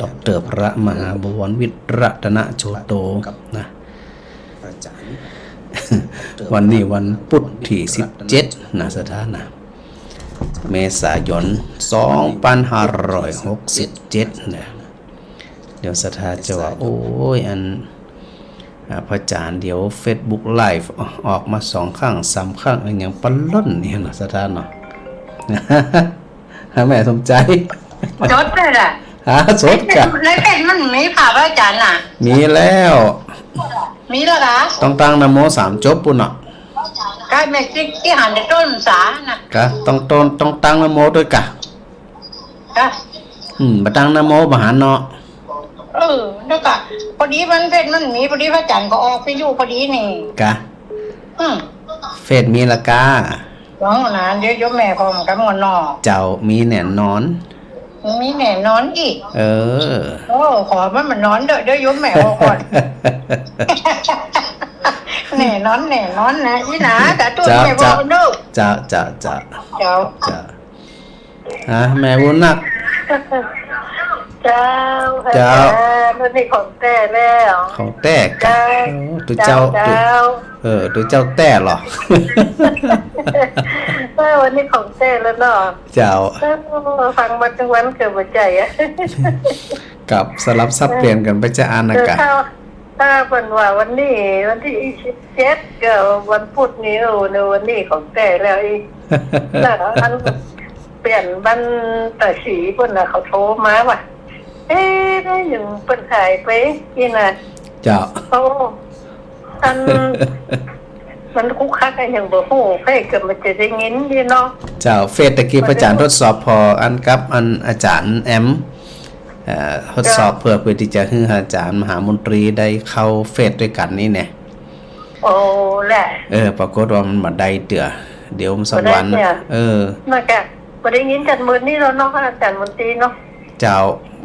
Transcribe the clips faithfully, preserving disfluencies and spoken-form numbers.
ด็อกเตอร์พระมหาบวรวิทย์รัตนโชโตนะ วันนี้วันพุธตี้สิบเจ็ดนะ ศรัทธานะ เมษายน สองปันห้าร้อยหกสิบเจ็ดนะ เดี๋ยวศรัทธาจะว่า โอ้ย อัน อ่า พระอาจารย์ เดี๋ยวเฟซบุ๊กไลฟ์ออกมาสองครั้งสามครั้ง อันยังปะล่อนเนี่ยเนาะ ศรัทธาเนาะ ฮะ แม่สมใจ สดเลยล่ะ ฮะ สดจ้ะ ในเฟซมันมีค่ะพระอาจารย์น่ะ มีแล้ว มีแล้วเหรอ ต้องตั้งนะโมสามจบปู้นเนาะ ก็แม่ตี้ ตี้หันแต่ต้นสาน่ะ กะ ต้องต้น ต้องตั้งนะโมด้วยกะ กะ อืม บ่ตั้งนะโมบ่หันเนาะ เออ แล้วก็ พอดีมันเฟซมันมี พอดีพระอาจารย์ก็ออกไปอยู่พอดีนี่ กะ อืม เฟซมีละกา หวังนะ เดี๋ยวโยมแม่ก็กำเงินเนาะ เจ้า มีแน่นอน มีแน่นอนอีก เออ โอ้ ขอมันมานอนเด้อ เดี๋ยวโยมแม่ออกก่อน แน่นอน แน่นอนนะ อีหนา สาธุ เจ้า แม่บอก เจ้า เด้อ เจ้า เจ้า เจ้า เจ้า เจ้า ฮะ แม่บุญนัก เจ้า เจ้า อาจารย์ วันนี้ของแต๊แล้ว ของแต๊กะ เจ้า โอ้ ตุ๊เจ้า เจ้า ตุ๊ เจ้า เออ ตุ๊เจ้าแต๊เหรอ เออ วันนี้ของแต๊แล้วเนาะ เจ้า เออ ฟังมาตึงวันเกิดหัวใจอะ กับสลับสับเปลี่ยนกั๋นไปจะอันนะกะ เออ ถ้า ถ้าเปิ้นว่าวันนี้วันตี้สิบเจ็ด ก็วันพุธนี่ โอ้ ในวันนี้ของแต๊แล้วอีก แล้วอันเปลี่ยนบ้านตาศรีเปิ้นน่ะ เขาโทรมาว่า เอ๊ะ ได้ยินเปิ้นหายไปนี่นะ เจ้า โอ้ อัน มันคุกคักอะหยังบ่ฮู้ ใผก็มันจะได้ยินดีเนาะ เจ้า เฟซตะกี้พระอาจารย์ทดสอบผ่ออันกับอันอาจารย์แอม เอ่อ ทดสอบ เจ้า เปื้อ เปื้อตี้จะหื้ออาจารย์มหามนตรีได้เข้าเฟซด้วยกั๋นนี่แหนะ โอ้ แหละ เออ ปรากฏว่ามันบ่ได้เตื้อ เดี๋ยวมันสักวัน บ่ได้เตื้อ เออ มันก็บ่ได้ยินจันทร์มื้อนี้แล้วเนาะ อาจารย์มนตรีเนาะ เจ้า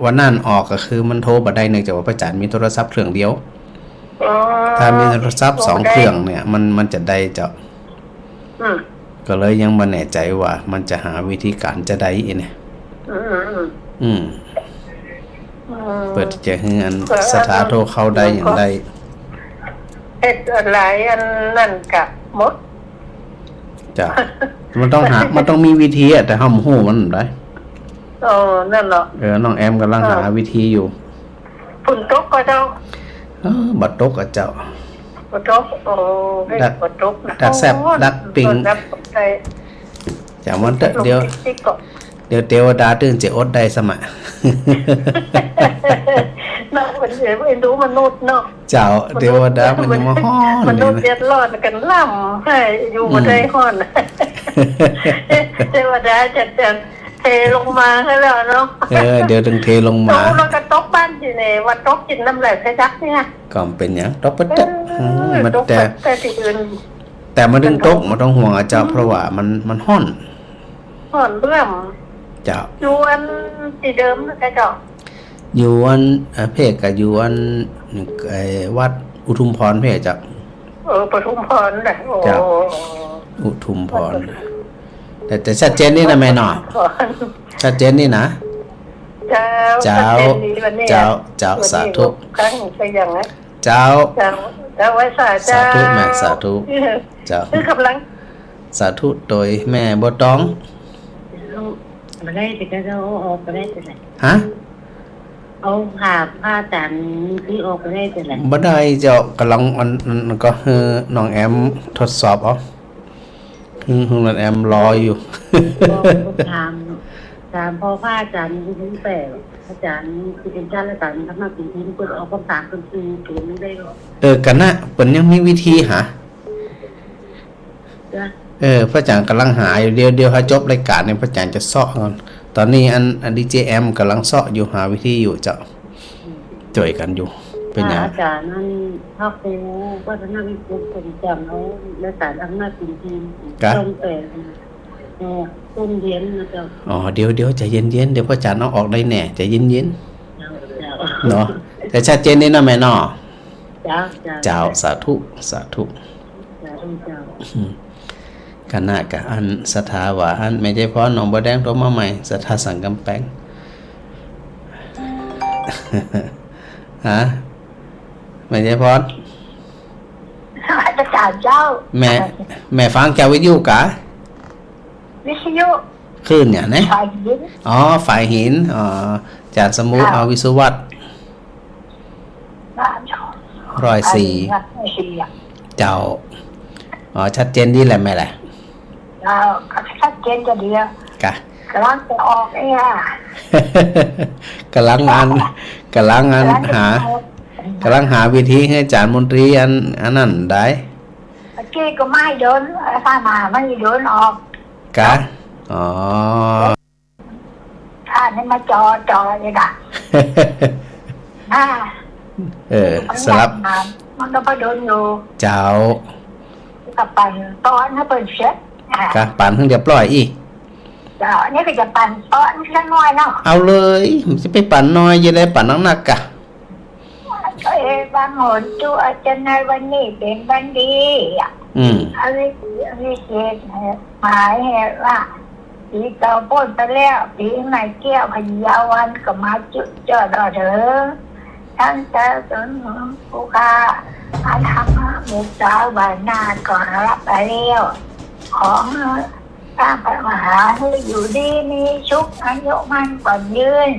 วันนั้นออกก็คือมันโทรบ่ได้ เนื่องจากว่าพระอาจารย์มีโทรศัพท์เครื่องเดียว อ๋อ ถ้ามีโทรศัพท์สองเครื่องเนี่ย มัน มันจะได้เจ้า อืม ก็เลยยังบ่แน่ใจว่ามันจะหาวิธีก๋านจะใดเนี่ย อืม อืม อืม อืม เปื้อจะหื้ออัน ก็ ศรัทธาโทรเข้าได้หยังใด เฮ็ดหลายอันนั่นกะหมด เจ้า มันต้องหา มันต้องมีวิธีอะ แต่เฮาบ่ฮู้มันใด เออ นั่นเนาะ เออ น้องแอมก่ำลังหา เออ วิธีอยู่ ฝนตกก่อเจ้า เออ บ่ตกอะเจ้า บ่ตก โอ้ ดัก บ่ตกนะ ดักแซ่บ โอ้ ดักปิ้ง ดักตกใจ จ๋ามันเต๊อะ เดี๋ยว ลงติ๊กๆ ก่อน เดี๋ยวเตวดาตึงจะอดได้สมะ เนาะ มันเอ็นดูมนุษย์เนาะ เจ้า มนุษย์ เตวดามันยังมาฮ้อน มนุษย์ นี่นะ เดือดร้อนกั๋นล้ำ ให้อยู่บ่ได้ อืม ฮ้อน เตวดาจะ จะ เทลงมาให้แล้วเนาะ เออ เดี๋ยวตึงเทลงมา ตกแล้วก็ตกบ้านตี้นี่ ว่าตกกิ๋นน้ำแหลกใส่ดักเนี่ย ก็บ่เป๋นหยัง ตกปะเต๊อะ เออ อืม มัน ตก แต่ ปะเต๊อะตี้อื่น แต่มันตึงตก มันบ่ต้องห่วงอะเจ้า อืม เพราะว่ามัน มันฮ้อน ฮ้อนเบื้อง เจ้า อยู่อันตี้เดิมนะเจ้า อยู่อัน เอ่อ เพ่ก็อยู่อัน ไอ้ วัดอุทุมพรเพ่เจ้า เออ ปทุมพรน่ะ โอ้ เจ้า อุทุมพร แต่ แต่ชัดเจนนี่นะแม่เนาะ ชัดเจนนี่นะ เจ้า เจ้า ชัดเจนดีวันนี้ เจ้า เจ้า วันนี้ สาธุ ครั้งไปอย่างนั้น เจ้า เจ้า เจ้า ไหว้สา สาธุ เจ้า แม่ สาธุ เจ้า คือก่ำลัง สาธุ โตยแม่บัวตอง บ่ได้ติ ก็เจ้า เอาออกบ่ได้ติแหละ ฮะ เอาผ่า ผ่าจานตี้ออกบ่ได้ติแหละ บ่ได้เจ้า ก่ำลังอัน อัน อันก็หื้อน้องแอมทดสอบเอา หื้อ หื้อน้องแอมรออยู่ ถาม ถามพ่อพระอาจารย์บุญแปด อาจารย์ที่เป๋นข้าราชการธรรมะปีนี้ เปิ้นออกกำถามเปิ้นคือเปิ้นบ่ได้หรอก เออ กะนะ เปิ้นยังมีวิธีหา จ้ะ เออ พระอาจารย์ก่ำลังหาอยู่ เดี๋ยว เดี๋ยวหาจบรายก๋านนี่ พระอาจารย์จะเซาะก่อน ต๋อนนี้อัน อันดีเจแอมก่ำลังเซาะอยู่ หาวิธีอยู่เจ้า อืม จ้วยกั๋นอยู่ เป๋นหยัง อาจารย์นั่น พระครูวัฒนวิจิตร เปิ้นจ๋ำเอาในสารอำนาจจริงๆ กะ ต้องแต่ง เออ ต้นเย็นนะเจ้า อ๋อ เดี๋ยว เดี๋ยว ใจ๋เย็นๆ เดี๋ยวพระอาจารย์เอาออกได้แน่ ใจ๋เย็นๆ เจ้า เจ้า เนาะ แต่ชัดเจนนี่นะแม่เนาะ เจ้า เจ้า เจ้า สาธุ สาธุ สาธุเจ้า อืม กะนะ กะอันศรัทธาว่า อันแม่ใจ๋พรหนองบัวแดงโทรมาใหม่ ศรัทธาสันก๋ำแปง ฮะ แม่ใจ๋พร นมัสก๋านเจ้า แม่ แม่ฟังจากวิทยุกา วิทยุ คลื่นหยังนะ ฝ่ายหิน อ๋อ ฝ่ายหิน อ๋อ อาจ๋ารย์สมุทร เจ้า เอาวิศวัตร บ้าน ร้อยสี่ ฝ่ายหิน ร้อยสี่ อะ เจ้า อ๋อ ชัดเจนดีแหละแม่แหละ เจ้า ก็ชัดเจนจะดีอะ กะ ก๋ำลังจะออกเนี่ย ก๋ำลังอัน ก๋ำลังอัน ก๋ำลังจะ หา ออก ก๋ำลังหาวิธีหื้ออาจ๋ารย์มนตรีอัน อันนั้นได้ เมื่อกี้ก็ไม่โดน ถ้ามาไม่โดนออก กะ อ๋อ ถ้านี่มาจ่อ จ่อเลยนะ อ่า เออ มัน สลับ มันก็พอโดนอยู่ เจ้า ก็ปั่นป้อนหื้อเปิ้นเสร็จ อ่า กะ ปั่นหื้อเรียบร้อยอี้ เจ้า อันนี้ก็จะปั่นป้อนสักหน่อยเนาะ เอาเลย มันจะไปปั่นน้อย จะได้ปั่นนักๆ กะ เอ้ย บางหนตัวจะในวันนี้เป๋นวันดีอะ อืม อวิสี อวิเศษ หมายเหตุว่า ปี๋เก่าป๊นไปแล้ว ปี๋ใหม่เกี้ยว พยาวันก็มาจุดจอดรอเถิง ทั้งแต่ตนผู้ข้า อันธรรมะเมตตาบานาก็รับไปแล้ว ของ สร้างพระมหาหื้ออยู่ดีมีสุข อายุมั่นขวัญยืน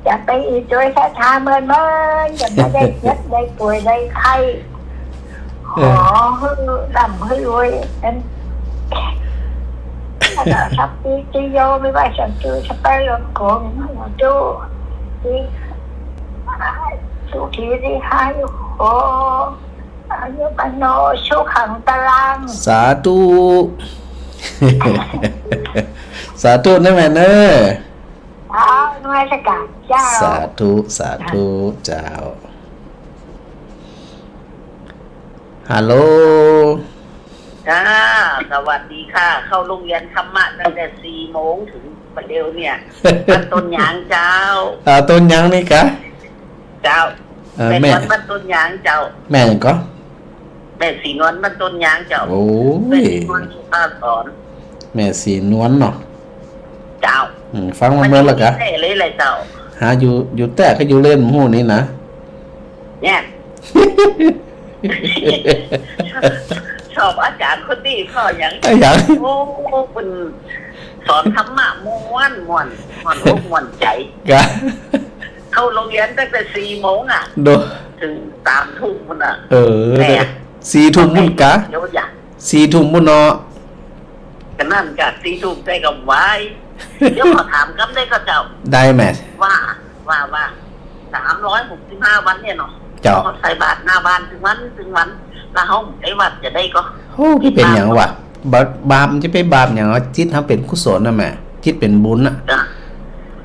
จะไปอีโตยศรัทธาเมินเมิน จะไม่ได้เจ็บได้ป่วยได้ไข้ เออ ขอหื้อร่ำหื้อรวย เป็น สัพพิติโย วิวัชชันตุ สัพพะโรโค วินัสสตุ สุขีทีฆายุโข อายุวัณโณ สุขัง พลัง สาธุ สาธุนะแม่เนอะ เจ้า นมัสก๋านเจ้า สาธุ สาธุ เจ้า ฮัลโหล ค่ะ สวัสดีค่ะ เข้าโฮงเฮียนธรรมะตั้งแต่สี่โมงเถิงปะเดี๋ยวเนี่ย บ้านต้นยางเจ้า อ่า ต้นยางนี่กะ เจ้า เอ่อ แม่ แม่สอนบ้านต้นยางเจ้า แม่หยังก่อ แม่ศรีนวลบ้านต้นยางเจ้า โอ้ย แม่ศรีนวลอยู่ท่าสอน แม่ศรีนวลเนาะ เจ้า อืม ฟังมาเมินแล้วกะ มันอยู่ตี้แต๊เลยแหละเจ้า หาอยู่ อยู่แต๊ก็อยู่เล่นหมู่นี่นะ เนี่ย ชอบอาจ๋ารย์คนนี้ เพราะหยัง อะหยัง โอ้ เปิ้นสอนธรรมะม่วน ม่วน ม่วนอกม่วนใจ๋ กะ เข้าโฮงเฮียนตั้งแต่สี่โมงอะ โด เถิงสามทุ่มปู๊นน่ะ เออ แม่ สี่ทุ่มปู๊นกะ เดี๋ยวอย่า สี่ทุ่มปู๊นเนาะ ก็นั่นกะ สี่ทุ่มได้กำไร เดี๋ยวขอถามกำได้ก่อเจ้า ได้แม่ ว่า ว่า ว่า สามร้อยหกสิบห้าวันเนี่ยเนาะ เจ้า เฮาใส่บาตรหน้าบ้านตึงวัน ตึงวัน แล้วเฮาไปวัดจะได้ก่อ โอ้ มันเป๋นหยังวะ บาป บาปมันจะไปบาปหยังวะ จิตเฮาเป๋นกุศลนะแม่ จิตเป๋นบุญน่ะ จ้ะ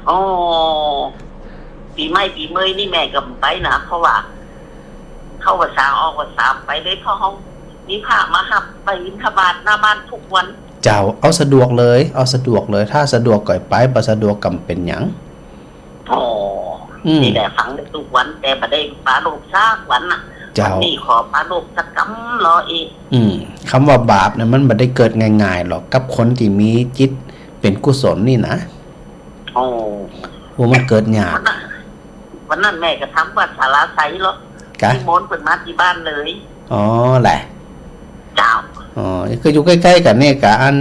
อ๋อ ปี๋ใหม่ปี๋เมยนี่แม่ก็บ่ไปนะ เพราะว่า เข้าพรรษาออกพรรษาไปเลย เพราะเฮามีพระมาฮับไปบิณฑบาตหน้าบ้านทุกวัน เจ้า เอาสะดวกเลย เอาสะดวกเลย ถ้าสะดวกก็ไป บ่สะดวกก็บ่เป๋นหยัง อ๋อ อืม นี่แหละฟังได้ทุกวัน แต่บ่ได้ปรารภสักวันน่ะ เจ้า วันนี้ขอปรารภสักกำลออีก อืม กำว่าบาปเนี่ยมันบ่ได้เกิดง่ายๆ หรอก กับคนตี้มีจิตเป๋นกุศลนี่นะ โอ้ โอ้ มันเกิดยาก วันนั้น วันนั้นแม่ก็ทำวัดสาราไซเหรอ กะ นิมนต์เปิ้นมาตี้บ้านเลย อ๋อ แหละ เจ้า อ๋อ ก็อยู่ใก้ๆ กั๋นเนี่ยกะ อัน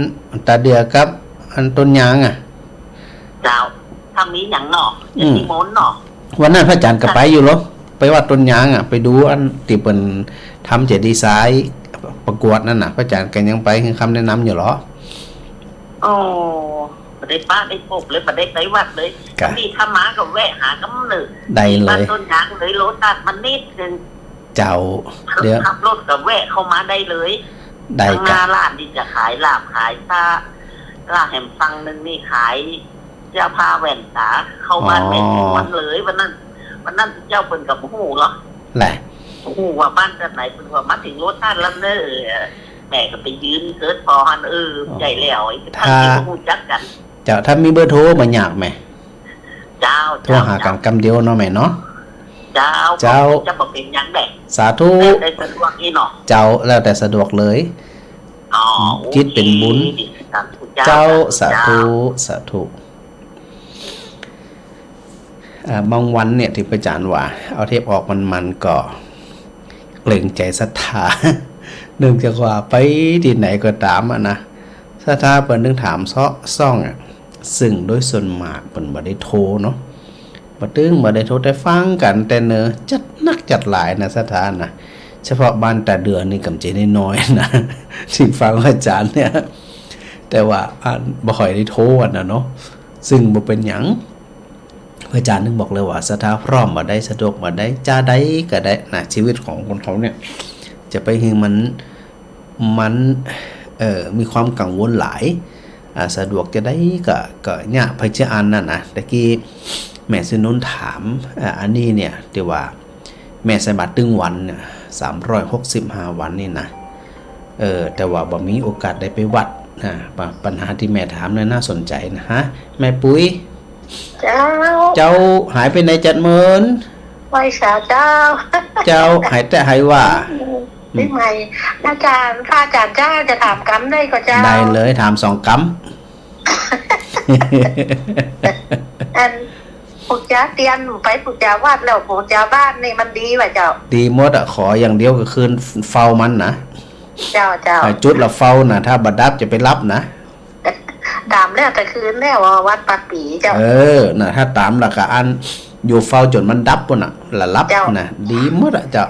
ตาเดือกับอันต้นยางอะ เจ้า ถ้ามีหยังเนาะ อืม จะนิมนต์เนาะ วันนั้นพระอาจ๋ารย์ก็ไปอยู่เหรอ ไปวัดต้นยางอะ ไปดูอันตี้เปิ้นทำเจดีย์ทรายประกวดนั่นน่ะ พระอาจ๋ารย์ก็ยังไปหื้อคำแนะนำอยู่เหรอ อ๋อ บ่ได้ปะได้ปบเลย บ่ได้ไปวัดเลย กะ นี่ถ้ามาก็แวะหากำเนิด ได้เลย บ้านต้นยางเลย โลตัสมันนิดนึง เจ้า เดี๋ยว ขับรถก็แวะเข้ามาได้เลย ได้ ข้างหน้า กะ ร้านตี้จะขายลาบขายซา ร้านแหมฝั่งนึ่งนี่ขายเสื้อผ้าแว่นต๋า เข้าบ้าน อ๋อ แม่ศรีนวลเลย วันนั้น วันนั้นเจ้าเปิ้นก็บ่ฮู้เหรอ แหละ บ่ฮู้ว่าบ้านต้นไหน เปิ้นว่ามาเถิงโลตัสแล้วเน้อ แม่ก็ไปยืนเสิร์ชผ่อหั้น เออ อ๋อ ใหญ่แล้ว ไอ้ ถ้า ท่านที่บ่ฮู้จักกั๋น เจ้า ถ้ามีเบอร์โทรบ่ยากแม่ เจ้า โทรหากั๋น เจ้า กำเดียวเนาะแม่เนาะ เจ้า เจ้า จะบ่เป๋นหยังแดะ สาธุ แล้วแต่สะดวกอี้เนาะ เจ้า แล้วแต่สะดวกเลย อ๋อ จิตเป๋นบุญ โอเค สาธุเจ้า เจ้า สาธุ สาธุ สาธุ อ่า บางวันเนี่ยตี้พระอาจ๋ารย์ว่าเอาเทปออกมันๆ ก็เกรงใจ๋ศรัทธา เนื่องจากว่าไปตี้ไหนก็ต๋ามอะนะ ศรัทธาเปิ้นตึงถามเซาะซ่องอะ ซึ่งโดยส่วนมากเปิ้นบ่ได้โทรเนาะ บ่ตึงบ่ได้โทร แต่ฟังกั๋นแต่เนิ่น จัดนักจัดหลายนะศรัทธานะ เฉพาะบ้านต๋าเดือนี่ก่ำเจ๋น้อยๆ นะ ตี้ฟังอาจ๋ารย์เนี่ย แต่ว่าอันบ่ค่อยได้โทรกั๋นนะเนาะ ซึ่งบ่เป๋นหยัง พระอาจ๋ารย์ตึงบอกเลยว่า ศรัทธาพร้อมบ่าใด สะดวกบ่าใด จาใดก็ได้นะ ชีวิตของคนเฮาเนี่ย จะไปหื้อมัน มัน เอ่อ มีความกังวลหลาย อ่า สะดวกจาใดก็ ก็เยียะไปจาอั้นน่ะนะ ตะกี้แม่ศรีนวลถาม อ่า อันนี้เนี่ย ตี้ว่าแม่ใส่บาตรตึงวันเนี่ย สามร้อยหกสิบห้าวันนี่นะ เออ แต่ว่าบ่มีโอกาสได้ไปวัดนะ ปะ ปัญหาตี้แม่ถามเนี่ยน่าสนใจ๋นะฮะ แม่ปุ๋ย เจ้า เจ้าหายไปไหนจัดเมิน ไหว้สาเจ้า เจ้าหายแต๊หายว่า ปี๋ใหม่ อาจ๋ารย์ พระอาจ๋ารย์เจ้าจะถามกำได้ก่อเจ้า ได้เลย ถามสองกำ อัน ปู๋จาเตียนไปปู๋จาวัดแล้วปู๋จาบ้านนี่มันดีบ่าเจ้า ดีหมดอะ ขออย่างเดียวก็คืนเฝ้ามันนะ เจ้า เจ้า อ่า จุดละเฝ้านะ ถ้าบ่ดับจะไปหลับนะ ต๋ามแล้วแต่คืนแล้วว่าวัดปากปี๋เจ้า เออ น่ะ ถ้าต๋ามละก็อั้น อยู่เฝ้าจ๋นมันดับปู้นน่ะ ละหลับ เจ้า น่ะ ดีหมดอะเจ้า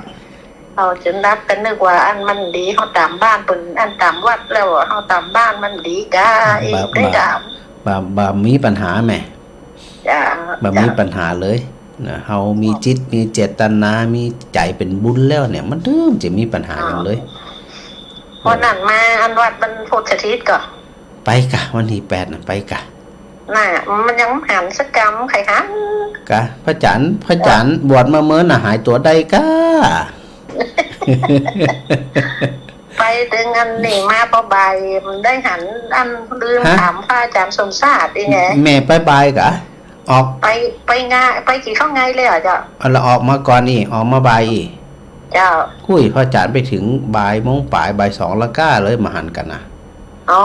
เอาจ๋นดับ ก็นึกว่าอันมันดี เฮาต๋ามบ้านเปิ้น อันต๋ามวัดแล้ว เฮาต๋ามบ้านมันดีก้า บ่ อีกได้ บ่ ต๋าม บ่ บ่มีปัญหาแม่ เจ้า บ่มี เจ้า ปัญหาเลย นะ เฮามีจิต มีเจตนา มีใจ๋เป๋นบุญแล้วเนี่ย มันเถิงจะมีปัญหาหยังเลย วันนั้นมาอันวัดบรรพตสถิตก่อ ไปก่ะ วันตี้แปดน่ะ ไปก่ะ น่ะ มันยังบ่หันสักกำ ใผหันก่ะ พระอาจ๋ารย์ พระอาจ๋ารย์บวชมาเมินน่ะ หายตั๋วได้ก่ะ ไปเถิงอันนี้มาปอบ่าย ได้หัน อันลืม ฮะ ถามพระอาจ๋ารย์สมชาตินี่ไง แม่ไปบ่ายก่ะ ออก ไป ไปงา ไปกิ๋นข้าวไงเลยเหรอเจ้า เอาละ ออกมาก่อนอี้ ออกมาบ่ายอี้ เจ้า อุ้ย พระอาจ๋ารย์ไปเถิงบ่ายโมงป๋าย บ่ายสองละก้าเลย บ่หันก่ะนะ อ๋อ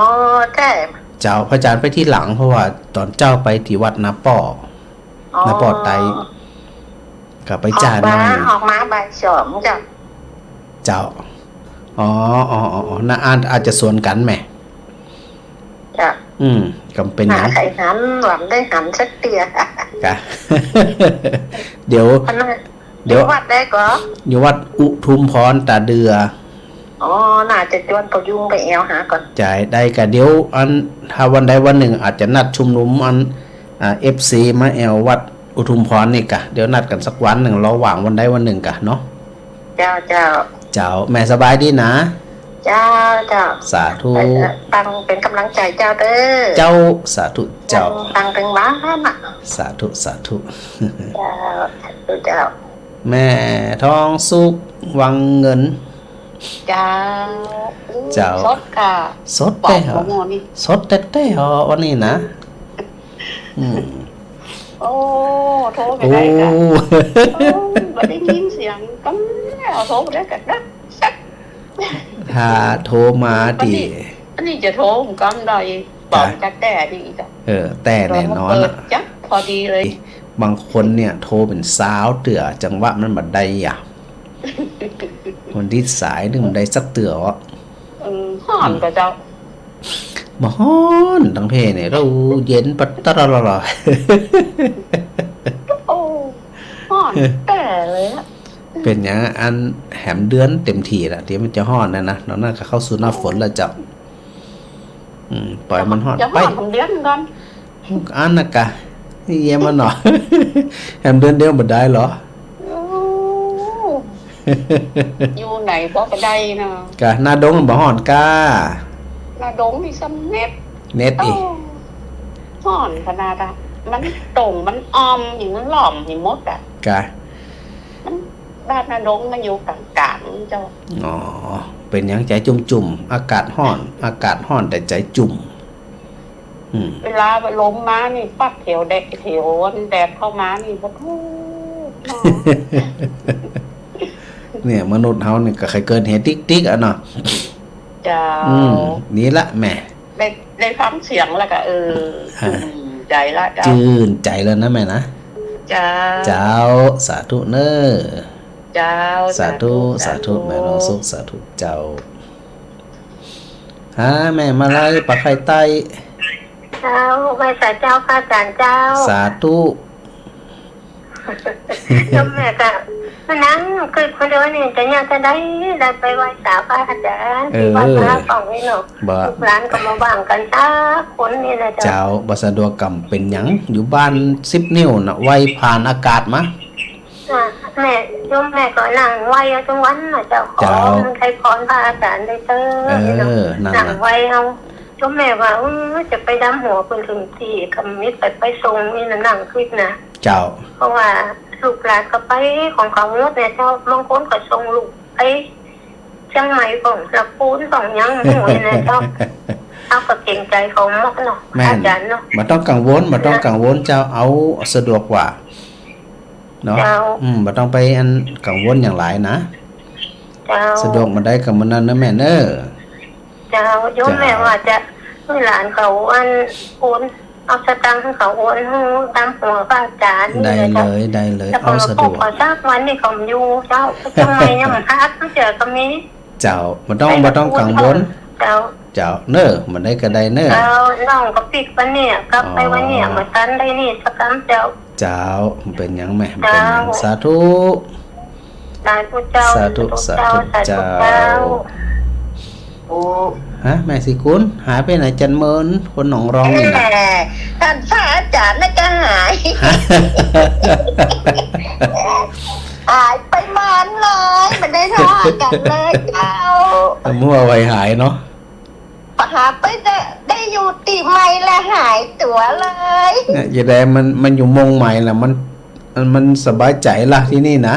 แต๊ เจ้า พระอาจ๋ารย์ไปตี้หลัง เพราะว่าต๋อนเจ๊าไปตี้วัดนาป้อ อ๋อ นาป้อไต ก็ไปจ้าหน่อย ออกมา ออกมาบ่ายสองเจ้า เจ้า อ๋อ อ๋อ อ๋อ อ๋อ น่า อาจ อาจจะสวนกั๋นแหม เจ้า อืม ก็บ่เป๋นหยัง หาใผหัน บ่ได้หันสักเตื้อ ก่ะ เดี๋ยว อันนั้น เดี๋ยว อยู่วัดใดก่อ อยู่วัดอุทุมพรต๋าเดือ อ๋อ น่าจะจวนปอยุงไปแอ่วหาก่อน ใจ้ ได้ก่ะ เดี๋ยวอัน ถ้าวันใดวันนึ่งอาจจะนัดชุมนุมอัน อ่า เอฟซี มาแอ่ววัดอุทุมพรนี่ก่ะ เดี๋ยวนัดกั๋นสักวันนึ่ง ลอว่างวันใดวันนึ่งก่ะเนาะ เจ้า เจ้า เจ้า แม่สบายดีนะ เจ้า เจ้า สาธุ เอ่อ ฟังเป๋นก๋ำลังใจ๋เจ้าเต๊อะ เจ้า สาธุเจ้า ฟังเถิงบ้านน่ะ สาธุ สาธุ เจ้า สาธุเจ้า แม่ทองสุข วังเงิน เจ้า เจ้า สดก่ะ สดแต๊เหรอ บ่ายสองโมงนี่ สดแต๊ๆ เหรอ วันนี้นะ อืม โอ้ โทรไปได้ก่ะ โอ้ โอ้ บ่ได้ยินเสียง ก็แม่โทรไปได้ก่ะ ถ้าโทรมาตี้ อันนี้ อันนี้จะโทรผมกำได้ จ้ะ บอกจักแต๊ดีจ้ะ เออ แต๊แน่นอนอะ เปิดจักพอดีเลย บางคนเนี่ยโทรเป๋นซาวเตื้อ จังหวะมันบ่ได้อะ มันติดสายนึ่งบ่ได้สักเตื้ออะ เออ ฮ้อนก่ะเจ้า บ่ฮ้อน ตังเพเนี่ย เราเย็นปัดตะละละละ โอ้ ฮ้อนแต๊เลยอะ เป๋นหยัง อันแหมเดือนเต็มทีละ ตี้มันจะฮ้อนน่ะนะ นอกนั้นก็เข้าสู่หน้าฝนแล้วเจ้า อืม ปล่อยมันฮ้อน จะฮ้อน ไป แหมเดือนก่อน อันน่ะก่ะ นี่เยี่ยมมันเนาะ แหมเดือนเดียวบ่ได้เหรอ โอ้ อยู่ไหนบอกบ่ได้นะ ก่ะ นาดงบ่ฮ้อนก่ะ นาดงนี่ซ้ำเน็ด เน็ดอีก โอ้ ฮ้อนขนาดอะ มันตรง มันอ่อม มันหล่อม มันหมดอะ ก่ะ มัน บ้านนาดงมันอยู่ก๋างๆ เจ้า อ๋อ เป๋นหยังใจ๋จุ่มๆ อากาศฮ้อน อากาศฮ้อนแต่ใจ๋จุ่ม อืม เวลาลมมานี่ปั๊บ แถวแดด แถวแดดเข้ามานี่ บ่ฮู้เนาะ เนี่ย มนุษย์เฮานี่ก็ใค่เกินเหตุติ๊กๆ อะเนาะ เจ้า อืม นี่ละแม่ ได้ ได้ฟังเสียงแล้วก็ เออ อ่า จื้นใจ๋ละเจ้า จื้นใจ๋แล้วนะแม่นะ เจ้า เจ้า สาธุเน่อ เจ้า สาธุ สาธุ สาธุ สาธุ แม่ดวงสุข สาธุเจ้า ฮะ แม่มาลัย ปากไข่ใต้ เจ้า ไหว้สาเจ้า พระอาจ๋ารย์เจ้า สาธุ โยมแม่ก็มานั่งกึ๊ดคนเดียวนี่ จะเนี่ยจะได้ ได้ไปไหว้สาพระอาจ๋ารย์ เออ ที่วัดพระของนี่เนาะ บ่ ลูกหลานก็บ่ว่างกั๋นสักคนนี่นะเจ้า เจ้า บ่สะดวกกำเป๋นหยัง อยู่บ้านสิบนิ้วน่ะ ไหว้ผ่านอากาศมา อ่ะ แม่ โยมแม่ก็นั่งไหว้เอาทุกวันน่ะเจ้า ขอ เจ้า มันใครพรพระอาจ๋ารย์ได้เต้อ เออ นี่เนาะ นั่นน่ะ นั่งไหว้เอา โยมแม่ว่า เออ จะไปดำหัวเปิ้นถึงตี้ กำมิดไป ไปส่งนี่นะ นั่งกึ๊ดนะ เจ้า เพราะว่าลูกหลานก็ไปของเขาหมดเนี่ยเจ้า บางคนก็ส่งลูกไปเจียงใหม่ของ ละปูนของหยังหมู่นี่นะเจ้า เฮาก็เกรงใจ๋เขาหมดเนาะ แม่น อาจ๋ารย์เนาะ บ่ต้องกังวล บ่ต้องกังวลเจ้า เอาสะดวกกว่าเนาะ เจ้า อืม บ่ต้องไปอันกังวลหยังหลายนะ เจ้า สะดวกเมื่อใดก็เมื่อนั้นเน่อแม่เน่อ เจ้า โยมแม่ เจ้า ว่าจะหื้อหลานเขาอันโอน เอาสตางค์หื้อเขาโอนหื้อต๋ามหัวพระอาจ๋ารย์นี่ ได้เลย ได้เลย แล้วก็ เอาสะดวก มาพบเขาสักวันนี่เขาอยู่เจ้า เจียงใหม่ยังบ่ฮับ เจ้าก็มี เจ้า บ่ต้อง บ่ต้องกังวล เจ้า เจ้า เน่อ เมื่อใดก็ได้เน่อ เจ้า น้องก็ปิ๊กวันเนี่ย กลับไปวันเนี่ย อ๋อ บ่ตันได้นี่สักกำเจ้า เจ้า บ่เป๋นหยังแม่ บ่เป๋นหยัง เจ้า สาธุ สาธุเจ้า สาธุ สาธุเจ้า สาธุเจ้า สาธุเจ้า โอ้ ฮะ แม่ศรีกุล หายไปไหนจันเมิน คนหนองรองนี่นะ แหม ต้านพระอาจ๋ารย์น่ะก็หาย ฮะ หายไปหมดเลย บ่ได้ทอดกั๋นเลยเจ้า มั่วไวหายเนาะ ปะหาไปได้ ได้อยู่ตี้ใหม่ละหายตั๋วเลย เนี่ย ยายแดงมัน มันอยู่เมืองใหม่ละมัน มัน มันสบายใจ๋ละตี้นี่นะ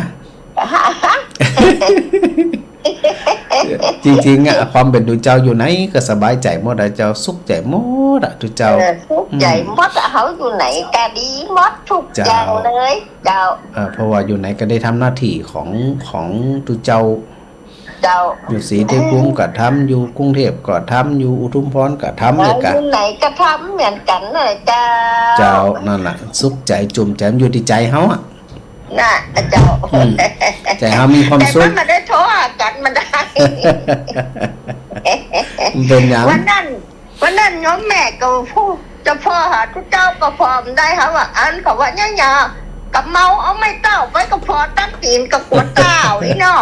จริงๆ อะ ความเป๋นตุ๊เจ้าอยู่ไหนก็สบายใจ๋หมดอะเจ้า สุขใจ๋หมดอะตุ๊เจ้า เออ สุขใจ๋หมดอะ อืม เฮาอยู่ไหนก็ดีหมดทุกอย่างเลยเจ้า เจ้า เออ เพราะว่าอยู่ไหนก็ได้ทำหน้าตี้ของ ของตุ๊เจ้า เจ้า อยู่ศรีเทพภูมิก็ทำ อยู่กรุงเทพก็ทำ อยู่อุทุมพรก็ทำ เออ เลยกะ อยู่ไหนก็ทำเหมือนกั๋นเลยเจ้า เจ้า นั่นแหละ สุขใจ๋จุ่มใจ๋ มันอยู่ตี้ใจ๋เฮาอะ น่ะ เจ้า อืม ใจ๋เฮามีความสุข แต่มันบ่ได้ทอดกั๋น มันได้ มันเป๋นหยัง วันนั้น วันนั้นโยมแม่ก็พูด จะผ่อหาตุ๊เจ้าก็ผ่อบ่ได้ เขาว่า อันเขาว่าเนี่ย เนี่ย กะเมาเอาไม้เต้าไปก็ผ่อตั๊กตี๋นกับหัวเต้าอี้เนาะ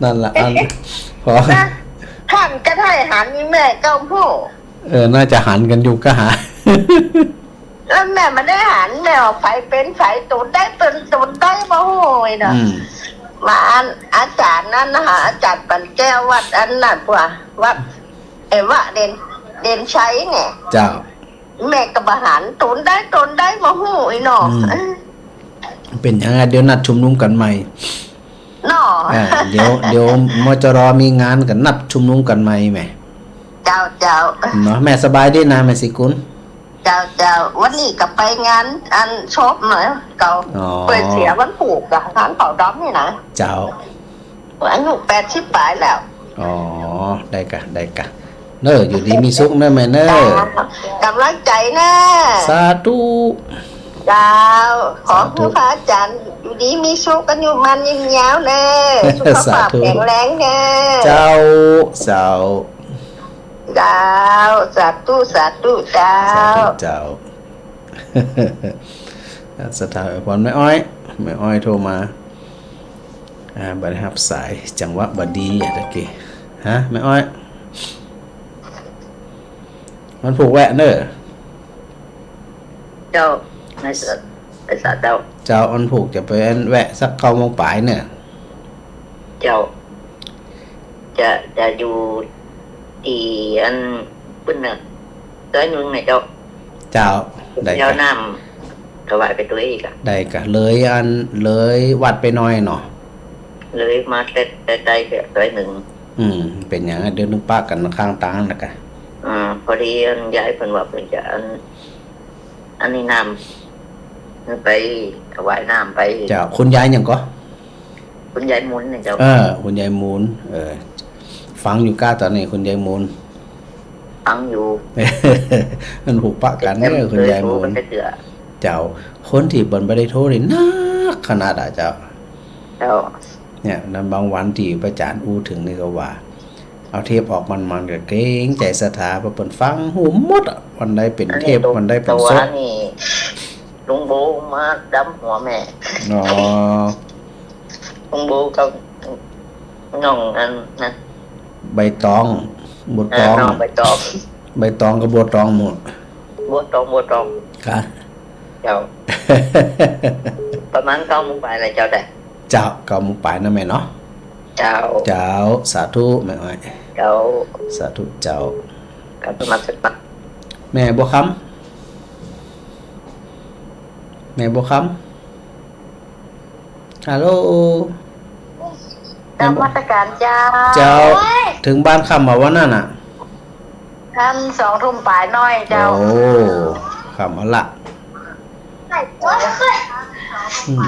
นั่นละอัน ผ่อ นะ ต้านจะได้หันนี่แม่ก็พูด เออ น่าจะหันกั๋นอยู่ก็หา แล้วแม่บ่ได้หัน แม่ว่าใผเป๋นใผ ตั๋วใดเป๋นตั๋วใดบ่ฮู้อี้เนาะ อืม มาอันอาจ๋ารย์นั้นนะฮะ อาจ๋ารย์ปั่นแก้ววัดอันนั้นกว่า วัด เอ่อ วัดเด่น เด่นชัยเนี่ย เจ้า แม่ก็บ่หัน ตั๋วใดตั๋วใดบ่ฮู้อี้เนาะ อืม เป๋นหยังอะ เดี๋ยวนัดชุมนุมกั๋นใหม่ เนาะ อ่า เดี๋ยว เดี๋ยว มจร มีงานก็นัดชุมนุมกั๋นใหม่แหม เจ้า เจ้า เนาะ แม่สบายดีนะ แม่ศรีกุล เจ้า เจ้า วันนี้ก็ไปงานอันศพเนาะ เก่า อ๋อ เปิ้นเสียวันพูกอะ งานเผาดำนี่นะ เจ้า อายุแปดสิบป๋ายแล้ว อ๋อ ได้กะ ได้กะ เน่อ อยู่ดีมีสุขเน่อแม่เน่อ จ้า ก๋ำลังใจ๋เน่อ สาธุ เจ้า ขอ สาธุ หื้อพระอาจ๋ารย์อยู่ดีมีสุข อายุหมั้นยืนยาวเน่อ สุขภาพ สาธุ แข็งแรงเน่อ เจ้า เจ้า เจ้า สาธุ สาธุ เจ้า สาธุ เจ้า ศรัทธาอวยพรแม่อ้อย แม่อ้อยโทรมา อ่า บ่ได้ฮับสาย จังหวะบ่ดีอะตะกี้ ฮะ แม่อ้อย วันพูกแวะเน่อ เจ้า ในสะ ในสะเจ้า เจ้า วันพูกจะไปแวะสักเก้าโมงป๋ายเน่อ เจ้า จะ จะอยู่ตี้อันปื้นเน่อ ซอยนึ่งเน่อเจ้า เจ้า ได้กะ เอาน้ำถวายไปตวยอีกอะ ได้กะ เลยอัน เลยวัดไปหน้อยเนาะ เลยมาแต่ แต่ไกลเสียซอยนึ่ง อืม เป๋นหยังอะ เดี๋ยวนึ่งปะกั๋นข้างตางนั่นแหละกะ อ่า พอดีอันยายเปิ้นว่าเปิ้นจะอัน อันนี้น้ำ ไปถวายน้ำไป เจ้า คุณยายหยังก่อ คุณยายหมุนเนี่ยเจ้า เออ คุณยายหมุน เออ ฟังอยู่ก้าต๋อนนี้ คุณยายหมุน ฟังอยู่ มันผูกปะกั๋นเน่อ คุณยายหมุน เจ้า เจ้า คนตี้เปิ้นบ่ได้โทรนี่นักขนาดอะเจ้า เจ้า เนี่ย นั้นบางวันตี้พระอาจ๋ารย์อู้เถิงนี่ก็ว่า เอาเทปออกมันๆ ก็เกรงใจ๋ศรัทธา เพราะเปิ้นฟังฮู้หมดอะ วันใดเป๋นเทป อันนี้ลุง วันใดเป๋นสด ตะวานี่ ลุงโบมาดำหัวแม่ อ๋อ ลุงโบกับน้องอันนั้น ใบตอง บัวตอง เออ น้องใบตอง ใบตองกับบัวตองหมู่ บัวตอง บัวตอง ค่ะ เจ้า ประมาณเก้าโมงปายแหละเจ้า แต่ เจ้า เก้าโมงปายนะแม่เนาะ เจ้า เจ้า สาธุแม่อ้อย เจ้า สาธุเจ้า ครับ นมัสการ แม่บัวคำ แม่บัวคำ ฮัลโหล นมัสการเจ้า เจ้า เถิงบ้านค่ำบ่วันนั้นน่ะ ค่ำ สองทุ่มปายน้อยเจ้า โอ้ ค่ำเอาละ อืม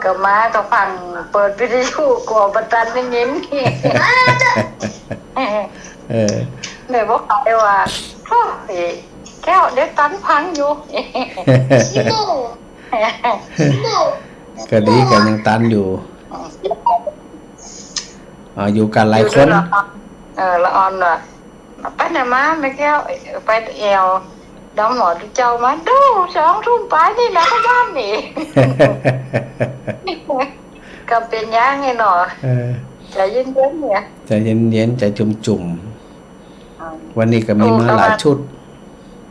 ก็มาก็ฟังเปิดวิทยุ กั๋วบ่ตันได้ยิน เออ แม่บอกไปว่า โอ้ย แก้ว เดี๋ยวตันฟังอยู่ ก็ดีกั๋นยังตันอยู่ อ่า อยู่กั๋นหลายคน อยู่ด้วยเหรอ เออ ละอ่อนว่ะ ไปไหนมาแม่แก้ว ไปแอ่วดำหัวเจ้ามา ดู สองทุ่มปายนี่นะ ก็บ้านนี่ ก็เป๋นอย่างนี้เนาะ เออ ใจ๋เย็นๆ เนี่ย ใจ๋เย็นๆ ใจ๋จุ่มๆ อ่า วันนี้ก็มีมาหลายชุด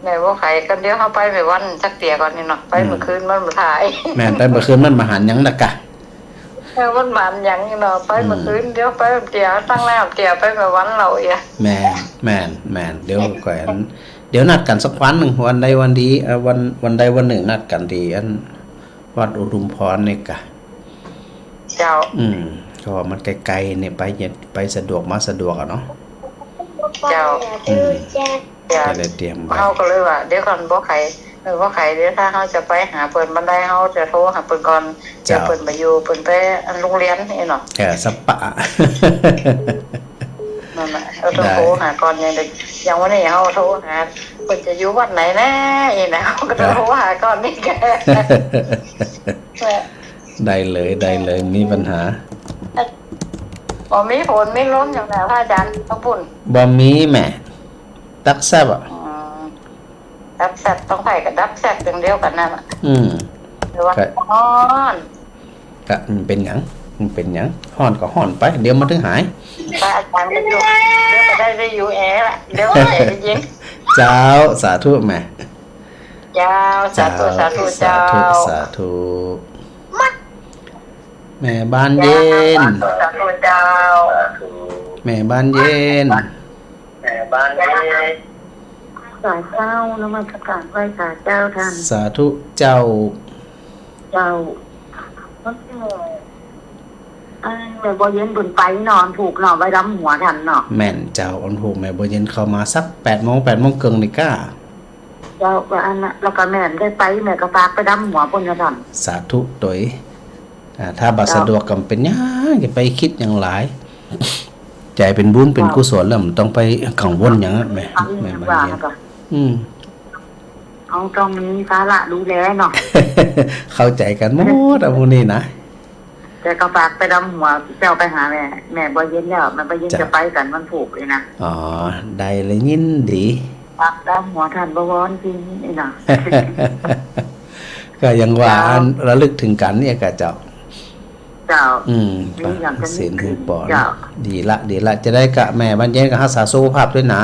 แม่ว่าใผ ก็เดี๋ยวเฮาไปแม่วันสักเตียก่อนนี่เนาะ ไปเมื่อคืนมันบ่ถ่าย แม่น ไปเมื่อคืนมันบ่หันหยังนะกะ เออ มันบ่หันหยังนี่เนาะ ไปเมื่อคืน อืม เดี๋ยวไปเตีย ตั้งหน้าเตีย ไปแม่วันเฮาเอีย แม่น แม่น แม่น เดี๋ยวก่อน เดี๋ยวนัดกั๋นสักวันนึ่ง วันใดวันดี เอ่อ วัน วันใดวันนึ่งนัดกั๋นตี้อัน วัดอุทุมพรนี่กะ เจ้า อืม ก็มันไกลๆ เนี่ย ไปเย็น ไปสะดวกมาสะดวกอะเนาะ เจ้า อืม เจ้า จะได้เตรียมไว้ เฮาก็เลยว่า เดี๋ยวก่อน บ่ใผ เออ บ่ใผ เดี๋ยวถ้าเฮาจะไปหาเปิ้นบ่ได้ เฮาจะโทรหาเปิ้นก่อน เจ้า เดี๋ยวเปิ้นบ่อยู่ เปิ้นไปอันโฮงเฮียนนี่เนาะ เออ สปะ นั่นน่ะ เฮาต้อง ได้ โทรหาก่อน อย่างเดียว อย่างวันนี้เฮาโทรหา เปิ้นจะอยู่วัดไหนนะ อีนะ เฮาก็ต้อง เออ โทรหาก่อนนี่แก ได้เลย ได้เลย มีปัญหา บ่มีฝนมีลมอย่างนั้น พระอาจ๋ารย์ ต้องพูด บ่มีแม่ ดับแซบอะ อืม ดับแซบ ต้องใผก็ดับแซบอย่างเดียวกั๋นนั่นน่ะ อืม หรือว่า ก็ ฮ้อน ก็ มันเป๋นหยัง มันเป๋นหยัง ฮ้อนก็ฮ้อนไป เดี๋ยวมันถึงหาย พระอาจ๋ารย์ก็อยู่ เดี๋ยวก็ได้ ได้อยู่แอร์ละ เดี๋ยวก็ได้เย็น เจ้า สาธุแม่ เจ้า สาธุ เจ้า สาธุ สาธุ เจ้า สาธุ แม่บ้านเย็น เจ้า สาธุ เจ้า แม่บ้านเย็น แม่บ้านเย็น สาเจ้า นมัสการไหว้สาเจ้าต้าน สาธุเจ้า เจ้า มันก็ เอ่อ แม่บัวเย็นเปิ้นไปเนาะ วันพูกเนาะ ไปดำหัวต้านเนาะ แม่นเจ้า วันพูกแม่บัวเย็นเข้ามาสักแปดโมง แปดโมงเกิ่งนี่ก้า เจ้า ก็อันน่ะ แล้วก็แม่ได้ไป แม่ก็ฝากไปดำหัวเปิ้นนะต้าน สาธุตวย อ่า ถ้าบ่สะดวกก็บ่เป๋นหยัง อย่าไปกึ๊ดหยังหลาย ใจ๋เป๋นบุญเป๋นกุศลแล้ว บ่ต้องไปกังวลหยังอะแม่ แม่บัวเย็น อืม เฮาต้องมีภาระดูแลเนาะ เข้าใจ๋กั๋นหมดอะหมู่นี้นะ แต่ก็ฝากไปดำหัวเจ้าไปหาแม่ แม่บัวเย็นแล้ว แม่บัวเย็นจะไปกั๋นวันพูกนี่นะ อ๋อ ได้เลย ยินดี ฝากดำหัวต้านบวรจริงนี่นะ ก็ยังว่า เจ้า ระลึกเถิงกั๋นเนี่ยกะเจ้า เจ้า อืม มีอย่าง ฟังศีลหื้อปอน เจ้า ดีละ ดีละ จะได้กะแม่บัวเย็นก็ฮักษาสุขภาพตวยนะ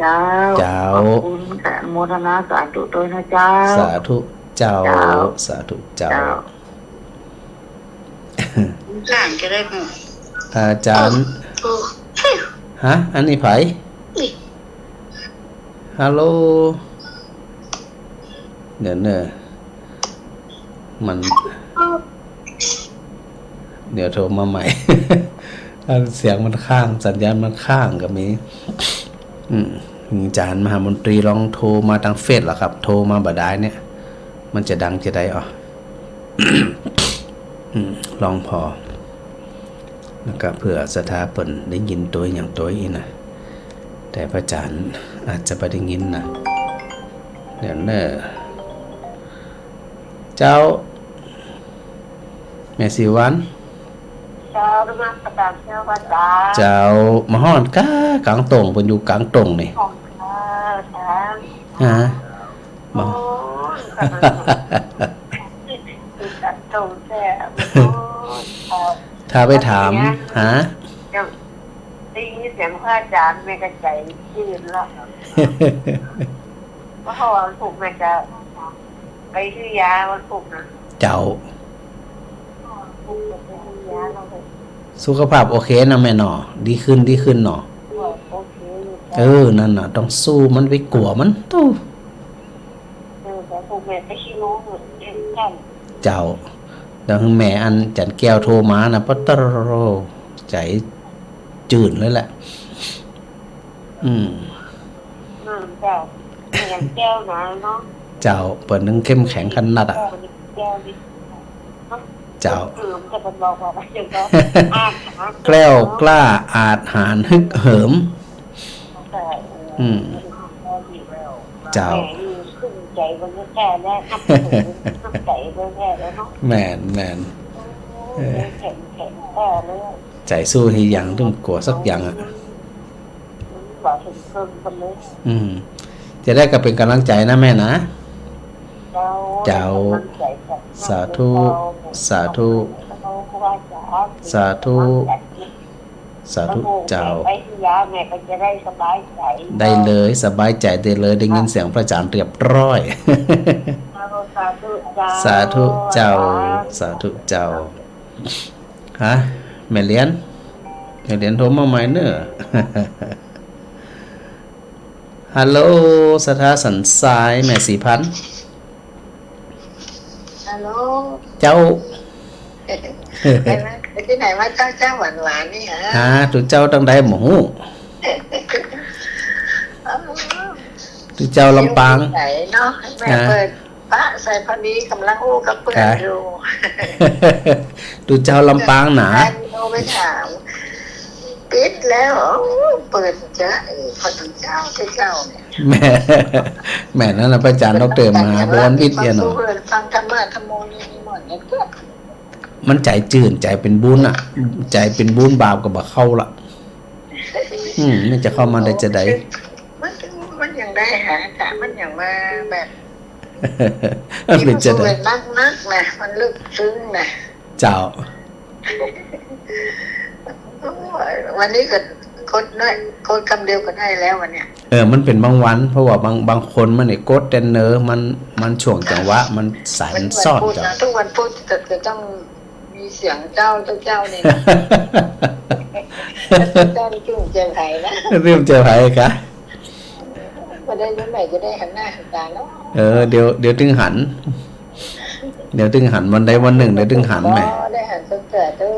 เจ้า เจ้า ขอบคุณ อนุโมทนาสาธุตวยนะเจ้า สาธุเจ้า เจ้า สาธุเจ้า เจ้า หลานก็ได้หมู่ อาจ๋ารย์ เออ ฮะ อันนี้ใผ นี่ ฮัลโหล เดี๋ยวเน่อ มัน เดี๋ยวโทรมาใหม่ เสียงมันค้าง สัญญาณมันค้างก็มี อืม อาจ๋ารย์มหามนตรีลองโทรมาตางเฟซเหรอครับ โทรมาบ่ดายเนี่ย มันจะดังจะใดอ่ะ อืม ลองผ่อ แล้วก็เผื่อศรัทธาเปิ้นได้ยินตวยหยังตวยอี้นะ แต่พระอาจ๋ารย์อาจจะบ่ได้ยินนะ เดี๋ยวเน่อ เจ้า แม่ศรีวรรณ เจ้า นมัสการเจ้าพระอาจารย์ เจ้า มาฮอดก้ากลางต้ง เปิ้นอยู่กลางต้งนี่ ของข้าอาจารย์ ฮะ มา โอ้ย กลางต้งแท้ โอ้ย ถ้าไปถาม ฮะ เดี๋ยวได้ยินเสียงพระอาจารย์แม่ก็ใจ๋จื้นละ เพราะว่าวันพุธแม่จะไปซื้อยาวันพุธนะ เจ้า วันพุธจะไปซื้อยาแล้วก็ สุขภาพโอเคนะแม่เนาะ ดีขึ้น ดีขึ้นเนาะ โอเคอยู่เจ้า เออ นั่นน่ะ ต้องสู้มัน ไปกั๋วมัน ตู้ เออ แต่พวกแม่ไปขี้โม้หมดเองกัน เจ้า แล้วแม่อันจันแก้วโทรมานะ ปะโต ใจ๋จื้นเลยแหละ อืม อืม เจ้า แม่จันแก้วนะเนาะ เจ้า เปิ้นนึ่งเข้มแข็งขนาดอะ แก้วนี่ เจ้า เออ มันจะเป็นบอกว่าอะไรเจ้า อาจหาญ แกล้วกล้าอาจหาญฮึกเหิม เจ้า อืม เจ้า แม่นี่ขึ้นใจ๋บนแท้แล้ว นับถือ นับใจ๋บนแท้แล้วเนาะ แม่น แม่น โอ้ เออ แข็งแข็งแท้เลย ใจ๋สู้หื้อหยัง ตึงกั๋วสักอย่างอะ อืม บ่าถึงเพิ่มกันเลย อืม จะได้ก็เป๋นก๋ำลังใจ๋นะแม่นะ เจ้า เจ้า เป๋นก๋ำลังใจ๋กับ สาธุ เจ้า สาธุ เจ้า ครูบาอาจารย์ สาธุ สาธุ เจ้า แม่ไปซื้อยาแม่ก็จะได้สบายใจ๋ ได้เลย สบายใจ๋ได้เลย ได้ยินเสียงพระอาจารย์เรียบร้อย เจ้า สาธุเจ้า สาธุเจ้า สาธุเจ้า ฮะ แม่เหรียญ แม่เหรียญโทรมาใหม่เน่อ ฮัลโหล ศรัทธาสันทราย แม่ศรีพันธ์ ฮัลโหล เจ้า ไปมา ไปตี้ไหนมาเจ้า เจ้าหวานๆ นี่ฮะ ฮะ ตุ๊เจ้าตังใดบ่ฮู้ ตุ๊เจ้าลำปาง ไหนเนาะ แม่ ฮะ เปิด ปะใส่พอดี ก่ำลังอู้กับเปื้อน ฮะ อยู่ ตุ๊เจ้าลำปางหนา โทรไปถาม ปิดแล้ว โอ้ เปิดเจอ เออ พอตุ๊เจ้า ตุ๊เจ้าเนี่ย แม่ แม่นั่นน่ะ พระอาจารย์ดอกเตอร์มหาบวรวิทย์เนี่ยเนาะ ฟังธรรมะธรรมโมนี่มีหมดเนี่ย มันใจ๋จื้น ใจ๋เป๋นบุญอะ ใจ๋เป๋นบุญ บาปก็บ่เข้าละ อืม มันจะเข้ามาได้จะใด มัน มันยังได้หา แต่มันยังมาแบบ มันเป๋นจะใด มันนักๆ นะ มันลึกซึ้งนะ เจ้า วันนี้ก็กดน้อย กดกำเดียวก็ได้แล้ววันเนี้ย เออ มันเป๋นบางวัน เพราะว่าบาง บางคนมันเนี่ยกดแต่เนิ่น มัน มันช่วงจังหวะ มันสายมันซ่อน ทุกวันพุธนะ เจ้า ทุกวันพุธจะ จะต้อง มีเสียงเจ้า เจ้า เจ้านี่นะ เจ้า เจ้านี่กลุ้มใจ๋ใผนะ กลุ้มใจ๋ใผกะ บ่ได้ เดี๋ยวแม่จะได้หันหน้าหันต๋าเนาะ เออ เดี๋ยว เดี๋ยวตึงหัน เดี๋ยวตึงหันวันใดวันนึ่ง เดี๋ยวตึงหันแม่ บ่ได้หันสนใจ๋เด้อ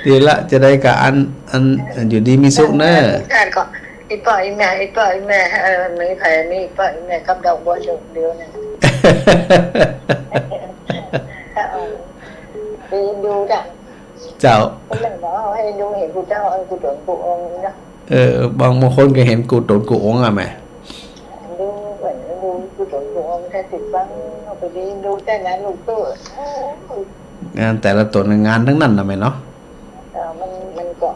ดีละ จะได้กะอัน อัน อยู่ดีมีสุขเน่อ ท่านก็ อี่ป้ออี่แม่ อี่ป้ออี่แม่ เออ มีใผ มีอี่ป้ออี่แม่กับดอกบัวดอกเดียวเนี่ย เออ ไปดูจ้ะ เจ้า ก็เลยบอกว่าให้ดูเห็นกูเจ้า เออ กูโดนกูองค์นี่นะ เออ บาง บางคนก็เห็นกูโดนกูองค์อะแม่ ดูเหมือนดูกูโดนกูองค์ ถ้าติดฟังเอาไปดีดูได้นะลูกตู้ งานแต่ละต๋นงานทั้งนั้นนะแม่เนาะ เออ มัน มันก็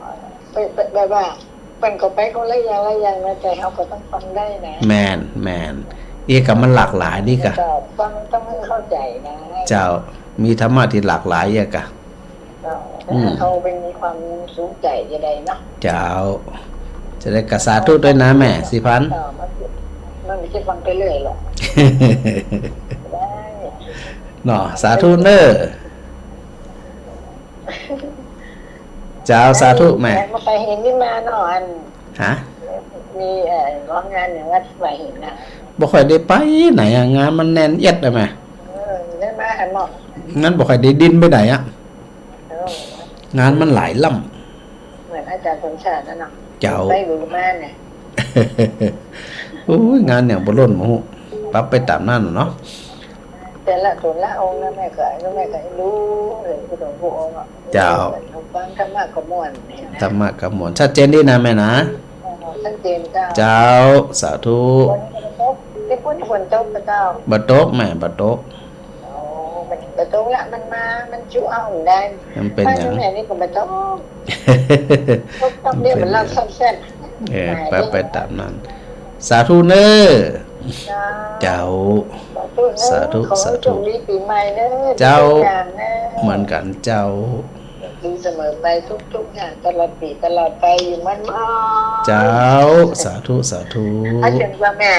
แบบ แบบว่า มันก็ไปคนละอย่างละอย่างนะ แต่เฮาก็ต้องฟังได้นะ แม่น แม่น เอียกะมันหลากหลายดีกะ ก็ฟังต้องให้เข้าใจ๋นะ เจ้า มีธรรมะตี้หลากหลายเอียกะ เจ้า อืม ถ้าเฮาเป็นมีความสุขใจ๋จะได้เนาะ เจ้า จะได้กะสาธุด้วยนะแม่ศรีพันธ์ เจ้า มัน มันไม่ใช่ฟังไปเรื่อยหรอก ได้ เนาะ สาธุเน่อ เจ้า สาธุแม่ มาไปเห็นนี่มาเนาะ อัน ฮะ มี เอ่อ ร่วมงานอย่างวัดไปเห็นนะ บ่ค่อยได้ไปไหนอะ งานมันแน่นเอียดอะแม่ เออ ได้มาหันเนาะ มันบ่ค่อยได้ดิ้นไปไหนอะ เออ งานมันหลายล่ำ เหมือนอาจารย์สมชาตินั่นเนาะ เจ้า ไปหรือมาเนี่ย โอ้ย งานอย่างบ่ล้น โอ้โห ปรับไปต๋ามนั้นเนาะ แต่ละต๋นละองค์นะแม่ก็ แม่ก็รู้เลย ผู้หลวงผู้องค์อะ เจ้า ฟังธรรมะก็ม่วนเนี่ยนะ ธรรมะก็ม่วน ชัดเจนดีนะแม่นะ อ๋อ ชัดเจนเจ้า เจ้า สาธุ วันนี้ก็ครบสิบ ฝน ฝนตกบ่เจ้า บ่ตกแม่ บ่ตก โอ้ บ่ บ่ตกละ มันมา มันจุเอาได้ มันเป๋นหยัง บ้านแม่นี่ก็บ่ตก ตก ตกเนี่ยมันเล่าซ่อมแซ่บ เออ ไป ไปต๋ามนั้น สาธุเน่อ เจ้า เจ้า สาธุเน่อ สาธุ ขอให้โชคดีปี๋ใหม่เน่อ เจ้า ทุกอย่างเน่อ เหมือนกั๋นเจ้า ดีเสมอไปทุกๆอย่าง ตลอดปี๋ตลอดไปอยู่มั่นๆ เจ้า สาธุ สาธุ เอาเถิงว่าแม่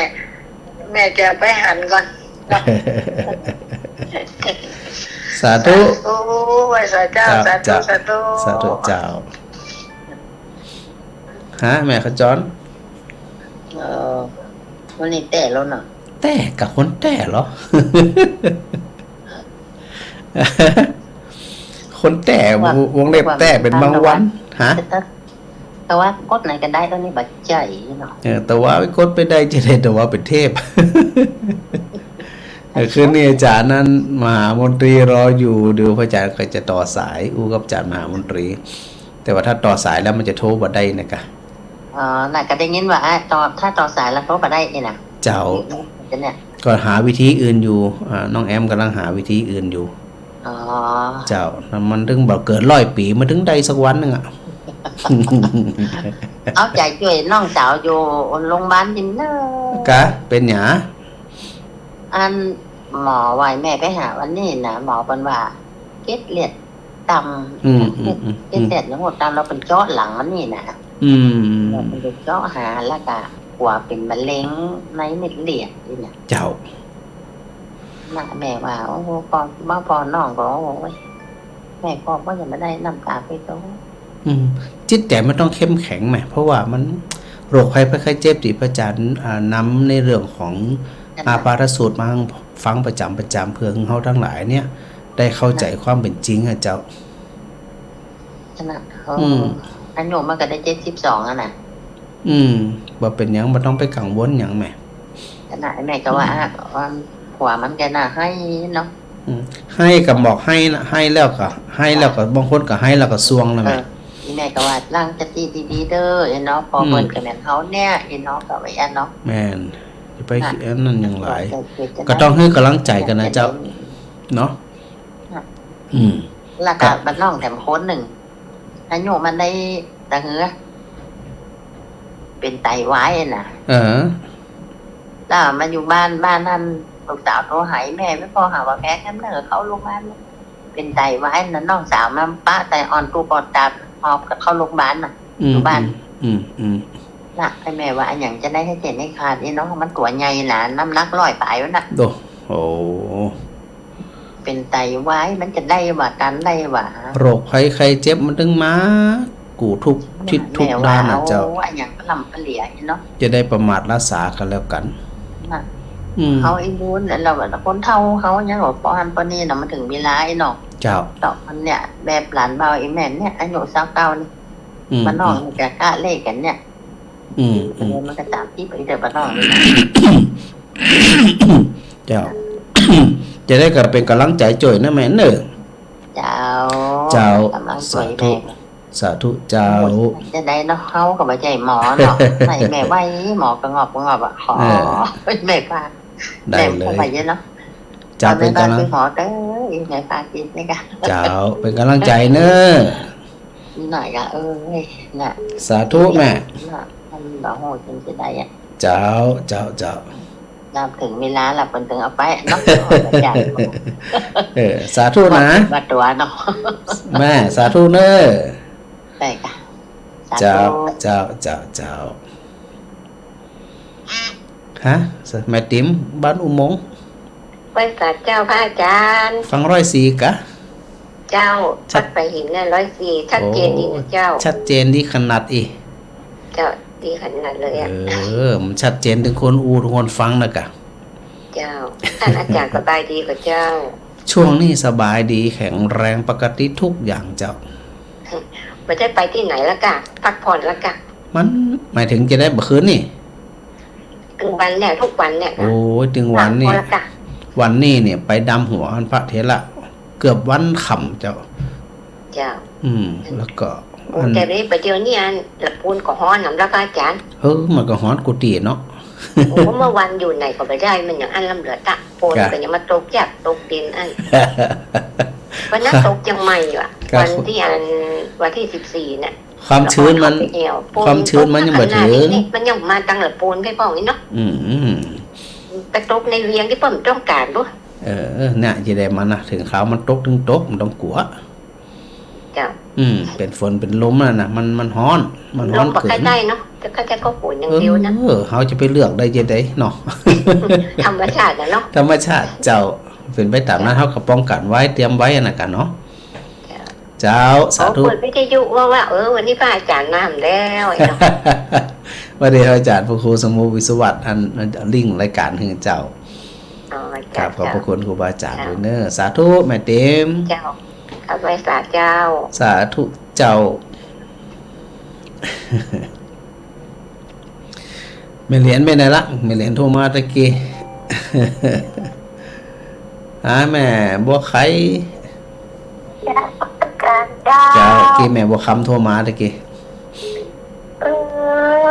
แม่จะไปหันก่อน สาธุ สาธุ ไหว้สาเจ้า เจ้า สาธุ เจ้า สาธุ สาธุเจ้า ฮะ แม่ขจร เออ วันนี้แต๊แล้วเนาะ แต๊ กะคนแต๊เหรอ คนแต๊ ว่า วงเล็บ ว่า แต๊เป๋นบางวัน ฮะ แต่ แต่ว่ากดไหนก็ได้ ต๋อนนี้บ่าใจ๋เนาะ เออ แต่ว่าไปกดไปได้จะได้ แต่ว่าเป๋นเทพ เออ คืนนี้อาจ๋ารย์นั้น มหามนตรีรออยู่ เดี๋ยวพระอาจ๋ารย์ก็จะต่อสาย อู้กับอาจ๋ารย์มหามนตรี แต่ว่าถ้าต่อสายแล้วมันจะโทรบ่ได้นะกะ อ๋อ น่ะ ก็ได้ยินว่า อ่ะ ต่อ ถ้าต่อสายแล้วโทรบ่ได้นี่นะ เจ้า เนี่ย ก็หาวิธีอื่นอยู่ อ่า น้องแอมก๋ำลังหาวิธีอื่นอยู่ อ๋อ เจ้า มันเถิงบ่เกินร้อยปี๋ มันเถิงได้สักวันนึ่งอะ เอาใจ๋จ้วยน้องสาวอยู่โรงพยาบาลนี่เน่อ กะ เป๋นหยัง อันหมอว่าแม่ไปหาวันนี้นะ หมอเปิ้นว่าเกล็ดเลือดต่ำ อืม อืม อืม เกล็ดเลือดในหัวต่ำ แล้วเปิ้นเจาะหลังมันนี่นะ อืม แล้วเปิ้นไปเจาะหา แล้วก็กั๋วเป๋นมะเร็งในเม็ดเลือดนี่นะ เจ้า น่ะ แม่ว่า โอ้ ปอ มาปอน้องก็ โอ้ย แม่ก็บ่อยากมาได้น้ำตาไปโต อืม จิตใจ๋มันต้องเข้มแข็งแหม เพราะว่ามัน โรคภัยไข้เจ็บตี้พระอาจ๋ารย์ อ่า นำในเรื่องของ นั่นน่ะ อาปาทสูตรมาฟังประจ๋ำประจ๋ำ เพื่อหื้อเฮาตังหลายเนี่ย ได้เข้าใจ๋ น่ะ ความเป๋นจริงอะเจ้า นั่นน่ะ เออ อืม อายุมันก็ได้เจ็ดสิบสองแล้วน่ะ อืม บ่เป๋นหยัง บ่ต้องไปกังวลหยังแหม ขนาดแม่ก็ว่า อืม อ่ะ ว่าผัวมันก็น่าไห้เนาะ อืม ไห้ก็บอกไห้นะ ไห้แล้วก็ ไห้แล้วก็ บางคนก็ไห้แล้วก็ส่วงนะแม่ เออ อีแม่ก็ว่าตั้งสติดีๆ เด้อ ไอ้เนาะ พ่อ อืม เปิ้นก็แม่นเฮาเนี่ย ไอ้เนาะ ก็ว่าอันเนาะ แม่น จะไป น่ะ อันนั้นหยังหลาย ก็ต้องหื้อก๋ำลังใจ๋กั๋นนะเจ้า เนาะ น่ะ อืม แล้วก็ ครับ บ้านน้องแถมคนนึ่ง อายุมันได้ตะเฮือ เป๋นไตวายน่ะ เออ แล้วมาอยู่บ้าน บ้านนั้น ลูกสาวโทรหาแม่ แม่ปอหาว่าแพงแค่เน่อ เข้าโรงพยาบาล เป๋นไตวายน่ะ น้องสาวมาปะไตอ่อนตุ๊บอ่อนตา หอบกั๋นเข้าโรงพยาบาลน่ะ อืม อยู่บ้าน อืม อืม อืม น่ะ ไอ้แม่ว่าอะหยังจะได้หื้อเจ๋นหื้อขาดนี่เนาะ มันตั๋วใหญ่น่ะ น้ำหนักร้อยป๋ายแล้วน่ะ โอ้โห เป๋นไตวาย มันจะได้หว่า ตันได้หว่า โรคภัยไข้เจ็บมันเถิงมา กู้ทุกทิศทุกด้านน่ะเจ้า แม่ว่าเอาอะหยังปะหล่ำปะเหลือเนาะ จะได้ประมาทละสากั๋นแล้วกั๋น น่ะ อืม เฮาไอ้บุญ แล้วว่าคนเฒ่าเฮายังว่าปอหั้นปอนี่น่ะ มันเถิงเวลาไอ้เนาะ เจ้า ต่อมันเนี่ย แบบหลานบ่าวไอ้แม่นเนี่ย อายุซาวเก้านี่ อืม บ้านน้อง อืม นี่ก็กะเลขกั๋นเนี่ย อืม อืม มันก็สามสิบปีเดียวบ้านน้องนี่นะ เจ้า จะได้ก็เป๋นก๋ำลังใจ๋จ้วยนะแม่เน่อ เจ้า เจ้า ก๋ำลังใจ๋ สาธุ แม่ สาธุเจ้า จะได้เนาะ เฮาก็บ่ใจ้หมอเนาะ ให้แม่ไหว้หมอก็งอบก็งอบอะ ขอ เออ แม่ว่า ได้เลย แม่ไหว้เนาะ เจ้า เป๋นก๋ำลัง แม่ว่าคือหมอเด้อ แม่ว่ากินนี่กะ เจ้า เป๋นก๋ำลังใจ๋เน่อ หน่อยกะ เอ้ย น่ะ สาธุแม่ น่ะ มันบ่ฮู้จั่งจะได้อะ เจ้า เจ้า เจ้า นับเถิงเวลาละ เปิ้นเถิงเอาไปเนาะ อาจ๋ารย์ เออ สาธุนะ ว่าตั๋วเนาะ แม่ สาธุเน่อ ได้ค่ะ สาธุ เจ้า เจ้า เจ้า เจ้า ฮะ แม่ติ๋ม บ้านอุโมงค์ ไหว้สาเจ้าพระอาจ๋ารย์ ฟังร้อยสี่กะ เจ้า ชัด วัดป่าหินเนี่ย ร้อยสี่ ชัดเจนดีนะเจ้า โอ้ ชัดเจนดีขนาดอี้ เจ้า ดีขนาดเลยอะ เออ มันชัดเจนเถิงคนอู้เถิงคนฟังนะกะ เจ้า ต้านอาจ๋ารย์สบายดีก่อเจ้า ช่วงนี้สบายดี แข็งแรงปกติทุกอย่างเจ้า บ่ได้ไปตี้ไหนละกะ พักผ่อนละกะ มันหมายเถิงจะได้บ่คืนนี่ ตึงวันเนี่ย ทุกวันเนี่ย โอ้ย ตึงวันนี่ วันนี้เนี่ย ไปดำหัวพระเถระ เกือบวันค่ำเจ้า เจ้า อืม แล้วก็ โอ้ อัน แต่นี้ไปเดี๋ยวนี้อันละปูนก็ฮ้อนนำแล้วพระอาจ๋ารย์ เออ มันก็ฮ้อนกู้ตี้เนาะ โอ้ เมื่อวันอยู่ไหนก็บ่ได้ มันอย่างอั้นลำเหลือตะ ฝน กะ ก็ยังมาตกหยาบตกเย็นอั้น วันนั้นตกเจียงใหม่ว่ะ กะ วันตี้อัน วันตี้สิบสี่น่ะ ความชื้นมัน แล้วก็เอาไปแอ่วปูน ความชื้นมันยังบ่เถิง ตกข้างหน้านี่ มันยังมาตังละปูนไปป้องนี่เนาะ อืม ไปตกในเวียงตี้เปิ้นต้องก๋านปุ๊ เออ เนี่ย จะได้มานะ เถิงคราวมันตกเถิงตก บ่ต้องกั๋ว เจ้า อืม เป๋นฝนเป๋นลมนั่นน่ะ มัน มันฮ้อน มันฮ้อน ลมบ่ใค่ได้เนาะ จะใค่ได้ก็ฝนอย่างเดียวนะ เออ เฮาจะไปเลือกได้จะใดเนาะ ธรรมชาติน่ะเนาะ ธรรมชาติเจ้า เป๋นไปต๋ามนั้น เจ้า เฮาก็ป้องกั๋นไว้ เตรียมไว้อะนะกะเนาะ เจ้า เจ้า สาธุ โอ้ เปิดวิทยุว่า ว่า เออ วันนี้พระอาจารย์มาแล้วไอ้เนาะ ว่าดี อาจารย์พระครูสมภพ วิศวัตร อัน อันลิงก์รายก๋านหื้อเจ้า อ๋อ ครับ เจ้า ขอบพระคุณครูบาอาจารย์ เจ้า ด้วยเนอะ สาธุแม่เต็ม เจ้า เอาไว้สาเจ้า สาธุเจ้า แม่เหรียญไปไหนละ แม่เหรียญโทรมาตะกี้ หาแม่บัวไข่ เจ้า เจ้า กี้แม่บัวคำโทรมาตะกี้ เอ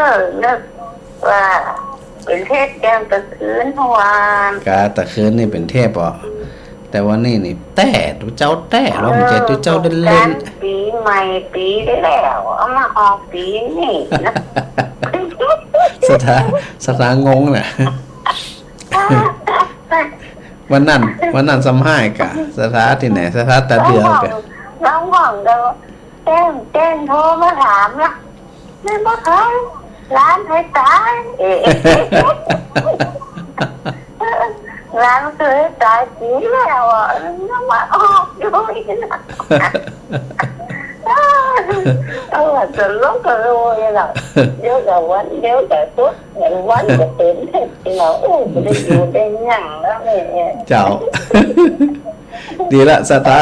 อ นึกว่าเป๋นเทพยามตะคืนหั้น กะตะคืนนี่เป๋นเทพบ่ แต่วันนี้นี่แต๊ ตุ๊เจ้าแต๊ เออ ลองเจอตุ๊เจ้าเล่นๆ สงกรานต์ปี๋ใหม่ปี๋ตี้แล้ว เอามาออกปี๋นี่นะ ศรัทธา ศรัทธางงน่ะ วันนั้น วันนั้นซ้ำฮ้ายกะ ศรัทธาตี้ไหน ศรัทธาต๋าเดือดกะ ลองมอง ลองมองดู แจ้ง แจ้งโทรมาถามละ แม่นบ่คะ หลานใผต๋าย เอ๊ะ หลานเขยต๋ายปี๋แล้วอะ ยังมาออกอยู่อีกนะ เอาล่ะ ตลกกะโลยล่ะ เดี๋ยวกะวัน เดี๋ยวกะตุ๊ด วันกะเป๋นเทพแล้ว โอ้ บ่ได้อยู่ได้หยังแล้วเนี่ย เจ้า ดีละ ศรัทธา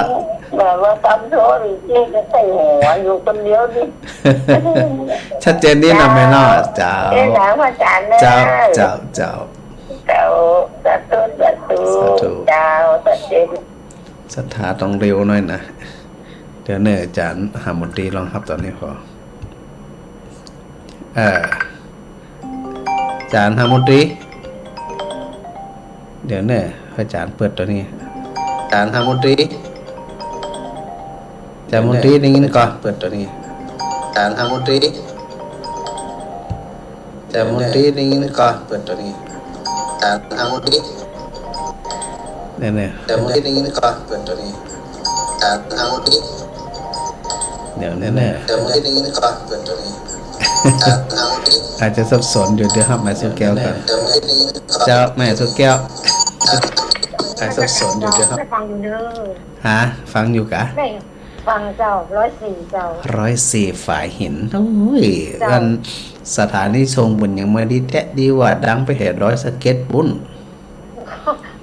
แบบว่าตำโทษนี่จะใส่หัวอยู่คนเดียวนี่ ชัดเจนดีนะแม่เนาะ เจ้า เจ้า เอ้ย หลวงอาจารย์นะ เจ้า เจ้า เจ้า เจ้า สาธุ สาธุ สาธุ เจ้า ชัดเจน ศรัทธาต้องเร็วหน่อยนะ เดี๋ยวเน่อ อาจ๋ารย์หามนตรีลองฮับต๋อนนี้ก่อ เออ อาจ๋ารย์หามนตรี เดี๋ยวเน่อ อาจ๋ารย์เปิดต๋อนนี้ อาจ๋ารย์หามนตรี อาจ๋ารย์มนตรีได้ยินก่อ เปิดต๋อนนี้ อาจ๋ารย์หามนตรี อาจ๋ารย์มนตรีได้ยินก่อ เปิดต๋อนนี้ อาจ๋ารย์หามนตรี เนี่ยๆ อาจ๋ารย์มนตรีได้ยินก่อ เปิดต๋อนนี้ อาจ๋ารย์หามนตรี เดี๋ยวเน่อ อาจ๋ารย์มนตรีได้ยินก่อ เปิดต๋อนนี้ อาจ๋ารย์หามนตรี อาจจะสับสนอยู่ เดี๋ยวฮับแม่สุแก้วก่อน เดี๋ยวเน่อ อาจ๋ารย์มนตรีได้ยินก่อ เจ้า แม่สุแก้ว อาจสับสนอยู่ เดี๋ยวฮับ ฟังอยู่เน่อ ฮะ ฟังอยู่กะ แม่ ฟังเจ้า ร้อยสี่เจ้า ร้อยสี่ฝายหิน โอ้ย เจ้า อันสถานีส่งเปิ้นยังบ่ดีแต๊ดีว่า ดังไปแหดอยสะเก็ดปู๊น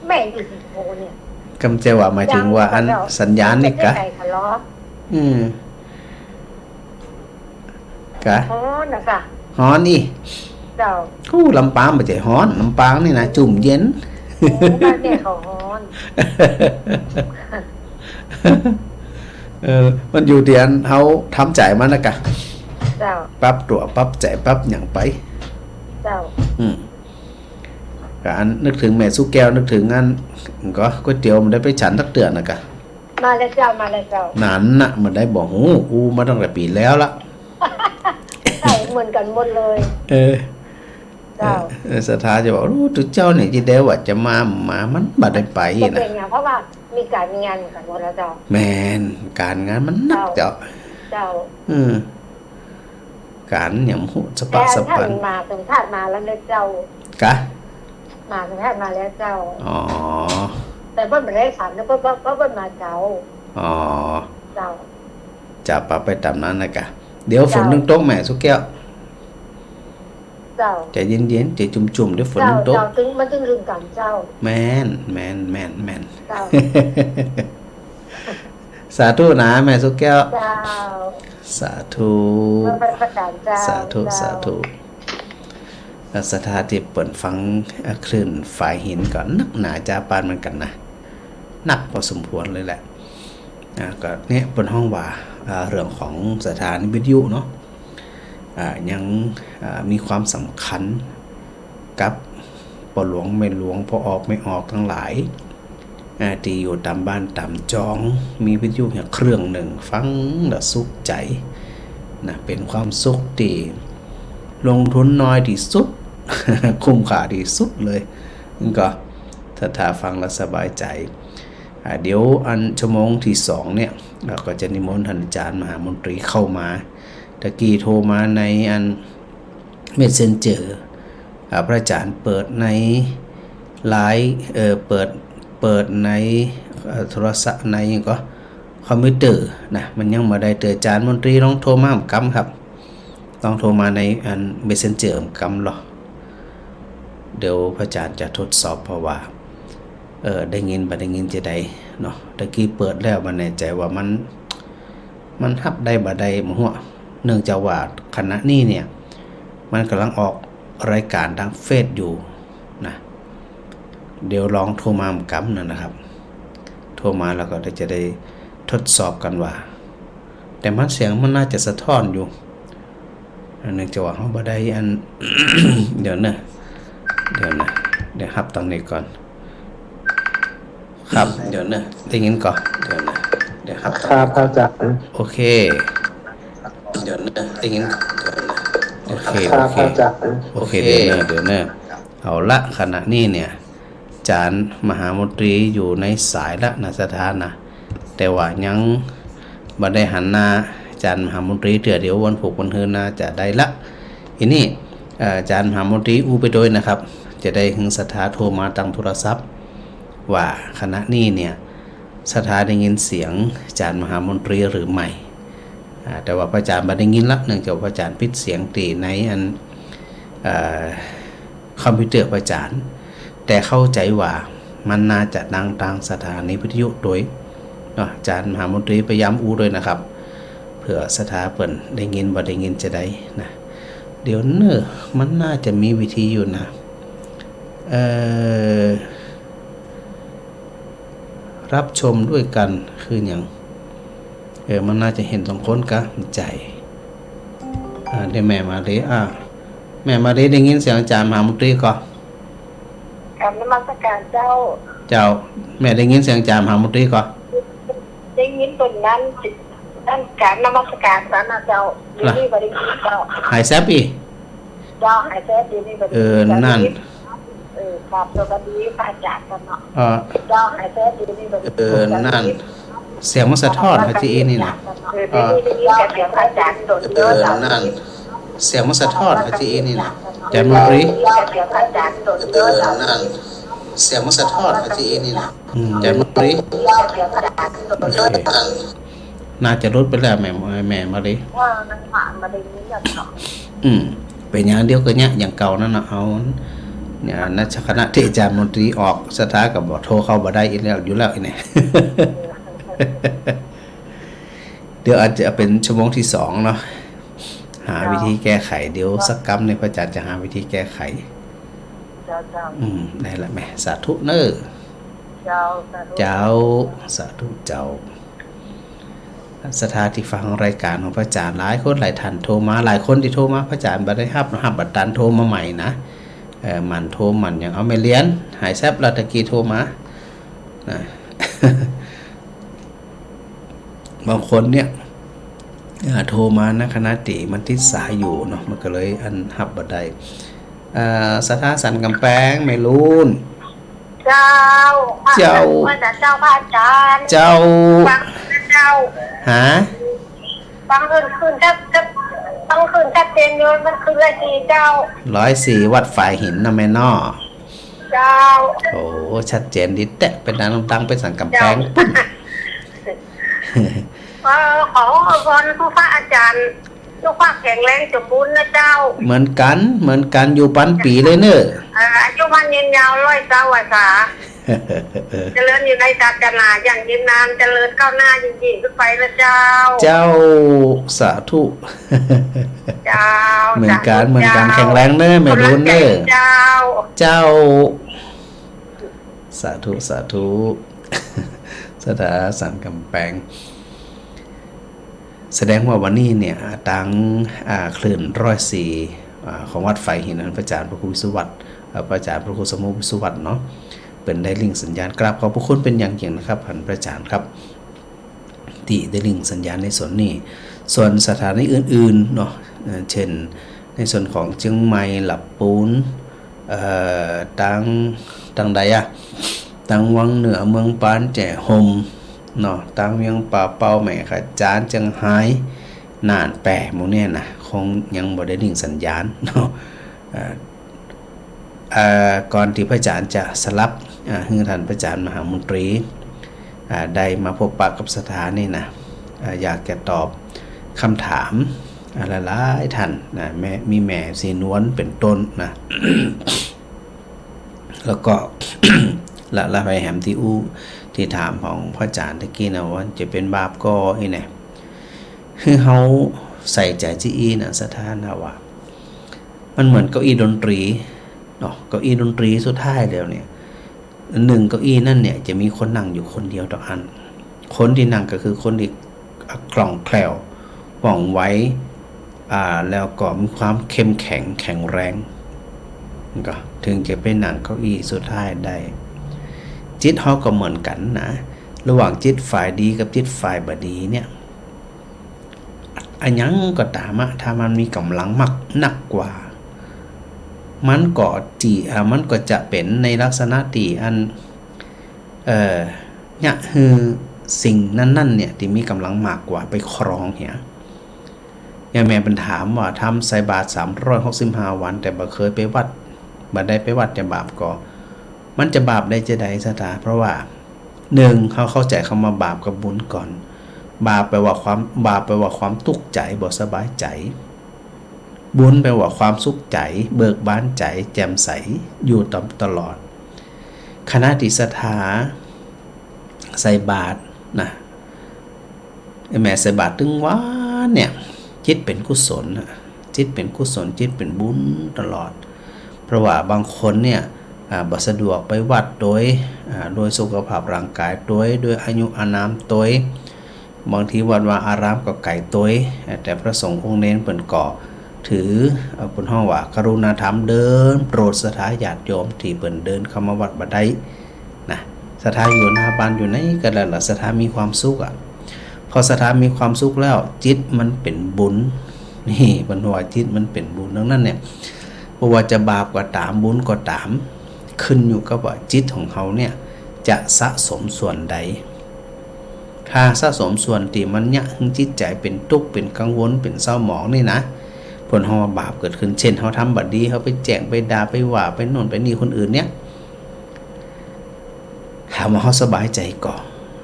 แม่อยู่สิงคโปร์เนี่ย กำเจาว่าหมายถึงว่าอัน เจ้า สัญญาณนี่กะ ประเทศใดคะลอ อืม กะ ฮ้อนนะกะ ฮ้อนนี่ เจ้า อู้ ลำปางบ่ใจ้ฮ้อน ลำปางนี่นะ จุ่มเย็น โอ้ บ้านแม่เขาฮ้อน เออ มันอยู่ตี้อันเฮาทำใจ๋มันนะกะ เจ้า ปรับตั๋ว ปรับใจ๋ ปรับหยังไป เจ้า อืม กะอันนึกเถิงแม่สุแก้ว นึกเถิงอัน ก็ก๋วยเตี๋ยวบ่ได้ไปฉันสักเตื้อนะกะ มาแล้วเจ้า มาแล้วเจ้า นั้นน่ะ บ่ได้บ่ฮู้ อู้มาตั้งแต่ปี๋แล้วละ ใส่เหมือนกันหมดเลย เออ เจ้า เออ ศรัทธาจะบอก โอ้ ตุ๊เจ้าเนี่ย จะได้ว่าจะมา มา มันบ่ได้ไปนะ บ่เป๋นหยัง เพราะว่ามีก๋านมีงานเหมือนกันหมดแล้วเจ้า แม่น ก๋านงานมันหนักเจ้า เจ้า เจ้า อืม ก๋านหยังฮู้สะปะสะปัน แต่ท่านมาสมภาษณ์มาแล้วนะเจ้า กะ มาสมภาษณ์มาแล้วเจ้า อ๋อ แต่เปิ้นบ่ได้ถามนะ เปิ้น เปิ้น เปิ้นมาเจ้า อ๋อ เจ้า จะปะไปต๋ามนั้นนะกะ เดี๋ยวฝน เจ้า เถิงตกแม่สุแก้ว เจ้า ใจ๋เย็นๆ ใจ๋จุ่มๆ เดี๋ยวฝน เจ้า เถิงตก เจ้า เถิง มันเถิงลืมกั๋นเจ้า แม่น แม่น แม่น แม่น เจ้า สาธุนะแม่สุแก้ว เจ้า สาธุ นมัสก๋านเจ้า สาธุ เจ้า สาธุ แล้วศรัทธาตี้เปิ้นฟัง อ่ะ คลื่นฝายหินก็นักหนาจ๊าปานเหมือนกั๋นนะ นักพอสมควรเลยแหละ อ่ะ ก็เนี่ยเปิ้นฮ้องว่า อ่า เรื่องของสถานีวิทยุเนาะ อ่า ยัง อ่า มีความสำคัญ กับป้อหลวงแม่หลวง ป้อออกแม่ออกตังหลาย อ่า ตี้อยู่ต๋ามบ้านต๋ามจอง มีวิทยุเหียเครื่องนึ่ง ฟังแล้วสุขใจ๋นะ เป๋นความสุขตี้ลงทุนน้อยตี้สุด คุ้มค่าตี้สุดเลย ก็ศรัทธาฟังแล้วสบายใจ๋ อ่า เดี๋ยวอันชั่วโมงตี้สองเนี่ย เฮาก็จะนิมนต์ต้านอาจ๋ารย์มหามนตรีเข้ามา ตะกี้โทรมาในอัน เมสเซนเจอร์ อ่า พระอาจ๋ารย์เปิดในไลน์ เอ่อ เปิด เปิดใน เอ่อ โทรศัพท์ ในหยังก็ คอมพิวเตอร์นะ มันยังบ่ได้ เตื้ออาจ๋ารย์มนตรีลองโทรมาหำกำครับ ลองโทรมาในอัน เมสเซนเจอร์ หำกำลอ เดี๋ยวพระอาจ๋ารย์จะทดสอบ เพราะว่า เอ่อ ได้ยินบ่ได้ยินจะใดเนาะ ตะกี้เปิดแล้วบ่แน่ใจ๋ว่ามัน มันฮับได้บ่ได้บ่ฮู้ เนื่องจากว่าขณะนี้เนี่ย มันก่ำลังออกรายก๋านตางเฟซอยู่นะ เดี๋ยวลองโทรมาหำกำนั่นนะครับ โทรมาแล้วก็เดี๋ยวจะได้ทดสอบกั๋นว่า แต่มันเสียงมันน่าจะสะท้อนอยู่ อันเนื่องจากว่าเฮาบ่ได้อัน เดี๋ยวนะ เดี๋ยวนะ เดี๋ยวฮับตางนี้ก่อน ครับ เดี๋ยวนะ ได้ยินก่อ เดี๋ยวนะ เดี๋ยวฮับตาง ครับ นี้ พระอาจ๋ารย์ โอเค เดี๋ยวนะ ได้ยินก่อ เดี๋ยวนะ โอเค ครับ โอเค พระอาจ๋ารย์ โอเค เดี๋ยวนะ เดี๋ยวนะ เอาละ ขณะนี้เนี่ย อาจ๋ารย์มหามนตรีอยู่ในสายละนะ ศรัทธานะ แต่ว่ายังบ่ได้หันหน้าอาจ๋ารย์มหามนตรีเตื้อ เดี๋ยววันพูกวันฮืนน่าจะได้ละ ทีนี้ เอ่อ อาจ๋ารย์มหามนตรีอู้ไปโดยนะครับ จะได้หึงศรัทธาโทรมาตางโทรศัพท์ ว่าขณะนี้เนี่ย ศรัทธาได้ยินเสียงอาจ๋ารย์มหามนตรีหรือไม่ อ่า แต่ว่าพระอาจ๋ารย์บ่ได้ยินละ เนื่องจากพระอาจ๋ารย์ปิดเสียงตี้ในอัน เอ่อ คอมพิวเตอร์พระอาจ๋ารย์ แต่เข้าใจ๋ว่ามันน่าจะดังตางสถานีวิทยุโดยเนาะ อาจ๋ารย์มหามนตรีพยายามอู้โดยนะครับ เปื้อศรัทธาเปิ้นได้ยินบ่ได้ยินจะใดนะ เดี๋ยวเน่อ มันน่าจะมีวิธีอยู่นะ เอ่อ รับชมด้วยกันคือหยัง เออ มันน่าจะหันสองคนกะ ใจ๋ อ่า เดี๋ยวแม่มาลี อ่า แม่มาลีได้ยินเสียงอาจ๋ารย์มหามนตรีก่อ กราบนมัสการเจ้า เจ้า แม่ได้ยินเสียงอาจ๋ารย์มหามนตรีก่อ ได้ยินเปิ้นนั้น อันกราบนมัสการเจ้านะเจ้า เดี๋ยวนี้บ่ได้ยินเจ้า หายแซบอีก เจ้า หายแซบ เดี๋ยวนี้บ่ได้ยิน เออ เจ้า นั่น เออ ครับ สวัสดีพระอาจ๋ารย์ก่อนเนาะ เออ เจ้า หายแซบ เดี๋ยวนี้บ่ได้ยิน เออ นั่น เสียงมันสะท้อน พระอาจ๋ารย์ ตี้อี้นี่นะ เออ เดี๋ยวนี้ได้ยินแต่เสียงพระอาจ๋ารย์โดดเดียว เออ นั่น เสียงมันสะท้อน พระอาจ๋ารย์ ตี้อี้นี่นะ อาจ๋ารย์มนตรี เสียงพระอาจ๋ารย์โดดเดียว เออ นั่น เสียงมันสะท้อน พระอาจ๋ารย์ ตี้อี้นี่นะ อืม อาจ๋ารย์มนตรี เสียงพระอาจ๋ารย์โดดเดียว เออ น่าจะหลุดไปแล้ว แม่ แม่มาลี ว่ามันผ่านมาได้ยินแล้วเนาะ อืม เป๋นอย่างเดียวก็เยียะอย่างเก่านั่นน่ะ เอา เนี่ย ในขณะตี้อาจ๋ารย์มนตรีออก ศรัทธาก็บ่โทรเข้าบ่ได้อีกแล้ว อยู่แล้วเนี่ย เดี๋ยวอาจจะเป๋นชั่วโมงตี้สองเนาะ หาวิธีแก้ไข เดี๋ยวสักกำเนี่ยพระอาจ๋ารย์จะหาวิธีแก้ไข เจ้า เจ้า อืม ได้ละแม่ สาธุเน่อ เจ้า สาธุ เจ้า สาธุเจ้า ศรัทธาตี้ฟังรายก๋านของพระอาจ๋ารย์หลายคนหลายท่านโทรมา หลายคนตี้โทรมาพระอาจ๋ารย์บ่ได้ฮับ ฮับบ่ตัน โทรมาใหม่นะ เอ่อ หมั่นโทร หมั่นหยัง เอาแม่เลียน หายแซบละ ตะกี้โทรมา นะ บางคนเนี่ย เอ่อ โทรมานะ ขณะตี้มันติดสายอยู่เนาะ มันก็เลยอันฮับบ่ได้ เอ่อ ศรัทธาสันก๋ำแปง แม่ลูน เจ้า เจ้า พระเจ้า พระอาจ๋ารย์ เจ้า ฟังเจ้า ฮะ ฟังขึ้น ขึ้นชัด ชัด ฟังขึ้นชัดเจนอยู่ มันขึ้นร้อยสี่เจ้า ร้อยสี่วัดฝายหินนะแม่เนาะ เจ้า โอ้ ชัดเจนดีแต๊ เป๋นดัง ดังเป๋นสันก๋ำแปง เจ้า ปุ๊บ เออ ขออวยพรผู้พระอาจ๋ารย์ สุขภาพแข็งแรงสมบูรณ์นะเจ้า เหมือนกั๋น เหมือนกั๋น อยู่ปันปี๋เลยเน่อ เอ่อ อายุมั่นยืนยาว ร้อยเก้าพรรษา เจริญอยู่ในศาสนาอย่างยืนนาน เจริญก้าวหน้ายิ่งๆ ขึ้นไปนะเจ้า เจ้า สาธุ เจ้า เหมือนกั๋น สาธุ เหมือนกั๋น เจ้า แข็งแรงเน่อ แม่ลูนเน่อ กำลังใจเจ้า เจ้า สาธุ สาธุ ศรัทธาสันก๋ำแปง แสดงว่าวันนี้เนี่ย ตาง อ่า คลื่นร้อยสี่ อ่า ของวัดฝายหิน อันพระอาจ๋ารย์พระครูวิศวัตร เอ่อ พระอาจ๋ารย์พระครูสมภพ วิศวัตรเนาะ เปิ้นได้เล่งสัญญาณ กราบขอบพระคุณเป๋นอย่างยิ่งนะครับ ท่านพระอาจ๋ารย์ครับ ตี้ได้เล่งสัญญาณในส่วนนี้ ส่วนสถานีอื่นๆ เนาะ เอ่อ เจ้น ในส่วนของเจียงใหม่ หลับปูน เอ่อ ตาง ตางใดอะ ตางวังเหนือ เมืองปาน แจ้ห่ม เนาะ ตางเวียงป่าเปา แม่ขะจาน เจียงฮาย น่าน แป้ หมู่เนี่ยนะ คงยังบ่ได้เล่งสัญญาณเนาะ เอ่อ เอ่อ ก่อนตี้พระอาจ๋ารย์จะสลับ อ่า หื้อท่านพระอาจ๋ารย์มหามนตรี อ่า ได้มาพบปะกับศรัทธานี่นะ อ่า อยากจะตอบกำถาม อ่า หลายๆ ท่านนะ แม่ มีแม่ศรีนวลเป๋นต้นนะ แล้วก็ ละ ละไปแหมตี้อู้ ตี้ถามของพระอาจ๋ารย์ตะกี้นะ ว่าจะเป๋นบาปก่ออี้แหน่ หื้อเฮาใส่ใจ๋จะอี้นะ ศรัทธานะ ว่า มันเหมือนเก้าอี้ดนตรีเนาะ เก้าอี้ดนตรีสุดท้ายแล้วเนี่ย นึ่งเก้าอี้นั้นเนี่ยจะมีคนนั่งอยู่คนเดียวเต้าอั้น คนตี้นั่งก็คือคนตี้คล่องแคล่ว ว่องไว อ่า แล้วก็มีความเข้มแข็ง แข็งแรง ก็ถึงจะไปนั่งเก้าอี้สุดท้ายได้ จิตเฮาก็เหมือนกั๋นนะ ระหว่างจิตฝ่ายดีกับจิตฝ่ายบ่ดีเนี่ย อะหยังก็ต๋ามอะ ถ้ามันมีก๋ำลังมากนักกว่า มันก็ตี้ อ่า มันก็จะเป๋นในลักษณะตี้อัน เอ่อ เยียะหื้อสิ่งนั้นๆ เนี่ย ตี้มีก๋ำลังมากกว่าไปครองเหีย อย่างแม่เปิ้นถามว่า ทำใส่บาตรสามร้อยหกสิบห้าวัน แต่บ่เกยไปวัด บ่ได้ไปวัดจะบาปก่อ มันจะบาปได้จาใดศรัทธา เพราะว่า นึ่ง เฮาเข้าใจ๋กำว่าบาปกับบุญก่อน บาปแป๋ว่าความ บาปแป๋ว่าความตุ๊กใจ๋ บ่สบายใจ๋ บุญแป๋ว่าความสุขใจ๋ เบิกบานใจ๋ แจ่มใส อยู่ต๋ามตลอด ขณะตี้ศรัทธาใส่บาตรนะ แม่ใส่บาตรตึงวันเนี่ย จิตเป๋นกุศลนะ จิตเป๋นกุศล จิตเป๋นบุญตลอด เพราะว่าบางคนเนี่ย อ่า บ่สะดวกไปวัดโตย อ่า โดยสุขภาพร่างก๋ายโตย โดยอายุอานามโตย บางทีวัดวาอารามก็ไก๋โตย แต่พระสงฆ์องค์เณรเปิ้นก็ถือ เอ่อ เปิ้นฮ้องว่ากรุณาธรรมเดินโปรดศรัทธาญาติโยมตี้เปิ้นเดินเข้ามาวัดบ่ได้นะ ศรัทธาอยู่หน้าบ้านอยู่ไหนก็แล้วแต่ศรัทธามีความสุขอะ พอศรัทธามีความสุขแล้ว จิตมันเป๋นบุญ นี่เปิ้นว่าจิตมันเป๋นบุญ ดังนั้นเนี่ย บ่ว่าจะบาปก็ต๋าม บุญก็ต๋าม ขึ้นอยู่กับว่าจิตของเฮาเนี่ยจะสะสมส่วนใด ถ้าสะสมส่วนตี้มันเยียะหื้อจิตใจ๋เป๋นตุ๊กข์ เป๋นกังวล เป๋นเศร้าหมองนี่นะ เปิ้นฮ้องว่าบาปเกิดขึ้น เจ้นเฮาทำบ่ดี เฮาไปแจ้ง ไปด่า ไปว่า ไปโน่นไปนี่คนอื่นเนี่ย ถามว่าเฮาสบายใจ๋ก่อ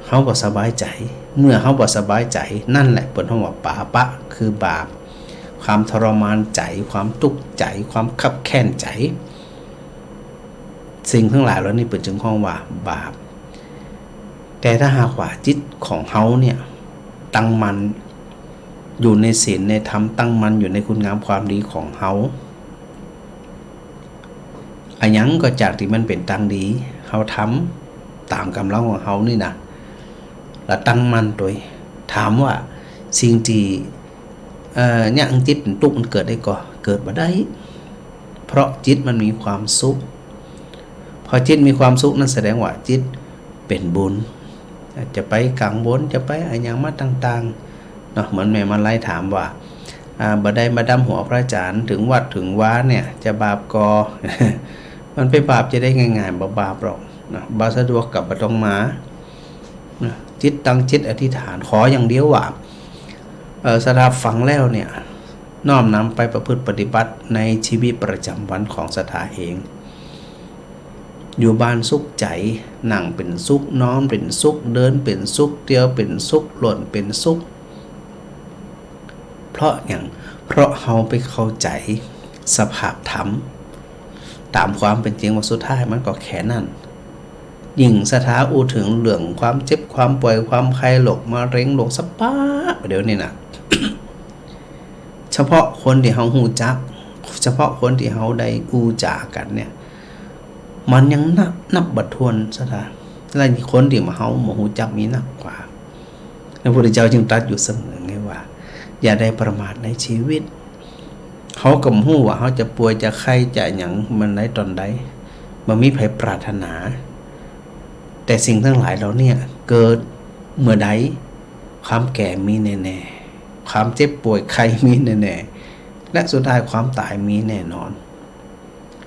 เฮาบ่สบายใจ๋ เมื่อเฮาบ่สบายใจ๋ นั่นแหละเปิ้นฮ้องว่าปาปะ คือบาป ความทรมานใจ๋ ความตุ๊กข์ใจ๋ ความคับแค้นใจ๋ สิ่งตังหลายเหล่านี้เปิ้นจึงฮ้องว่าบาป แต่ถ้าหากว่าจิตของเฮาเนี่ยตั้งมั่นอยู่ในศีลในธรรม ตั้งมั่นอยู่ในคุณงามความดีของเฮา อะหยังก็จากตี้มันเป๋นตางดี เฮาทำต๋ามก๋ำลังของเฮานี่นะ แล้วตั้งมั่นโตย ถามว่าสิ่งตี้ เอ่อ เยียะหื้อจิตเป๋นตุ๊กข์มันเกิดได้ก่อ เกิดบ่ได้ เพราะจิตมันมีความสุข พอจิตมีความสุขนั่นแสดงว่าจิตเป๋นบุญ จะไปกังวล จะไปอะหยังมาต่างๆ เนาะ เหมือนแม่มาลัยถามว่า อ่า บ่ได้มาดำหัวพระอาจ๋ารย์ เถิงวัดเถิงวาเนี่ย จะบาปก่อ มันไปบาปจาใดง่ายๆ บ่บาปหรอก เนาะ บ่สะดวกก็บ่ต้องมา นะ จิตตั้งจิตอธิษฐาน ขออย่างเดียวว่า เอ่อ ศรัทธาฟังแล้วเนี่ย น้อมนำไปประพฤติปฏิบัติในชีวิตประจำวันของศรัทธาเอง อยู่บ้านสุขใจ๋ นั่งเป๋นสุข นอนเป๋นสุข เดินเป๋นสุข เตียวเป๋นสุข ล่นเป๋นสุข เพราะหยัง เพราะเฮาไปเข้าใจ๋สภาพธรรม ต๋ามความเป๋นจริงว่าสุดท้ายมันก็แค่นั้น ยิ่งศรัทธาอู้เถิงเรื่องความเจ็บความป่วย ความไข้ โรคมะเร็ง โรคสะป๊า เดี๋ยวนี้นะ เฉพาะคนตี้เฮาฮู้จัก เฉพาะคนตี้เฮาได้อู้จ๋ากั๋นเนี่ย มันยังนับ นับบ่ถ้วนศรัทธา และคนตี้เฮาบ่ฮู้จักมีนักกว่า พระพุทธเจ้าจึงตรัสอยู่เสมอไงว่า อย่าได้ประมาทในชีวิต เฮาก็บ่ฮู้ว่าเฮาจะป่วยจะไข้จะหยังเมื่อใดต๋อนใด บ่มีใผปรารถนา แต่สิ่งตังหลายเหล่าเนี้ยเกิดเมื่อใด ความแก่มีแน่ๆ ความเจ็บป่วยไข้มีแน่ๆ และสุดท้ายความต๋ายมีแน่นอน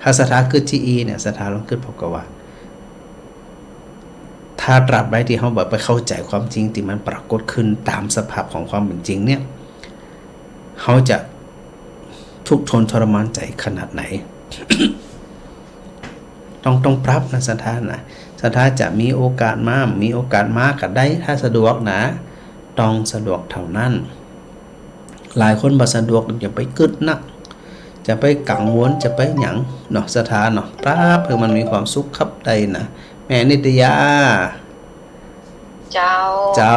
ถ้าศรัทธากึ๊ดจี้อี้เนี่ย ศรัทธาลองกึ๊ดพบกั๋นว่า ถ้าตราบใดตี้เฮาบ่ไปเข้าใจ๋ความจริงตี้มันปรากฏขึ้นต๋ามสภาพของความเป๋นจริงเนี่ย เฮาจะทุกข์ทนทรมานใจ๋ขนาดไหน ต้อง ต้องปรับนะศรัทธานะ ศรัทธาจะมีโอกาสมา มีโอกาสมาก็ได้ ถ้าสะดวกนะ ต้องสะดวกเท่านั้น หลายคนบ่สะดวก อย่าไปกึ๊ดนัก จะไปกังวล จะไปหยังเนาะ ศรัทธาเนาะ ปรับหื้อมันมีความสุขครับได้นะ แม่นิตยา เจ้า เจ้า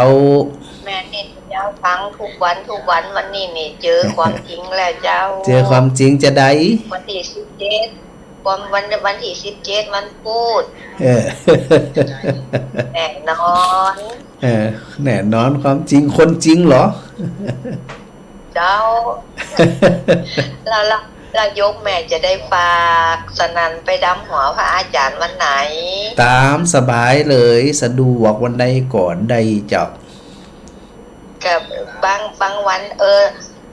แม่นิตยาฟังทุกวันทุกวัน วันนี้นี่เจอความจริงแล้วเจ้า เจอความจริงจะใด วันตี้สิบเจ็ด วัน วัน วันตี้สิบเจ็ด วันพูด เออ แน่นอน เออ แน่นอน ความจริง คนจริงเหรอ เจ้า แล้ว แล้ว แล้วโยมแม่จะได้ฝากสนั่นไปดำหัวพระอาจ๋ารย์วันไหน ต๋ามสบายเลย สะดวกวันใดก็ได้เจ้า ก็บาง บางวัน เออ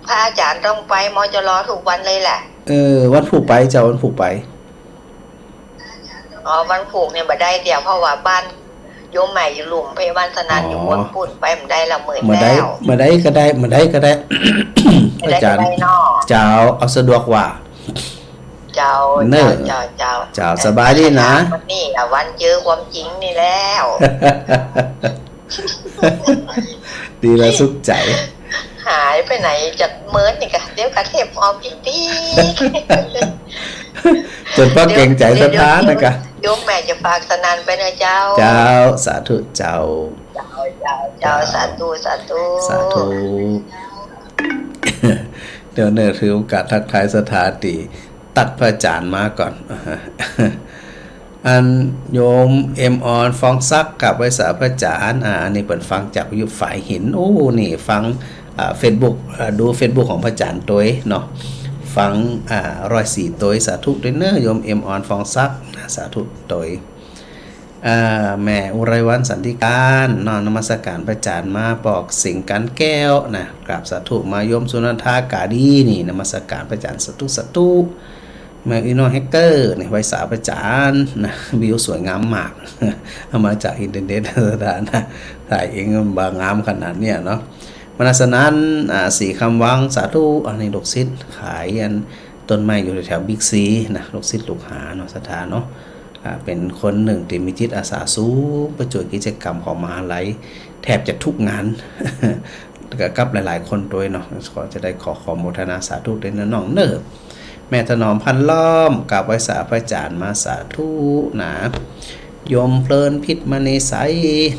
พระอาจ๋ารย์ต้องไป มจร ทุกวันเลยแหละ เออ วันพูกไปเจ้า วันพูกไป อ๋อ วันพูกเนี่ยบ่ได้เตีย เพราะว่าบ้านโยมแม่อยู่ลุ่ม พยาบาลสนานอยู่ อ๋อ บนปู๊น ไปบ่ได้ละ เมื่อย บ่ได้ แล้ว บ่ได้ก็ได้ บ่ได้ก็ได้ บ่ได้ก็ได้ อาจ๋ารย์ เนาะ เจ้า เอาสะดวกว่า เจ้า เนอะ เจ้า เจ้า เจ้า สบายดีนะ วันนี้ละวันเจอความจริงนี่แล้ว ดีละสุขใจ๋ หายไปไหนจากเมินนี่กะ เดี๋ยวกะเทพออกอีกที จ๋นป้อเก๋งใจ๋ศรัทธานะกะ โยมแม่จะฝากสนั่นไปนะเจ้า เจ้า สาธุเจ้า เจ้า เจ้า เจ้า สาธุ สาธุ สาธุ เดี๋ยวเนอะ ถือโอกาสทักทายศรัทธาตี้ตั๊กพระอาจ๋ารย์มาก่อน อันโยมเอ็มออน ฟองซัก กราบไหว้สาพระอาจ๋ารย์ อ่า อันนี้เปิ้นฟังจากวิทยุฝายหิน โอ้ นี่ฟัง อ่า เฟซบุ๊ก อ่า ดูเฟซบุ๊กของพระอาจ๋ารย์ตวยเนาะ ฟัง อ่า ร้อยสี่ตวย สาธุตวยเนอะ โยมเอ็มออน ฟองซัก นะ สาธุตวย อ่า แม่อุไรวรรณ สันติการเนาะ นมัสการพระอาจ๋ารย์มาปอกสิงห์ ก๋านแก้วนะ กราบสาธุ มาโยมสุนันทา ก๋าดีนี่ นมัสการพระอาจ๋ารย์ สาธุ สาธุ แม่อีน้อยแฮกเกอร์นี่ ไหว้สาพระอาจ๋ารย์นะ วิวสวยงามมาก เอามาจากอินเทอร์เน็ตนะ ถ่ายเองมันบ่งามขนาดเนี้ยเนาะ มนัสนันท์ อ่า ศรีคำวัง สาธุ อันนี้ลูกศิษย์ขายอันต้นไม้อยู่แถวๆ บิ๊กซีนะ ลูกศิษย์ลูกหาเนาะ ศรัทธาเนาะ อ่า เป๋นคนนึ่งตี้มีจิตอาสาสูง ไปจ้วยกิจกรรมของมหาลัยแทบจะกู้งาน แล้วก็กับหลายๆ คนตวยเนาะ ขอ จะได้ขอ ขอโมทนาสาธุตวยเนอะน้องเนอะ แม่ถนอม พันล้อม กราบไหว้สาพระอาจ๋ารย์มา สาธุนะ โยมเพลินพิษมณีใส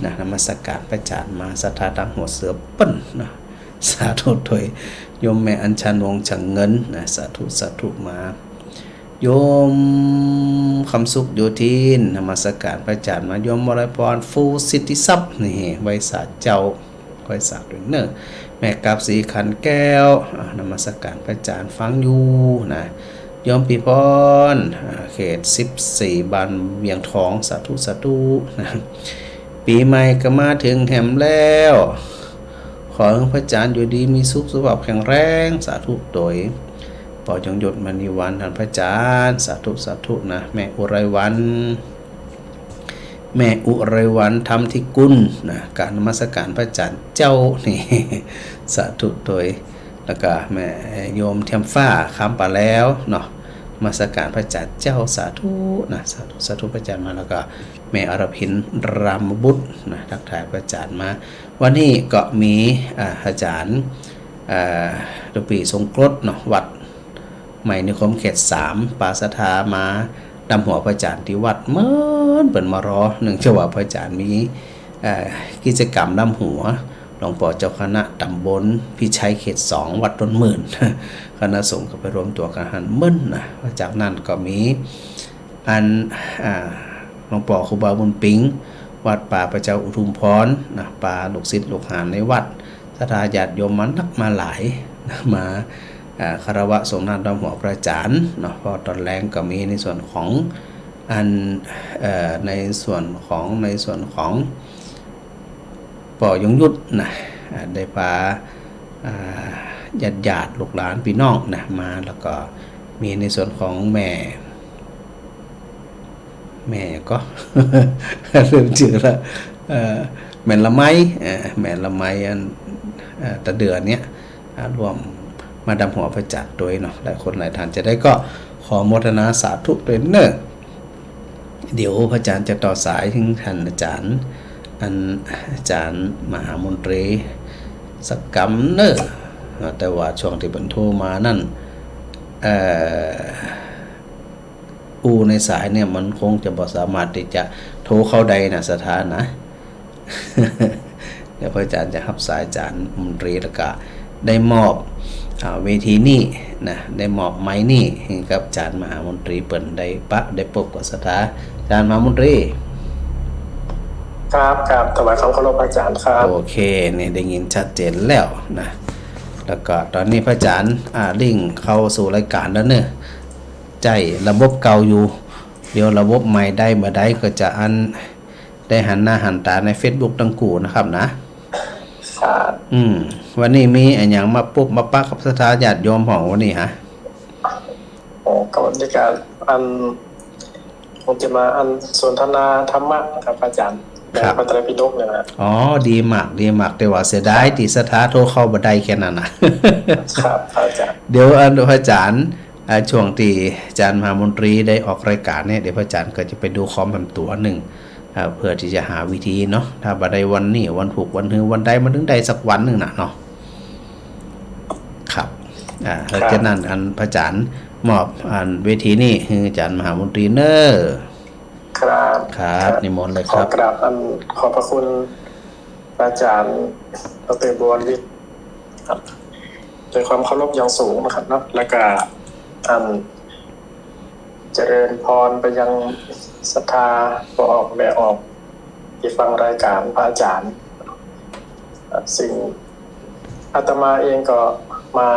นะ นมัสการพระอาจ๋ารย์มา ศรัทธาตางหัวเสือเปิ้นนะ สาธุตวย โยมแม่อัญชัน วงศ์ฉังเงินนะ สาธุ สาธุมา โยมคำสุขโยธิน นมัสการพระอาจ๋ารย์มา โยมวรัยพร ฟูสิทธิทรัพย์ นี่ ไหว้สาเจ้า ไหว้สาตวยเนอะ แม่กาบสีขันแก้ว อ่า นมัสการพระอาจ๋ารย์ ฟังอยู่นะ โยมปีพร อ่า เขตสิบสี่ บ้านเวียงทอง สาธุ สาธุนะ ปี๋ใหม่ก็มาเถิงแหมแล้ว ขอหื้อพระอาจ๋ารย์อยู่ดีมีสุข สุขภาพแข็งแรง สาธุตวย ปอจงหยดมณีวัน ท่านพระอาจ๋ารย์ สาธุ สาธุนะ แม่อุไรวรรณ แม่อุไรวรรณ ธรรมธิกุลนะ กราบนมัสการพระอาจ๋ารย์เจ้า นี่ สาธุตวย แล้วก็แม่โยมเทียมฟ้า คำป่าแล้วเนาะ นมัสการพระอาจ๋ารย์เจ้า สาธุนะ สาธุ สาธุพระอาจ๋ารย์มา แล้วก็แม่อรพิน รามบุตรนะ ทักทายพระอาจ๋ารย์มา วันนี้ก็มี อ่า อาจ๋ารย์ อ่า ตุปีทรงกรดเนาะ วัดใหม่นิคมเขตสาม ปาศรัทธามาดำหัวพระอาจ๋ารย์ตี้วัด เมินเปิ้นมารอ เนื่องจากว่าพระอาจ๋ารย์มี เอ่อ กิจกรรมดำหัว หลวงปอเจ้าคณะตำบลพิชัยเขตสอง วัดต้นหมื่น คณะสงฆ์ก็ไปรวมตั๋วกั๋นหั้นเมินนะ จากนั้นก็มี อัน อ่า หลวงปอครูบาบุญปิ๊ง วัดป่าพระเจ้าอุทุมพรนะ ปาลูกศิษย์ลูกหาในวัด ศรัทธาญาติโยมมานักมาหลายนะ มา อ่า คารวะสรงน้ำดำหัวพระอาจารย์เนาะ เพราะตอนแลงก็มีในส่วนของอัน เอ่อ ในส่วนของ ในส่วนของป้อยงยุทธนะ อ่า ได้ปา อ่า ญาติๆ ลูกหลานพี่น้องนะ มา แล้วก็มีในส่วนของแม่ แม่ก็ ลืมจื้อละ เอ่อ แม่ละไม เอ่อ แม่ละไม อัน เอ่อ ตะเดือเนี่ย อ่า ร่วมมาดำหัวพระอาจารย์ตวยเนาะ หลายคนหลายท่าน จะได้ก็ขอโมทนาสาธุตวยเน่อ เดี๋ยวพระอาจารย์จะต่อสายเถิงท่านอาจารย์ อันอาจารย์มหามนตรีสักกำเน่อ แต่ว่าช่วงตี้เปิ้นโทรมานั้น เอ่อ อู้ในสายเนี่ยมันคงจะบ่สามารถตี้จะโทรเข้าได้นะ ศรัทธานะ เดี๋ยวพระอาจารย์จะฮับสายอาจารย์มนตรี แล้วก็ได้มอบ อ่า เวทีนี้นะ ได้มอบไมค์นี้หื้อกับอาจารย์มหามนตรี เปิ้นได้ปะ ได้ปบกับศรัทธา อาจารย์มหามนตรี ครับ ครับ ถวายความเคารพอาจารย์ครับ โอเค นี่ได้ยินชัดเจนแล้วนะ แล้วก็ต๋อนนี้พระอาจารย์ อ่า ลิงก์เข้าสู่รายการแล้วเน่อ ใจ๊ระบบเก่าอยู่ เดี๋ยวระบบใหม่ได้บ่ได้ก็จะอัน ได้หันหน้าหันต๋าในเฟซบุ๊กตังกู้นะครับนะ ครับ อืม วันนี้มีอะหยังมาปบมาปะกับศรัทธาญาติโยมพ่องวันนี้ฮะ โอ้ ก็วันนี้ก็อัน คงจะมาอันสนทนาธรรมะนะครับอาจารย์ ครับ ในพระไตรปิฎกเนี่ยนะ อ๋อ ดีมาก ดีมาก แต่ว่าเสียดายตี้ศรัทธาโทรเข้าบ่ได้แค่นั้นนะ ครับ อาจารย์ เดี๋ยวอัน พระอาจารย์ อ่า ช่วงตี้อาจารย์มหามนตรีได้ออกรายการเนี่ย เดี๋ยวพระอาจารย์ก็จะไปดูคอมแหมตั๋วนึ่ง อ่า เพื่อตี้จะหาวิธีเนาะ ถ้าบ่ได้วันนี้ วันพูก วันฮือ วันใดมันเถิงได้สักวันนึ่งนะเนาะ ครับ อ่า ครับ ฉะนั้นอันพระอาจารย์มอบอันเวทีนี้หื้ออาจารย์มหามนตรีเน่อ ครับ ครับ ครับ นิมนต์เลยครับ ขอกราบอันขอบพระคุณอาจารย์ดอกเตอร์ บวรวิทย์ครับ ด้วยความเคารพอย่างสูงนะครับเนาะ แล้วก็อันเจริญพรไปยังศรัทธาป้อออกแม่ออกตี้ฟังรายการพระอาจารย์ ซึ่งอาตมาเองก็มา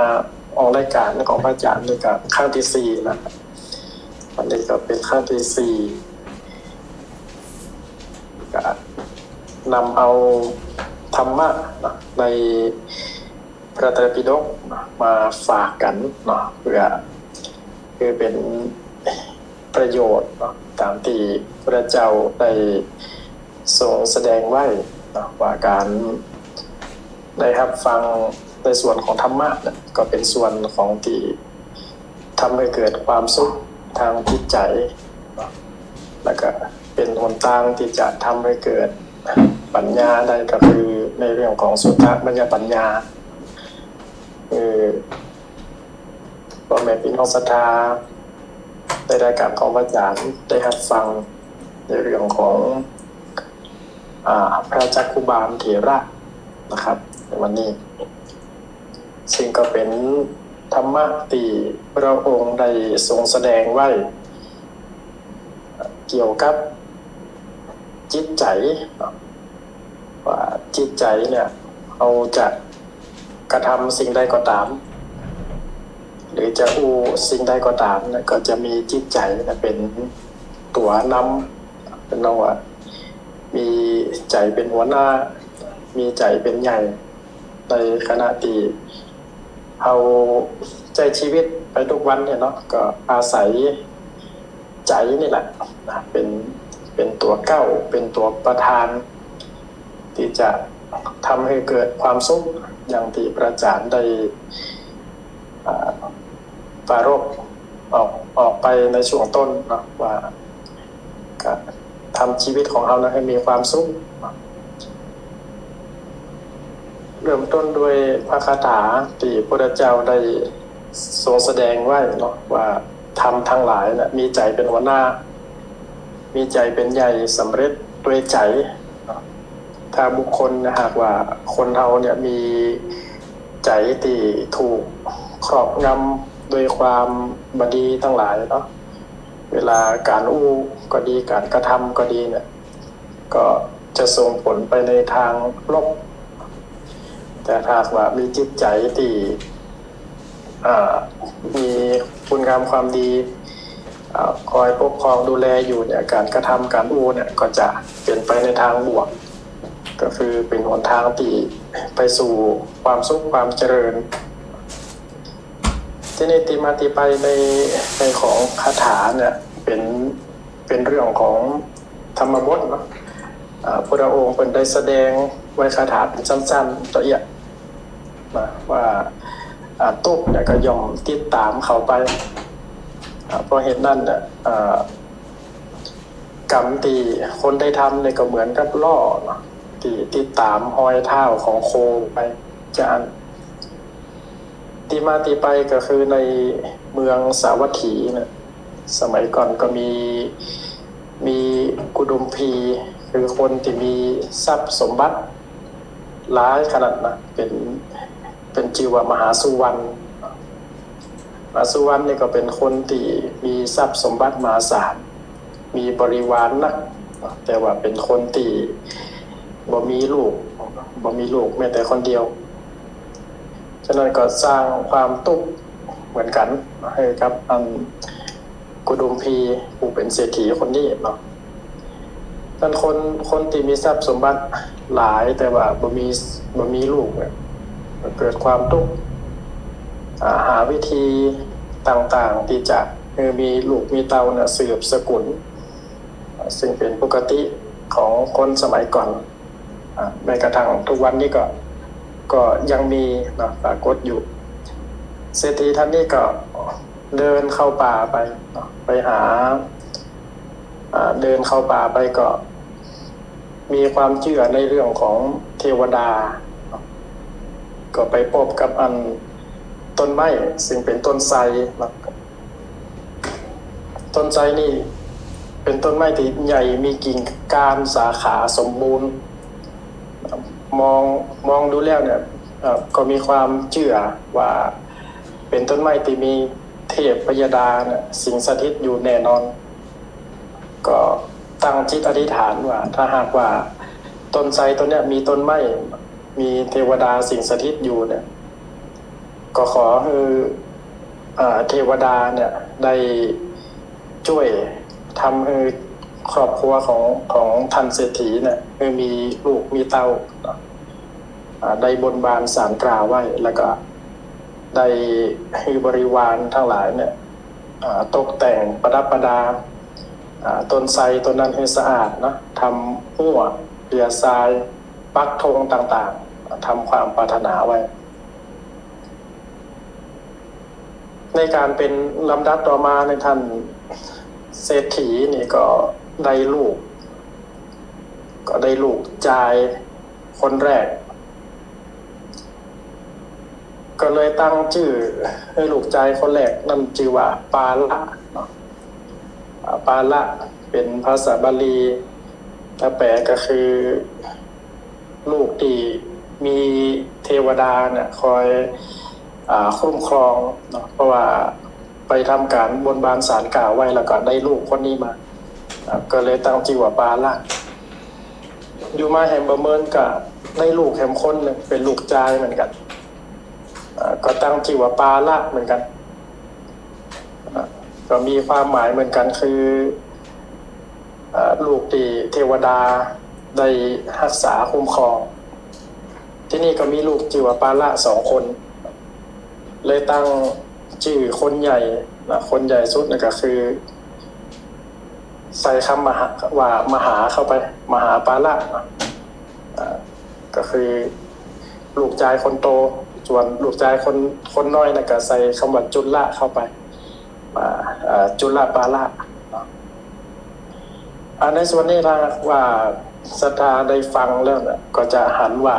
ออกรายการของพระอาจารย์นี่ก็ครั้งตี้สี่นะครับ อันนี้ก็เป๋นครั้งตี้สี่ ก็นำเอาธรรมะนะ ในพระไตรปิฎกนะ มาฝากกั๋นเนาะ เพื่อ คือเป๋นประโยชน์เนาะ ต๋ามตี้พระเจ้าได้ทรงแสดงไว้เนาะ ว่าก๋านได้ฮับฟังในส่วนของธรรมะเนี่ย ก็เป๋นส่วนของตี้ ทำหื้อเกิดความสุขตางจิตใจ๋ แล้วก็เป๋นหนตางตี้จะทำหื้อเกิดปัญญาได้ ก็คือในเรื่องของสุตตมัญญปัญญา คือป้อแม่ปี้น้องศรัทธาในรายการของพระอาจารย์ได้ฮับฟังในเรื่องของ อ่า พระจักขุบาลเถระนะครับ ในวันนี้ ซึ่งก็เป๋นธรรมะตี้พระองค์ได้ทรงแสดงไว้ เกี่ยวกับจิตใจ๋เนาะ ว่าจิตใจ๋เนี่ย เฮาจะกระทำสิ่งใดก็ต๋าม หรือจะอู้สิ่งใดก็ต๋ามเนี่ย ก็จะมีจิตใจ๋เนี่ยเป๋นตั๋วนำ เป๋นว่า มีใจ๋เป๋นหัวหน้า มีใจ๋เป๋นใหญ่ ในขณะตี้เฮาใจ๊ชีวิตไปกู้วันเนี่ยเนาะ ก็อาศัยใจ๋นี่แหละนะ เป๋น เป๋นตั๋วเก๊า เป๋นตั๋วประธาน ตี้จะทำหื้อเกิดความสุข อย่างตี้พระอาจารย์ได้ อ่า ปรารภออก ออกไปในช่วงต้นเนาะ ว่า ก็ทำชีวิตของเฮานะหื้อมีความสุข เริ่มต้นด้วยพระคาถาตี้พระพุทธเจ้าได้ทรงแสดงไว้เนาะ ว่าธรรมตังหลายนะมีใจ๋เป๋นหัวหน้า มีใจ๋เป๋นใหญ่ สำเร็จด้วยใจ๋เนาะ ถ้าบุคคลนะ หากว่าคนเฮาเนี่ยมีใจ๋ตี้ถูกครอบงำด้วยความบ่ดีตังหลายเนาะ เวลาก๋านอู้ก็ดี ก๋านกระทำก็ดีเนี่ย ก็จะส่งผลไปในตางลบ แต่ถ้าหากว่ามีจิตใจ๋ตี้ อ่า มีคุณงามความดี อ่า คอยปกครองดูแลอยู่เนี่ย ก๋านกระทำก๋านอู้เนี่ย ก็จะเป๋นไปในตางบวก ก็คือเป๋นหนตางตี้ไปสู่ความสุขความเจริญ ทีนี้ตี้มาตี้ไปใน ในของคาถาเนี่ย เป๋น เป๋นเรื่องของธรรมบทเนาะ อ่า พุทธองค์เปิ้นได้แสดงไว้คาถาเป๋นสั้นๆ ตะเอี้ยะ นะ ว่า อ่า ตุ๊กข์เนี่ยก็ย่อมติดต๋ามเขาไป อ่า เพราะเหตุนั้นเนี่ย อ่า ก๋รรมตี้คนได้ทำเนี่ยก็เหมือนกับล้อเนาะ ตี้ติดต๋ามฮอยเท้าของโคไป จาอั้น ตี้มาตี้ไปก็คือในเมืองสาวัตถีเนี่ย สมัยก่อนก็มี มีกุดุมพี คือคนตี้มีทรัพย์สมบัติหลายขนาดนะ เป๋น เป๋นจื้อว่ามหาสุวรรณ มหาสุวรรณนี่ก็เป๋นคนตี้มีทรัพย์สมบัติมหาศาล มีบริวารนัก แต่ว่าเป๋นคนตี้บ่มีลูก บ่มีลูกแม้แต่คนเดียว ฉะนั้นก็สร้างความตุ๊กข์เหมือนกั๋นหื้อกับอันกุดุมพีผู้เป๋นเศรษฐีคนนี้เนาะ นั้นคน คนตี้มีทรัพย์สมบัติหลายแต่ว่าบ่มี บ่มีลูกเนี่ย เกิดความตุ๊กข์ อ่า หาวิธีต่างๆ ตี้จะหื้อมีลูกมีเต้าเนี่ยสืบสกุล อ่า ซึ่งเป๋นปกติของคนสมัยก่อน อ่า แม้กระทั่งทุกวันนี้ก็ ก็ยังมีเนาะ ปรากฏอยู่ เศรษฐีท่านนี้ก็เดินเข้าป่าไปเนาะ ไปหา อ่า เดินเข้าป่าไปก็มีความเจื้อในเรื่องของเทวดา ก็ไปปบกับอันต้นไม้ซึ่งเป๋นต้นไทรเนาะ ต้นไทรนี่เป๋นต้นไม้ตี้ใหญ่มีกิ่งก้านสาขาสมบูรณ์ มอง มองดูแล้วเนี่ย เอ่อ ก็มีความเจื้อว่าเป๋นต้นไม้ตี้มีเทพพยดาเนี่ยสิงสถิตอยู่แน่นอน ก็ตั้งจิตอธิษฐานว่าถ้าหากว่าต้นไทรต้นเนี้ยมีต้นไม้ มีเทวดาสิงสถิตอยู่เนี่ย ก็ขอหื้อ เอ่อ เทวดาเนี่ยได้จ้วยทำหื้อครอบครัวของ ของท่านเศรษฐีเนี่ยหื้อมีลูกมีเต้าเนาะ อ่า ได้บนบานสารกล่าวไว้ แล้วก็ได้หื้อบริวารตังหลายเนี่ย อ่า ตกแต่งประดับประดา อ่า ต้นไทรต้นนั้นหื้อสะอาดเนาะ ทำฮั้วเปียทราย ปักธงต่างๆ ทำความปรารถนาไว้ ในก๋านเป๋นลำดับต่อมาในท่านเศรษฐีนี่ก็ได้ลูก ก็ได้ลูกจายคนแรก ก็เลยตั้งจื้อหื้อลูกจายคนแรกนั้นจื้อว่าปาละเนาะ อ่า ปาละเป๋นภาษาบาลี ถ้าแปลก็คือลูกตี้มีเทวดาเนี่ยคอย อ่า คุ้มครองเนาะ เพราะว่าไปทำก๋านบนบานสารกล่าวไว้แล้วก็ได้ลูกคนนี้มา อ่า ก็เลยตั้งจื้อว่าปาละ อยู่มาแหมบ่เมินก็ได้ลูกแหมคนนึ่งเป๋นลูกจายเหมือนกั๋น อ่า ก็ตั้งจื้อว่าปาละเหมือนกั๋น อ่า ก็มีความหมายเหมือนกั๋นคือ อ่า ลูกตี้เทวดาได้ฮักษาคุ้มครอง ทีนี้ก็มีลูกจื้อว่าปาละสองคน เลยตั้งจื้อคนใหญ่นะ คนใหญ่สุดนี่ก็คือ ใส่กำมหา ว่ามหาเข้าไป มหาปาละ อ่า ก็คือลูกจายคนโต ส่วนลูกจายคน คนน้อยนี่ก็ใส่กำว่าจุลละเข้าไป อ่า อ่า จุลปาละ อ่า ในส่วนนี้ถ้าว่าศรัทธาได้ฟังแล้วเนี่ย ก็จะหันว่า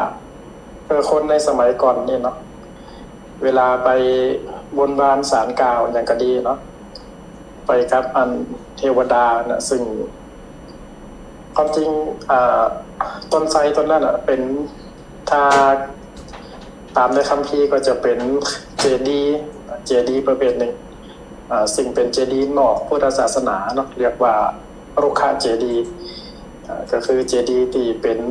เออ คนในสมัยก่อนนี่เนาะ เวลาไปบนบานสารกล่าวอย่างก็ดีเนาะ ไปกับอันเทวดาน่ะ ซึ่งความจริง อ่า ต้นไทรต้นนั้นน่ะ เป๋น ถ้าต๋ามในคัมภีร์ก็จะเป๋นเจดีย์ เจดีย์ประเภทนึ่ง อ่า ซึ่งเป๋นเจดีย์นอกพุทธศาสนาเนาะ เรียกว่ารุกขเจดีย์ อ่า ก็คือเจดีย์ตี้เป๋น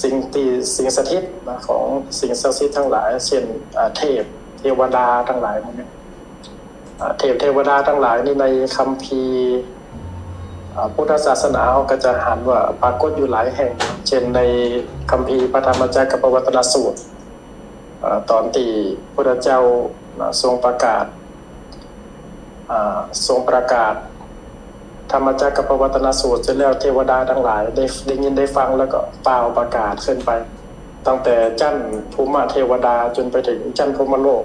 สิ่งตี้ สิ่งสถิตนะ ของสิ่งศักดิ์สิทธิ์ตังหลาย เช่น อ่า เทพ เทวดาตังหลายหมู่นี้ อ่า เทพเทวดาตังหลายนี่ในคัมภีร์ อ่า พุทธศาสนาเฮาก็จะหันว่าปรากฏอยู่หลายแห่ง เช่นในคัมภีร์พระธรรมจักรกัปปวัตตนสูตร อ่า ต๋อนตี้พุทธเจ้า อ่า ทรงประกาศ อ่า ทรงประกาศธรรมจักรกัปปวัตตนสูตรเสร็จแล้ว เทวดาตังหลายได้ ได้ยินได้ฟังแล้วก็ป่าวประกาศขึ้นไป ตั้งแต่จั้นภูมิเทวดาจ๋นไปเถิงจั้นพรหมโลก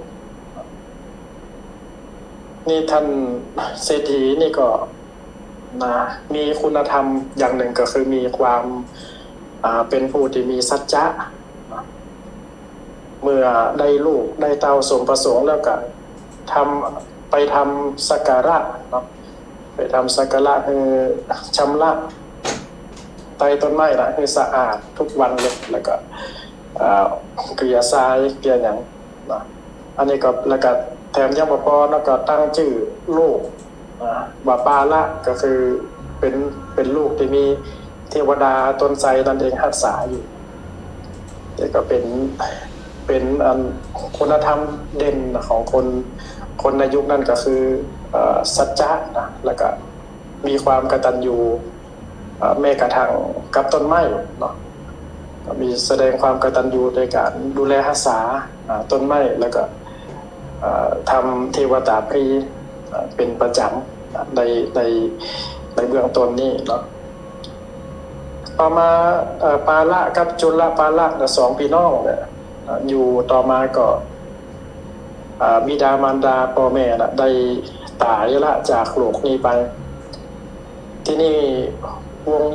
นี่ท่านเศรษฐีนี่ก็นะ มีคุณธรรมอย่างนึ่งก็คือมีความ อ่า เป๋นผู้ตี้มีสัจจะ เมื่อได้ลูกได้เต้าสมประสงค์แล้วก็ทำ ไปทำสักการะเนาะ ไปทำสักการะหื้อชำระใต้ต้นไม้น่ะหื้อสะอาดทุกวันเลย แล้วก็ อ่า เกลี่ยทรายเกลี่ยหยังเนาะ อันนี้ก็ แล้วก็แถมยังบ่ปอ แล้วก็ตั้งจื้อลูก อ่า ว่าปาละ ก็คือเป๋น เป๋นลูกตี้มีเทวดาต๋นไทรนั่นเองฮักษาอยู่ นี่ก็เป๋น เป๋นอันคุณธรรมเด่นของคน คนในยุคนั้นก็คือ เอ่อ สัจจะนะ แล้วก็มีความกตัญญู เอ่อ แม้กระทั่งกับต้นไม้เนาะ ก็มีแสดงความกตัญญูในก๋านดูแลฮักษา อ่า ต้นไม้ แล้วก็ เอ่อ ทำเทวตาภีร์ เอ่อ เป๋นประจ๋ำ อ่า ใน ใน ในเบื้องต้นนี้เนาะ ต่อมา เอ่อ ปาละกับจุลปาละเนี่ย สองปี้น้องเนี่ย เอ่อ อยู่ต่อมาก็ เอ่อ บิดามารดาป้อแม่น่ะได้ต๋ายละจากโลกนี้ไป ทีนี้วง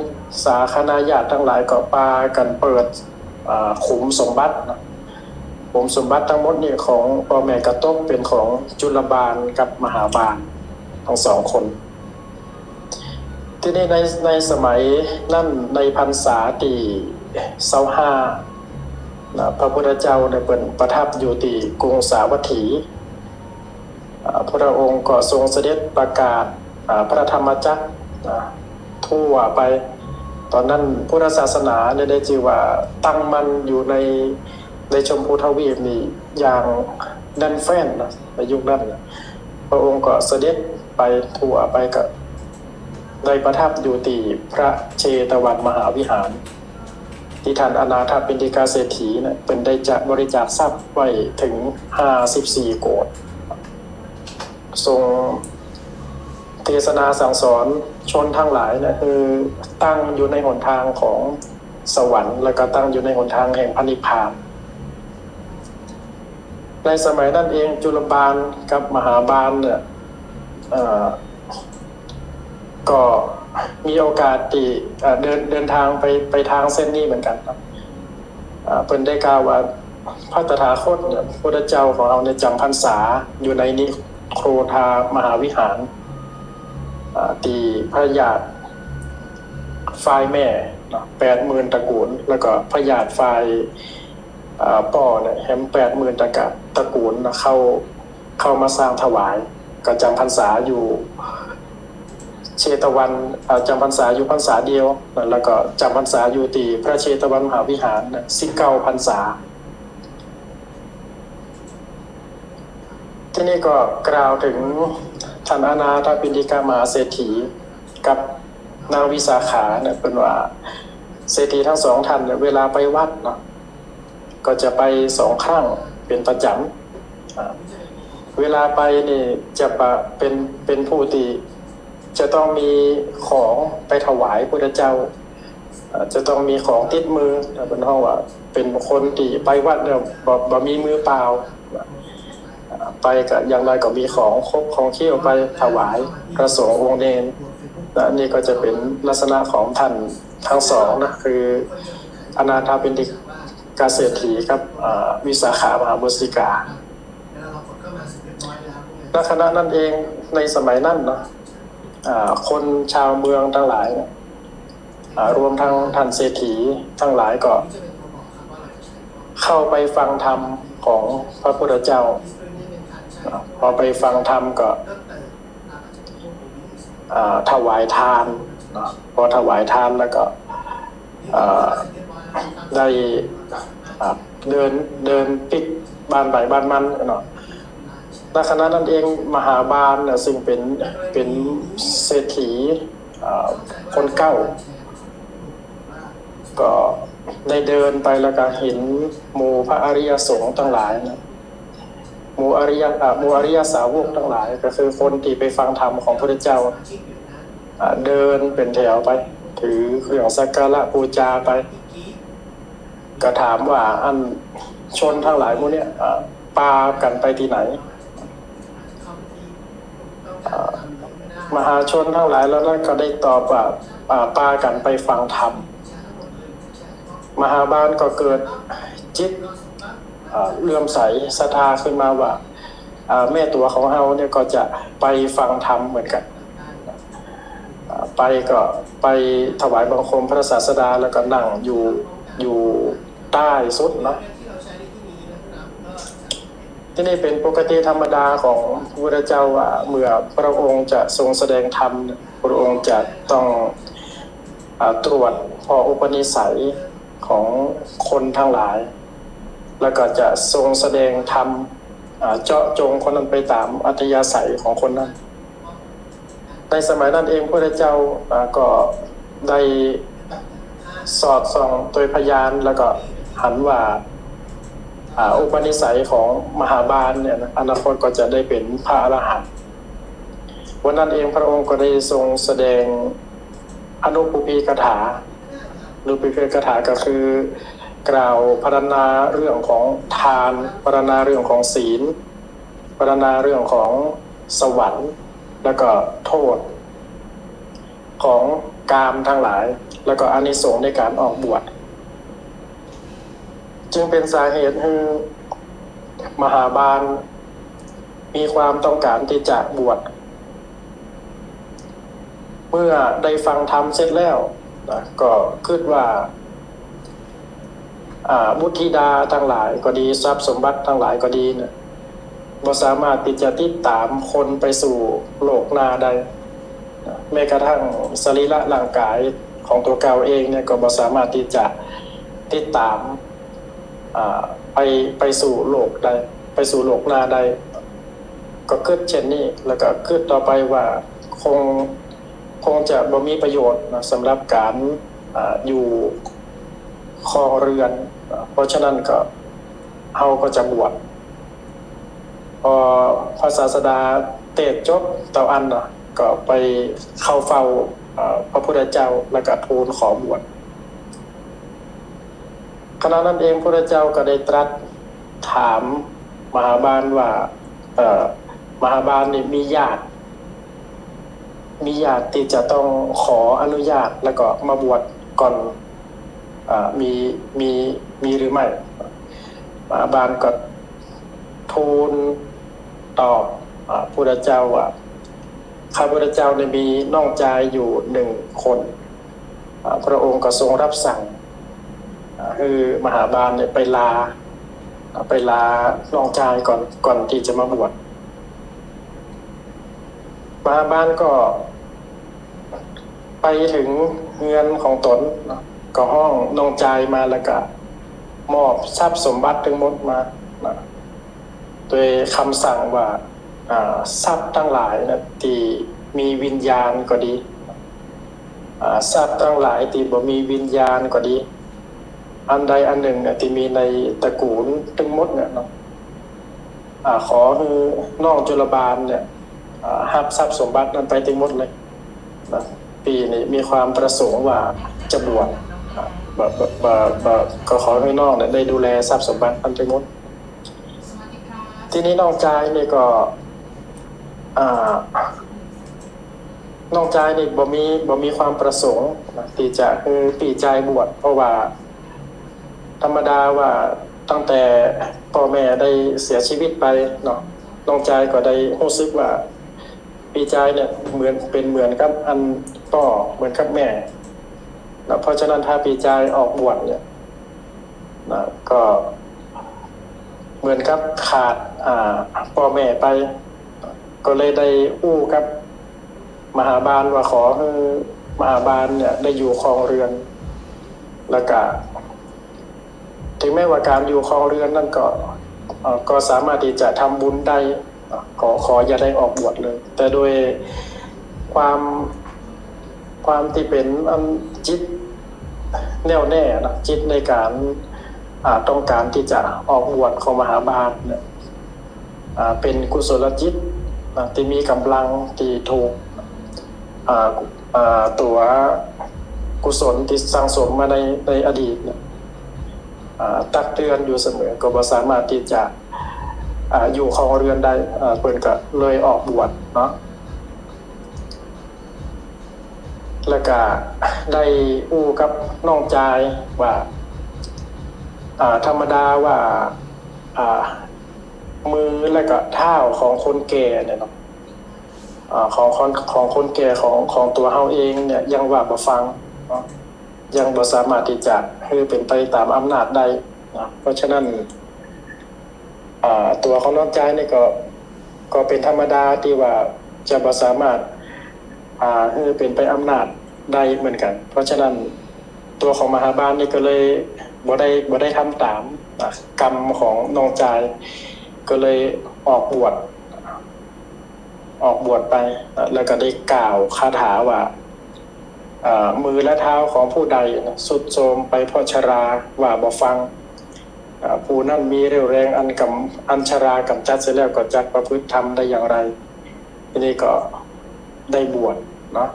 ศาคณาญาติตังหลายก็ปากั๋นเปิด อ่า ขุมสมบัตินะ ขุมสมบัติตังหมดนี่ของป้อแม่ก็ตกเป๋นของจุลบาลกับมหาบาลตังสองคน ทีนี้ใน ในสมัยนั้น ในพรรษาตี้ซาวห้านะ พระพุทธเจ้าเนี่ยเปิ้นประทับอยู่ตี้กรุงสาวัตถี อ่า พระองค์ก็ทรงเสด็จประกาศ อ่า พระธรรมจักร อ่า ทั่วไป ต๋อนนั้นพุทธศาสนาเนี่ยได้จื้อว่าตั้งมั่นอยู่ใน ในชมพูทวีปนี่อย่างแน่นแฟ้นนะ ในยุคนั้นนะ พระองค์ก็เสด็จไปทั่วไป ก็ได้ประทับอยู่ตี้พระเชตวันมหาวิหาร ตี้ท่านอนาถปิณฑิกเศรษฐีนะ เปิ้นได้จะบริจาคทรัพย์ไว้เถิงห้าสิบสี่โกฏ ทรงเทศนาสั่งสอนชนตังหลายนะ คือตั้งอยู่ในหนตางของสวรรค์ แล้วก็ตั้งอยู่ในหนตางแห่งพระนิพพาน ในสมัยนั้นเองจุลบาลกับมหาบาลเนี่ย เอ่อ ก็มีโอกาสตี้ เอ่อ เดิน เดินตางไป ไปตางเส้นนี้เหมือนกั๋นครับ อ่า เปิ้นได้กล่าวว่าพระตถาคตเนี่ย พระพุทธเจ้าของเฮาเนี่ยจ๋ำพรรษาอยู่ในนิโครธามหาวิหาร อ่า ตี้พระญาติฝ่ายแม่เนาะ แปดหมื่นตระกูล แล้วก็พระญาติฝ่าย อ่า ป้อเนี่ยแหมแปดหมื่นตระกะ ตระกูลนะ เข้า เข้ามาสร้างถวาย ก็จ๋ำพรรษาอยู่เชตวัน อ่า จ๋ำพรรษาอยู่พรรษาเดียว แล้วก็จ๋ำพรรษาอยู่ตี้พระเชตวันมหาวิหารนะ สิบเก้าพรรษา ทีนี้ก็กล่าวเถิงท่านอนาถปิณฑิกมหาเศรษฐีกับนางวิสาขาเนี่ย เปิ้นว่าเศรษฐีตังสองท่านเนี่ย เวลาไปวัดเนาะ ก็จะไปสองครั้งเป๋นประจ๋ำ อ่า เวลาไปนี่จะปะ เป๋น เป๋นผู้ตี้จะต้องมีของไปถวายพุทธเจ้า อ่า จะต้องมีของติดมือ เปิ้นฮ้องว่าเป๋นคนตี้ไปวัดเนี่ย บ่ บ่มีมือเปล่า อ่า ไปก็อย่างน้อยก็มีของคบของเคี้ยวไปถวายพระสงฆ์องค์เณร และนี่ก็จะเป๋นลักษณะของท่านตังสองนะ คืออนาถปิณฑิกเศรษฐีกับ อ่า วิสาขามหาอุบาสิกา ณ ขณะนั้นเองในสมัยนั้นเนาะ อ่า คนชาวเมืองตังหลายเนี่ย อ่า รวมตังท่านเศรษฐีตังหลายก็เข้าไปฟังธรรมของพระพุทธเจ้า อ่า พอไปฟังธรรมก็ อ่า ถวายทานเนาะ พอถวายทานแล้วก็ อ่า ได้ อ่า เดิน เดินปิ๊กบ้านใผบ้านมันเนาะ ในขณะนั้นเองมหาบาลเนี่ย ซึ่งเป๋น เป๋นเศรษฐี อ่า คนเก๊า ก็ได้เดินไปแล้วก็หันหมู่พระอริยสงฆ์ตังหลายนะ หมู่อริยะ อ่า หมู่อริยสาวกตังหลาย ก็คือคนตี้ไปฟังธรรมของพระพุทธเจ้า อ่า เดินเป๋นแถวไป ถือเครื่องสักการะปู๋จาไป ก็ถามว่า อันชนตังหลายหมู่เนี่ย อ่า ปากั๋นไปตี้ไหน อ่า มหาชนตังหลายเหล่านั้นก็ได้ตอบว่า อ่า ปากั๋นไปฟังธรรม มหาบาลก็เกิดจิต อ่า เลื่อมใสศรัทธาขึ้นมาว่า อ่า แม้ตั๋วของเฮาเนี่ยก็จะไปฟังธรรมเหมือนกั๋น อ่า ไปก็ไปถวายบังคมพระศาสดา แล้วก็นั่งอยู่ อยู่ใต้สุดเนาะ ตี้นี่เป๋นปกติธรรมดาของพระพุทธเจ้าว่า เมื่อพระองค์จะทรงแสดงธรรมเนี่ย พระองค์จะต้อง อ่า ตรวจผ่ออุปนิสัยของคนตังหลาย แล้วก็จะทรงแสดงธรรม อ่า เจาะจงคนนั้นไปต๋ามอัธยาศัยของคนนั้น ในสมัยนั้นเองพระพุทธเจ้า อ่า ก็ได้สอดส่องโดยพยาน แล้วก็หันว่า อ่า อุปนิสัยของมหาบาลเนี่ยนะ อนาคตก็จะได้เป๋นพระอรหันต์ วันนั้นเองพระองค์ก็ได้ทรงแสดงอนุปปุพพีคาถา อนุปปุพพีคาถาก็คือกล่าวพรรณนาเรื่องของทาน พรรณนาเรื่องของศีล พรรณนาเรื่องของสวรรค์ แล้วก็โทษของกามตังหลาย แล้วก็อานิสงส์ในก๋านออกบวช จึงเป๋นสาเหตุหื้อมหาบาลมีความต้องก๋านตี้จะบวช เมื่อได้ฟังธรรมเสร็จแล้วนะ ก็กึ๊ดว่า อ่า บุตรธิดาตังหลายก็ดี ทรัพย์สมบัติตังหลายก็ดีเนี่ย บ่สามารถตี้จะติดต๋ามคนไปสู่โลกหน้าได้ แม้กระทั่งสรีระร่างกายของตั๋วเก่าเองเนี่ย ก็บ่สามารถตี้จะติดต๋าม อ่า ไป ไปสู่โลกได้ ไปสู่โลกหน้าได้ ก็กึ๊ดเช่นนี้ แล้วก็กึ๊ดต่อไปว่าคง คงจะบ่มีประโยชน์นะ สำหรับก๋าน อ่า อยู่ครองเรือน เพราะฉะนั้นก็ เฮาก็จะบวช พอพระศาสดาเตสน์จบเต้าอั้นนะ ก็ไปเข้าเฝ้า อ่า พระพุทธเจ้า แล้วก็ทูลขอบวช ขณะนั้นเองพระพุทธเจ้าก็ได้ตรัสถามมหาบาลว่า เอ่อ มหาบาลนี่มีญาติ มีญาติตี้จะต้องขออนุญาตแล้วก็มาบวชก่อน อ่า มี มี มีหรือไม่ มหาบาลก็ทูลตอบ อ่า พุทธเจ้าว่า ข้าพุทธเจ้าเนี่ยมีน้องจายอยู่หนึ่งคน อ่า พระองค์ก็ทรงรับสั่ง อ่า หื้อมหาบาลเนี่ยไปลา อ่า ไปลาน้องจายก่อน ก่อนตี้จะมาบวช มหาบาลก็ไปเถิงเฮือนของต๋นเนาะ ก็ฮ้องน้องจายมาแล้วก็มอบทรัพย์สมบัติตึงหมดมานะ โดยกำสั่งว่า อ่า ทรัพย์ตังหลายนะ ตี้มีวิญญาณก็ดี อ่า ทรัพย์ตังหลายตี้บ่มีวิญญาณก็ดี อันใดอันหนึ่งเนี่ยตี้มีในตระกูลตึงหมดเนี่ยเนาะ อ่า ขอหื้อน้องจุลบาลเนี่ย อ่า ฮับทรัพย์สมบัตินั้นไปตึงหมดเลยนะ ปี้นี่มีความประสงค์ว่าจะบวช อ่า บ่ บ่ บ่ บ่ ก็ขอหื้อน้องเนี่ยได้ดูแลทรัพย์สมบัตินั้นตึงหมด ทีนี้น้องจายนี่ก็ อ่า น้องจายนี่บ่มี บ่มีความประสงค์นะ ตี้จะหื้อปี้จายบวช เพราะว่าธรรมดาว่าตั้งแต่ป้อแม่ได้เสียชีวิตไปเนาะ น้องจายก็ได้ฮู้สึกว่าปี้จายเนี่ยเหมือน เป๋นเหมือนกับอันป้อ เหมือนกับแม่นะ เพราะฉะนั้นถ้าปี้จายออกบวชเนี่ย นะ ก็เหมือนกับขาด อ่า ป้อแม่ไป ก็เลยได้อู้กับมหาบาลว่าขอหื้อมหาบาลเนี่ยได้อยู่ครองเรือน แล้วก็ ถึงแม้ว่าก๋านอยู่ครองเรือนนั้นก็ เอ่อ ก็สามารถตี้จะทำบุญได้ ขอ ขออย่าได้ออกบวชเลย แต่โดยความ ความตี้เป๋นอันจิตแน่วแน่นะ จิตในก๋าน อ่า ต้องก๋านตี้จะออกบวชของมหาบาลเนี่ย อ่า เป๋นกุศลจิตนะ ตี้มีก๋ำลังตี้ถูก อ่า อ่า ตั๋วกุศลตี้สั่งสมมาใน ในอดีตเนี่ย อ่า ตักเตือนอยู่เสมอ ก็บ่สามารถตี้จะ อ่า อยู่ครองเรือนได้ อ่า เปิ้นก็เลยออกบวชเนาะ แล้วก็ได้อู้กับน้องจายว่า อ่า ธรรมดาว่า อ่า มือและก็เท้าของคนแก่เนี่ยเนาะ อ่า ของ ของ ของคนแก่ของ ของตั๋วเฮาเองเนี่ยยังว่าบ่ฟังเนาะ ยังบ่สามารถตี้จะหื้อเป๋นไปต๋ามอำนาจได้นะ เพราะฉะนั้น อ่า ตั๋วของน้องจายนี่ก็ ก็เป๋นธรรมดาตี้ว่าจะบ่สามารถ อ่า หื้อเป๋นไปอำนาจได้เหมือนกั๋น เพราะฉะนั้นตั๋วของมหาบาลนี่ก็เลยบ่ได้ บ่ได้ทำต๋าม อ่า กรรมของน้องจาย ก็เลยออกบวช ออกบวชไป แล้วก็ได้กล่าวคาถาว่า เอ่อ มือและเท้าของผู้ใดนะ ทรุดโทรมไปเพราะชรา ว่าบ่ฟัง เอ่อ ผู้นั้นมีเรี่ยวแรงอันกำ อันชรากำจัดเสียแล้วก็จักประพฤติธรรมได้อย่างไร ทีนี้ก็ได้บวชเนาะ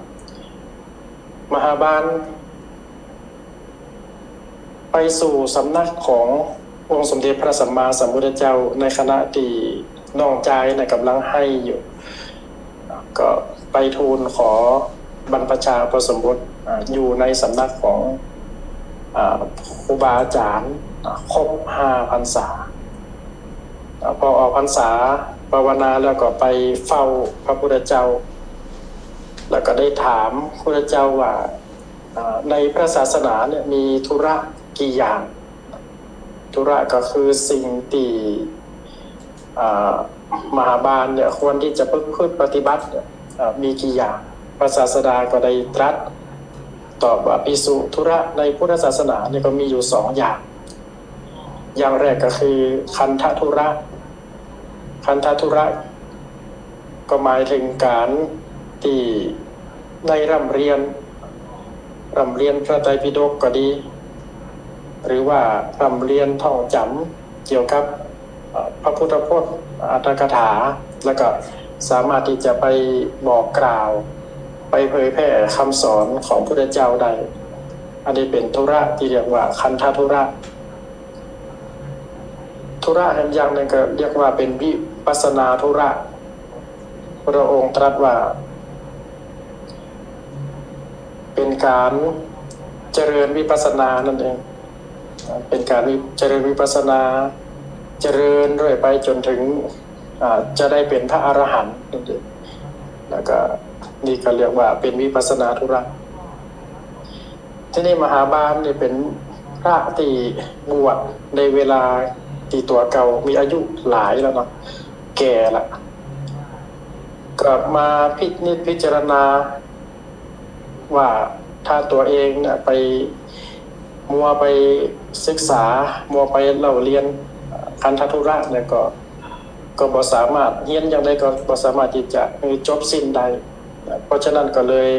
มหาบาล ไปสู่สำนักขององค์สมเด็จพระสัมมาสัมพุทธเจ้า ในขณะตี้น้องจายน่ะก่ำลังไห้อยู่ ก็ไปทูลขอบรรพชาอุปสมบท อ่า อยู่ในสำนักของ อ่า ครูบาอาจ๋ารย์ อ่า ครบห้าพรรษา อ่า พอออกพรรษาภาวนาแล้วก็ไปเฝ้าพระพุทธเจ้า แล้วก็ได้ถามพระพุทธเจ้าว่า อ่า ในพระศาสนาเนี่ยมีธุระกี่อย่าง ธุระก็คือสิ่งตี้ อ่า มหาบาลเนี่ยควรตี้จะประพฤติปฏิบัติเนี่ย อ่า มีกี่อย่าง พระศาสดาก็ได้ตรัสตอบว่า ภิกษุ ธุระในพุทธศาสนาเนี่ยก็มีอยู่สองอย่าง อย่างแรกก็คือคันธธุระ คันธธุระ ก็หมายเถิงก๋านตี้ได้ร่ำเรียน ร่ำเรียนพระไตรปิฎกก็ดี หรือว่าร่ำเรียนท่องจ๋ำเกี่ยวกับ เอ่อ พระพุทธพจน์ อรรถกถา แล้วก็สามารถตี้จะไปบอกกล่าว ไปเผยแผ่คำสอนของพุทธเจ้าได้ อันนี้เป๋นธุระตี้เรียกว่าคันธธุระ ธุระแหมอย่างนึ่งก็เรียกว่าเป๋นวิปัสสนาธุระ พระองค์ตรัสว่า เป๋นก๋านเจริญวิปัสสนานั่นเอง เป๋นก๋านวิ เจริญวิปัสสนา เจริญเรื่อยไปจ๋นเถิง อ่า จะได้เป๋นพระอรหันต์นั่นเอง แล้วก็นี่ก็เรียกว่าเป๋นวิปัสสนาธุระ ทีนี้มหาบาลนี่เป๋นพระตี้บวชในเวลาตี้ตั๋วเก่ามีอายุหลายแล้วเนาะ แก่ละ ก็มาพินิจพิจารณาว่าถ้าตั๋วเองเนี่ยไปมัวไปศึกษา มัวไปเล่าเรียนคันธธุระเนี่ยก็ ก็บ่สามารถ เฮียนอย่างใดก็บ่สามารถตี้จะหื้อจบสิ้นได้ เพราะฉะนั้นก็เลย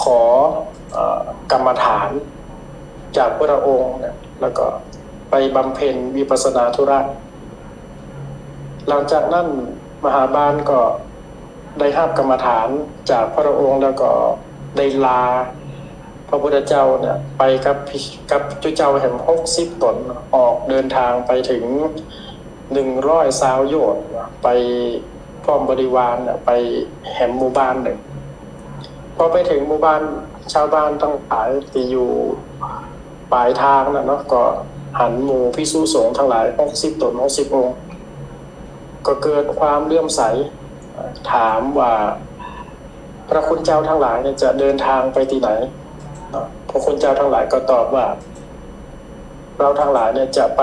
ขอ เอ่อ กรรมฐานจากพระองค์เนี่ย แล้วก็ไปบำเพ็ญวิปัสสนาธุระ หลังจากนั้นมหาบาลก็ได้ฮับกรรมฐานจากพระองค์ แล้วก็ได้ลาพระพุทธเจ้าเนี่ยไปกับ กับจุเจ้าแหมหกสิบต๋น ออกเดินทางไปเถิง หนึ่งร้อยซาวโยชน์ ไปพร้อมบริวารน่ะ ไปแหมหมู่บ้านนึ่ง พอไปเถิงหมู่บ้าน ชาวบ้านตังหลายตี้อยู่ป๋ายตางน่ะเนาะ ก็หันหมู่ภิกษุสงฆ์ตังหลายหกสิบต๋น หกสิบองค์ ก็เกิดความเลื่อมใส ถามว่า พระคุณเจ้าตังหลายเนี่ยจะเดินทางไปตี้ไหน เนาะ พระคุณเจ้าตังหลายก็ตอบว่า เราตังหลายเนี่ยจะไป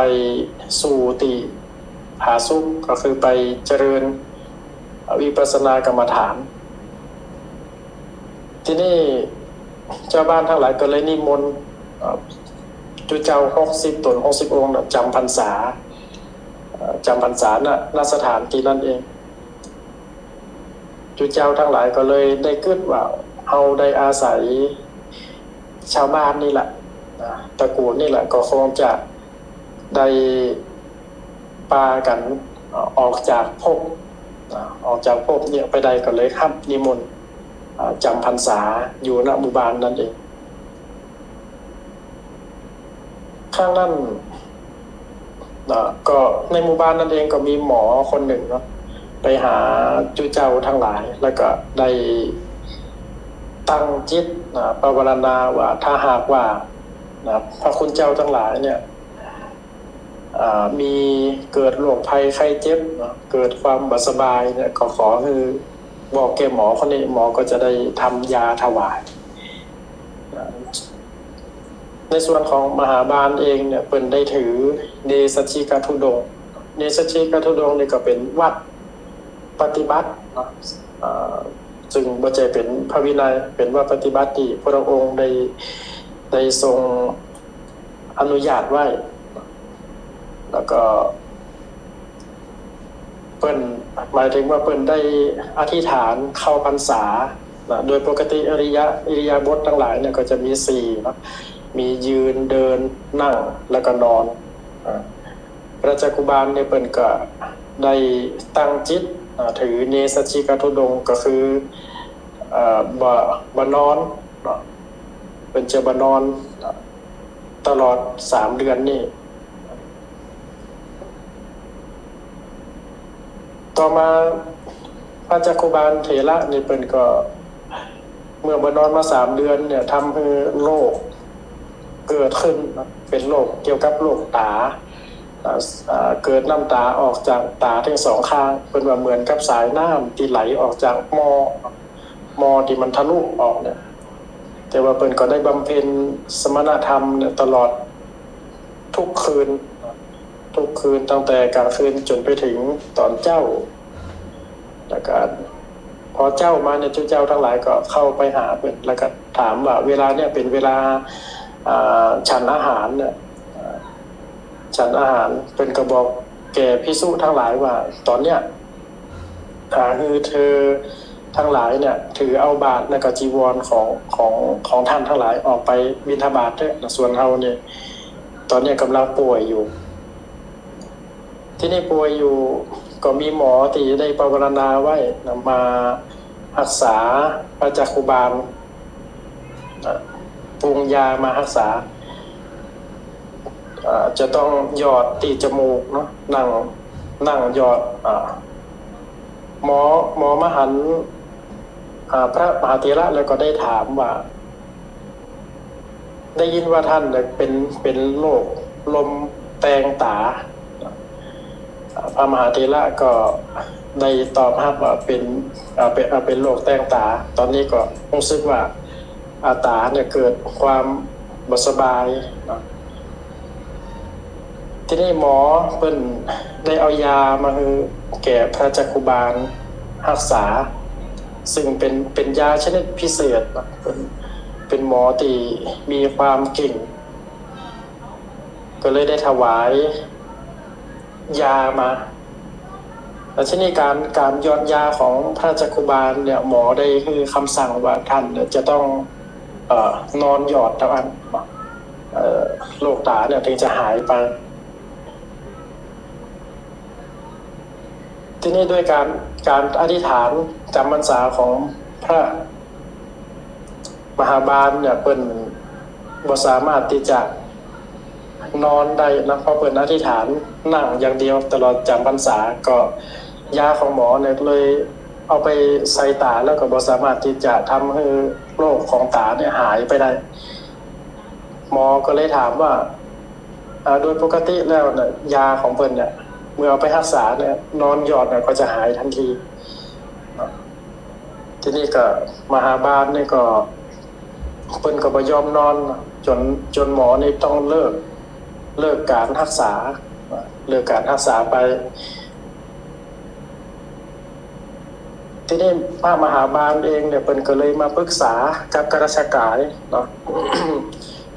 สู่ตี้ผาสุกข์ ก็คือไปเจริญวิปัสสนากรรมฐาน ทีนี้ชาวบ้านตังหลายก็เลยนิมนต์ เอ่อ จุเจ้าหกสิบต๋น หกสิบองค์น่ะจ๋ำพรรษา เอ่อ จ๋ำพรรษา ณ ณ สถานตี้นั้นเอง จุเจ้าตังหลายก็เลยได้กึ๊ดว่า เฮาได้อาศัยชาวบ้านนี่แหละ นะ ตระกู๋นนี่แหละ ก็คงจะได้ปากั๋น เอ่อ ออกจากภพ นะ ออกจากภพเนี่ยไปได้ ก็เลยฮับนิมนต์ เอ่อ จ๋ำพรรษาอยู่ ณ หมู่บ้านนั้นเอง ครั้งนั้น นะ ก็ในหมู่บ้านนั้นเองก็มีหมอคนนึ่งเนาะ ไปหาจุเจ้าตังหลาย แล้วก็ได้ตั้งจิต นะ ปวารณาว่า ถ้าหากว่า นะ พระคุณเจ้าตังหลายเนี่ย เอ่อ มีเกิดโรคภัยไข้เจ็บเนาะ เกิดความบ่สบายเนี่ย ก็ขอหื้อบอกแก่หมอคนนี้ หมอก็จะได้ทำยาถวาย นะ ในส่วนของมหาบาลเองเนี่ย เปิ้นได้ถือเนสสัจจิกธุดงค์ เนสสัจจิกธุดงค์นี่ก็เป๋นวัตรปฏิบัติเนาะ เอ่อ ซึ่งบ่ใจ้เป๋นพระวินัย เป๋นวัตรปฏิบัติตี้พระองค์ได้ ได้ทรงอนุญาตไว้ แล้วก็ เปิ้น หมายถึงว่าเปิ้นได้อธิษฐานเข้าพรรษา นะ โดยปกติอิริยะ อิริยาบถตังหลายเนี่ยก็จะมีสี่เนาะ มียืน เดิน นั่ง แล้วก็นอน อ่า พระจักขุบาลเนี่ยเปิ้นก็ได้ตั้งจิต อ่า ถือเนสสัจจิกธุดงค์ ก็คือ เอ่อ บ่ บ่นอนเนาะ เปิ้นจะบ่นอน อ่า ตลอดสามเดือนนี่ ต่อมาพระจักขุบาลเถระนี่เปิ้นก็ เมื่อบ่นอนมาสามเดือนเนี่ย ทำหื้อโรคเกิดขึ้น เป๋นโรคเกี่ยวกับโรคต๋า อ่า อ่า เกิดน้ำต๋าออกจากต๋าตึงสองข้าง เปิ้นว่าเหมือนกับสายน้ำตี้ไหลออกจากหม้อ หม้อตี้มันทะลุออกเนี่ย แต่ว่าเปิ้นก็ได้บำเพ็ญสมณธรรมเนี่ยตลอดทุกคืน ทุกคืนตั้งแต่ก๋างคืนจ๋นไปเถิงต๋อนเจ๊า แล้วก็พอเจ๊ามาเนี่ย จุเจ้าตังหลายก็เข้าไปหาเปิ้น แล้วก็ถามว่าเวลาเนี่ยเป๋นเวลา อ่า ฉันอาหารเนี่ย อ่า ฉันอาหาร เปิ้นก็บอกแก่ภิกษุตังหลายว่า ต๋อนเนี้ย อ่า หื้อเธอตังหลายเนี่ย ถือเอาบาตรแล้วก็จีวรของ ของ ของต้านตังหลายออกไปบิณฑบาตเต๊อะ ส่วนเฮาเนี่ย ต๋อนเนี้ยก่ำลังป่วยอยู่ ตี้นี่ป่วยอยู่ ก็มีหมอตี้ได้ปวารณาไว้นะ มาฮักษาพระจักขุบาล อ่า ปรุงยามาฮักษา อ่า จะต้องหยอดตี้จมูกเนาะ นั่ง นั่งหยอด อ่า หมอ หมอมาหัน อ่า พระมหาเถระแล้วก็ได้ถามว่า ได้ยินว่าต้านเนี่ยเป๋น เป๋นโรคลมแตงต๋า อ่า พระมหาเถระก็ได้ตอบฮับว่าเป๋น อ่า เป๋น อ่า เป๋นโรคแตงต๋า ต๋อนนี้ก็ฮู้สึกว่า อ่า ต๋าเนี่ยเกิดความบ่สบายเนาะ ตี้นี่หมอเปิ้นได้เอายามาหื้อแก่พระจักขุบาลฮักษา ซึ่งเป๋น เป๋นยาชนิดพิเศษเนาะ เป๋น เป๋นหมอตี้มีความเก่ง ก็เลยได้ถวายยามา แล้วตี้นี่ก๋าน ก๋านหยอดยาของพระจักขุบาลเนี่ย หมอได้หื้อคำสั่งว่าต้านเนี่ยจะต้อง เอ่อ นอนหยอดเต้าอั้น เอ่อ โรคต๋าเนี่ยเถิงจะหายไป ตี้นี่ด้วยก๋าน ก๋านอธิษฐานจ๋ำพรรษาของพระมหาบาลเนี่ย เปิ้นบ่สามารถตี้จะนอนได้นะ เพราะเปิ้นอธิษฐานนั่งอย่างเดียวตลอดจ๋ำพรรษา ก็ยาของหมอเนี่ยเลยเอาไปใส่ต๋า แล้วก็บ่สามารถตี้จะทำหื้อโรคของต๋าเนี่ยหายไปได้ หมอก็เลยถามว่า อ่า โดยปกติแล้วเนี่ย ยาของเปิ้นเนี่ย เมื่อเอาไปฮักษาเนี่ย นอนหยอดเนี่ยก็จะหายทันที ตี้นี่ก็มหาบาลนี่ก็ เปิ้นก็บ่ยอมนอน จ๋น จ๋นหมอนี่ต้องเลิก เลิกก๋านฮักษา เลิกก๋านฮักษาไป ตี้นี่พระมหาบาลเองเนี่ย เปิ้นก็เลยมาปรึกษากับข้าราชก๋ายเนาะ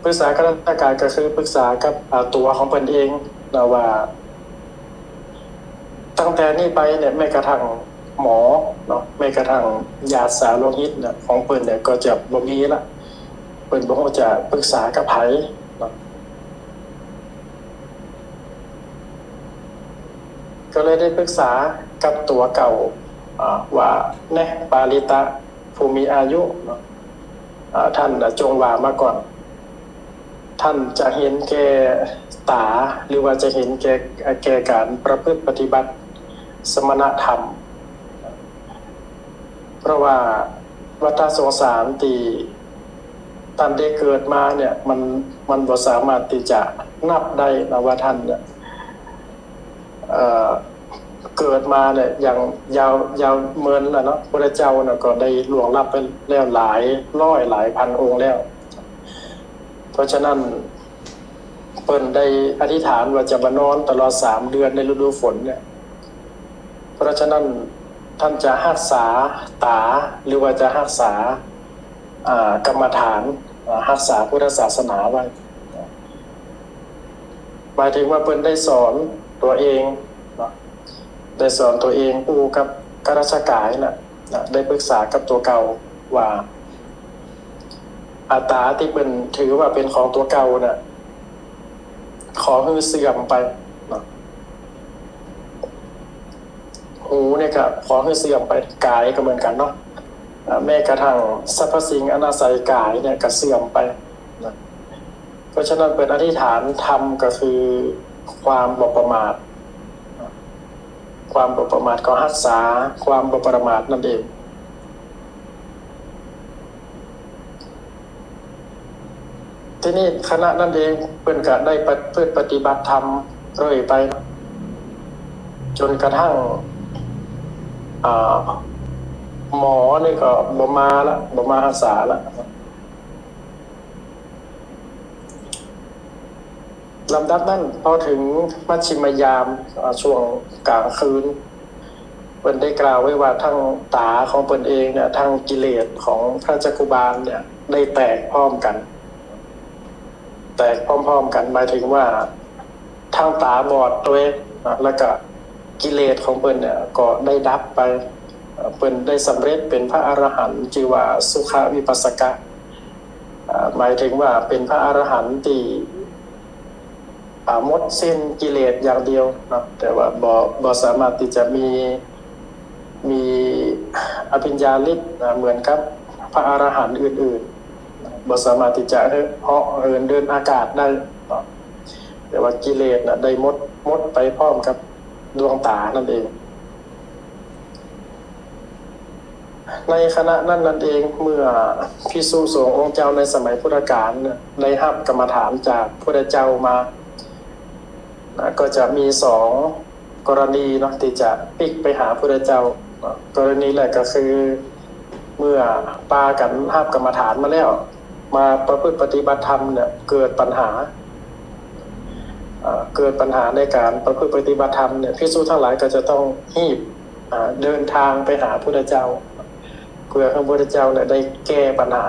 ปรึกษาข้าราชก๋ายก็คือปรึกษากับ อ่า ตั๋วของเปิ้นเองเนาะ ว่า ตั้งแต่นี้ไปเนี่ย แม้กระทั่ง หมอเนาะ แม้กระทั่งยาสาโลหิตเนี่ย ของเปิ้นเนี่ยก็จะบ่มีละ เปิ้นบ่ฮู้จะปรึกษากับใผเนาะ ก็เลยได้ปรึกษากับตั๋วเก่า อ่า ว่า แน่ ปาริตะผู้มีอายุเนาะ อ่า ท่านน่ะจงว่ามาก่อน ท่านจะเห็นแก่ต๋า หรือว่าจะเห็นแก่ แก่ก๋านประพฤติปฏิบัติสมณธรรม เพราะว่าวัฏสงสารตี้ต้านได้เกิดมาเนี่ย มัน มันบ่สามารถตี้จะนับได้นะว่าท่านเนี่ย เอ่อ เกิดมาเนี่ยอย่างยาว ยาวเมินแล้วเนาะ พระเจ้าน่ะก็ได้ล่วงลับไปแล้วหลายร้อยหลายพันองค์แล้ว เพราะฉะนั้นเปิ้นได้อธิษฐานว่าจะมานอนตลอดสามเดือนในฤดูฝนเนี่ย เพราะฉะนั้นท่านจะฮักษาต๋า หรือว่าจะฮักษา อ่า กรรมฐาน อ่า ฮักษาพุทธศาสนาไว้ หมายถึงว่าเปิ้นได้สอนตั๋วเองเนาะ ได้สอนตั๋วเองอู้กับข้าราชก๋ายน่ะ นะ ได้ปรึกษากับตั๋วเก่าว่า อัตต๋าตี้เปิ้นถือว่าเป๋นของตั๋วเก่าน่ะ ขอหื้อเสื่อมไปเนาะ หูเนี่ยก็ขอหื้อเสื่อมไป ก๋ายก็เหมือนกั๋นเนาะ อ่า แม้กระทั่งสรรพสิ่งอันอาศัยก๋ายเนี่ยก็เสื่อมไปนะ เพราะฉะนั้นเปิ้นอธิษฐานธรรมก็คือความบ่ประมาท ความบ่ประมาทก็ฮักษาความบ่ประมาทนั่นเอง ทีนี้ขณะนั้นเองเปิ้นก็ได้ประพฤติปฏิบัติธรรมเรื่อยไป จ๋นกระทั่ง อ่า หมอนี่ก็บ่มาละ บ่มาฮักษาละ ลำดับนั้นพอเถิงมัชฌิมยาม อ่า ช่วงก๋างคืน เปิ้นได้กล่าวไว้ว่าทั้งต๋าของเปิ้นเองเนี่ย ทั้งกิเลสของพระจักขุบาลเนี่ย ได้แตกพร้อมกั๋น แตกพร้อมๆ กั๋น หมายถึงว่าทั้งต๋าบอดตวยนะ แล้วก็กิเลสของเปิ้นเนี่ยก็ได้ดับไป เอ่อ เปิ้นได้สำเร็จเป๋นพระอรหันต์ จื้อว่าสุขวิปัสสกะ อ่า หมายถึงว่าเป๋นพระอรหันต์ตี้ อ่า หมดสิ้นกิเลสอย่างเดียวเนาะ แต่ว่าบ่ บ่สามารถตี้จะมี มีอภิญญาฤทธิ์ อ่า เหมือนกับพระอรหันต์อื่นๆ บ่สามารถตี้จะเหาะเหินเดินอากาศได้เนาะ แต่ว่ากิเลสน่ะได้หมด หมดไปพร้อมกับดวงต๋านั่นเอง ในขณะนั้นนั่นเอง เมื่อภิกษุสงฆ์องค์เจ้าในสมัยพุทธกาลเนี่ย ได้ฮับกรรมฐานจากพุทธเจ้ามา นะ ก็จะมีสองกรณีเนาะ ตี้จะปิ๊กไปหาพุทธเจ้าเนาะ กรณีแรกก็คือ เมื่อปากั๋นฮับกรรมฐานมาแล้ว มาประพฤติปฏิบัติธรรมเนี่ย เกิดปัญหา เอ่อ เกิดปัญหาในก๋านประพฤติปฏิบัติธรรมเนี่ย ภิกษุทั้งหลายก็จะต้องฮีบ อ่า เดินทางไปหาพุทธเจ้า เพื่อหื้อพุทธเจ้าเนี่ยได้แก้ปัญหา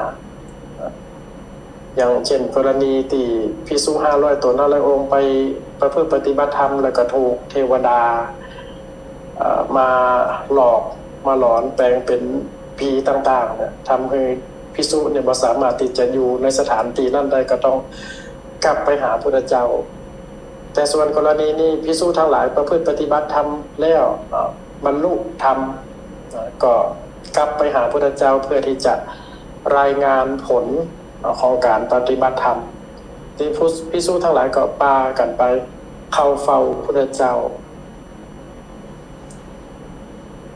อย่างเช่นกรณีตี้ภิกษุห้าร้อยต๋น ห้าร้อยองค์ไปประพฤติปฏิบัติธรรม แล้วก็ถูกเทวดา เอ่อ มาหลอก มาหลอนแป๋งเป๋นผีต่างๆ เนี่ย ทำให้ภิกษุเนี่ยบ่สามารถตี้จะอยู่ในสถานตี้นั้นได้ ก็ต้องกลับไปหาพุทธเจ้า แต่ส่วนกรณีนี้ภิกษุทั้งหลายประพฤติปฏิบัติธรรมแล้ว เอ่อ บรรลุธรรม เอ่อ ก็กลับไปหาพุทธเจ้าเพื่อตี้จะรายงานผล เอ่อ ของก๋านปฏิบัติธรรม ตี้ผู้ ภิกษุทั้งหลายก็ปากั๋นไปเข้าเฝ้าพุทธเจ้า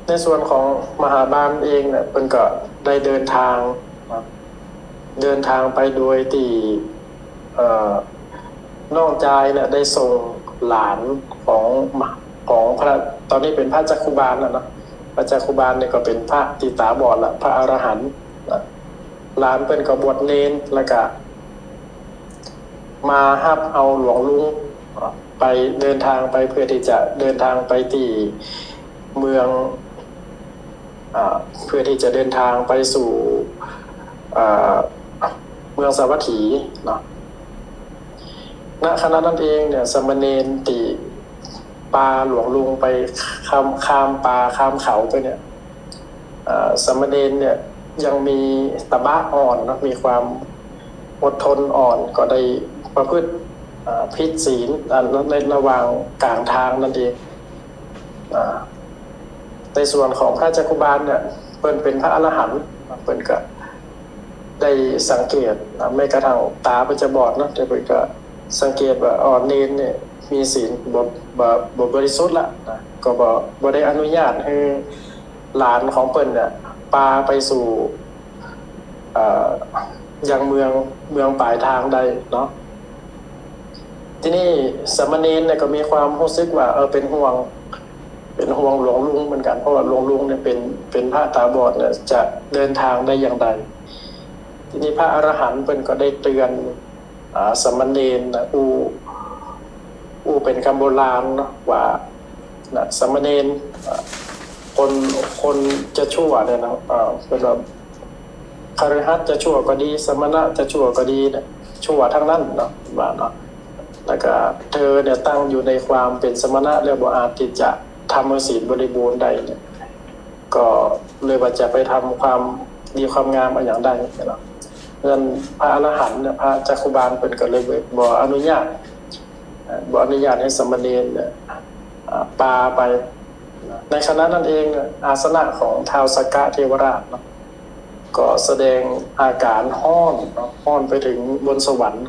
ในส่วนของมหาบาลเองเนี่ย เปิ้นก็ได้เดินทาง เดินทางไปโดยตี้ เอ่อ น้องจายเนี่ยได้ส่งหลานของ ของพระ ต๋อนนี้เป๋นพระจักขุบาลแล้วเนาะ พระจักขุบาลเนี่ยก็เป๋นพระตี้ต๋าบอดละ พระอรหันต์นะ หลานเปิ้นก็บวชเณร แล้วก็มาฮับเอาหลวงลุง ไปเดินทางไปเพื่อตี้จะเดินทางไปตี้เมือง อ่า เพื่อตี้จะเดินทางไปสู่ อ่า เมืองสาวัตถีเนาะ ณ ขณะนั้นเองเนี่ย สามเณรตี้ ป่าหลวงลุงไป ข้าม ข้ามป่าข้ามเขาไปเนี่ย เอ่อ สามเณรเนี่ยยังมีตบะอ่อนเนาะ มีความอดทนอ่อน ก็ได้ประพฤติ เอ่อ ผิดศีล อ่า ในระหว่างกลางทางนั่นเอง อ่า ในส่วนของพระจักคุบาลเนี่ย เปิ้นเป๋นพระอรหันต์ เปิ้นก็ได้สังเกต อ่า แม้กระทั่งต๋าเปิ้นจะบอดเนาะ แต่เปิ้นก็สังเกตว่า อ๋อ เณรเนี่ยมีศีล บ่ บ่ บ่บริสุทธิ์ละนะ ก็บ่ บ่ได้อนุญาตหื้อหลานของเปิ้นเนี่ยปาไปสู่ เอ่อ ยังเมือง เมืองป๋ายตางได้เนาะ ทีนี้สามเณรเนี่ยก็มีความฮู้สึกว่า เออ เป๋นห่วง เป๋นห่วงหลวงลุงเหมือนกั๋น เพราะว่าหลวงลุงเนี่ยเป๋น เป๋นพระต๋าบอดเนี่ย จะเดินทางได้อย่างใด ทีนี้พระอรหันต์เปิ้นก็ได้เตื๋อน อ่า สามเณรนะ อู้ อู้เป๋นกำโบราณเนาะ ว่า นะ สามเณร อ่า คน คนจะชั่วเนี่ยนะ อ่า เปิ้นว่า คฤหัสถ์จะชั่วก็ดี สมณะจะชั่วก็ดีเนี่ย ชั่วตังนั้นเนาะ ว่าเนาะ แล้วก็เธอเนี่ยตั้งอยู่ในความเป๋นสมณะแล้วบ่อาจตี้จะทำหื้อศีลบริบูรณ์ได้เนี่ย ก็เลยว่าจะไปทำความดีความงามอะหยังได้เนาะ เพราะฉะนั้นพระอรหันต์เนี่ย พระจักคุบาลเปิ้นก็เลยบ่อนุญาต เอ่อ บ่อนุญาตหื้อสามเณรเนี่ย อ่า ปาไป ในขณะนั้นเองเนี่ย อาสนะของท้าวสักกะเทวราชเนาะ ก็แสดงอาก๋านฮ้อนเนาะ ฮ้อนไปเถิงบนสวรรค์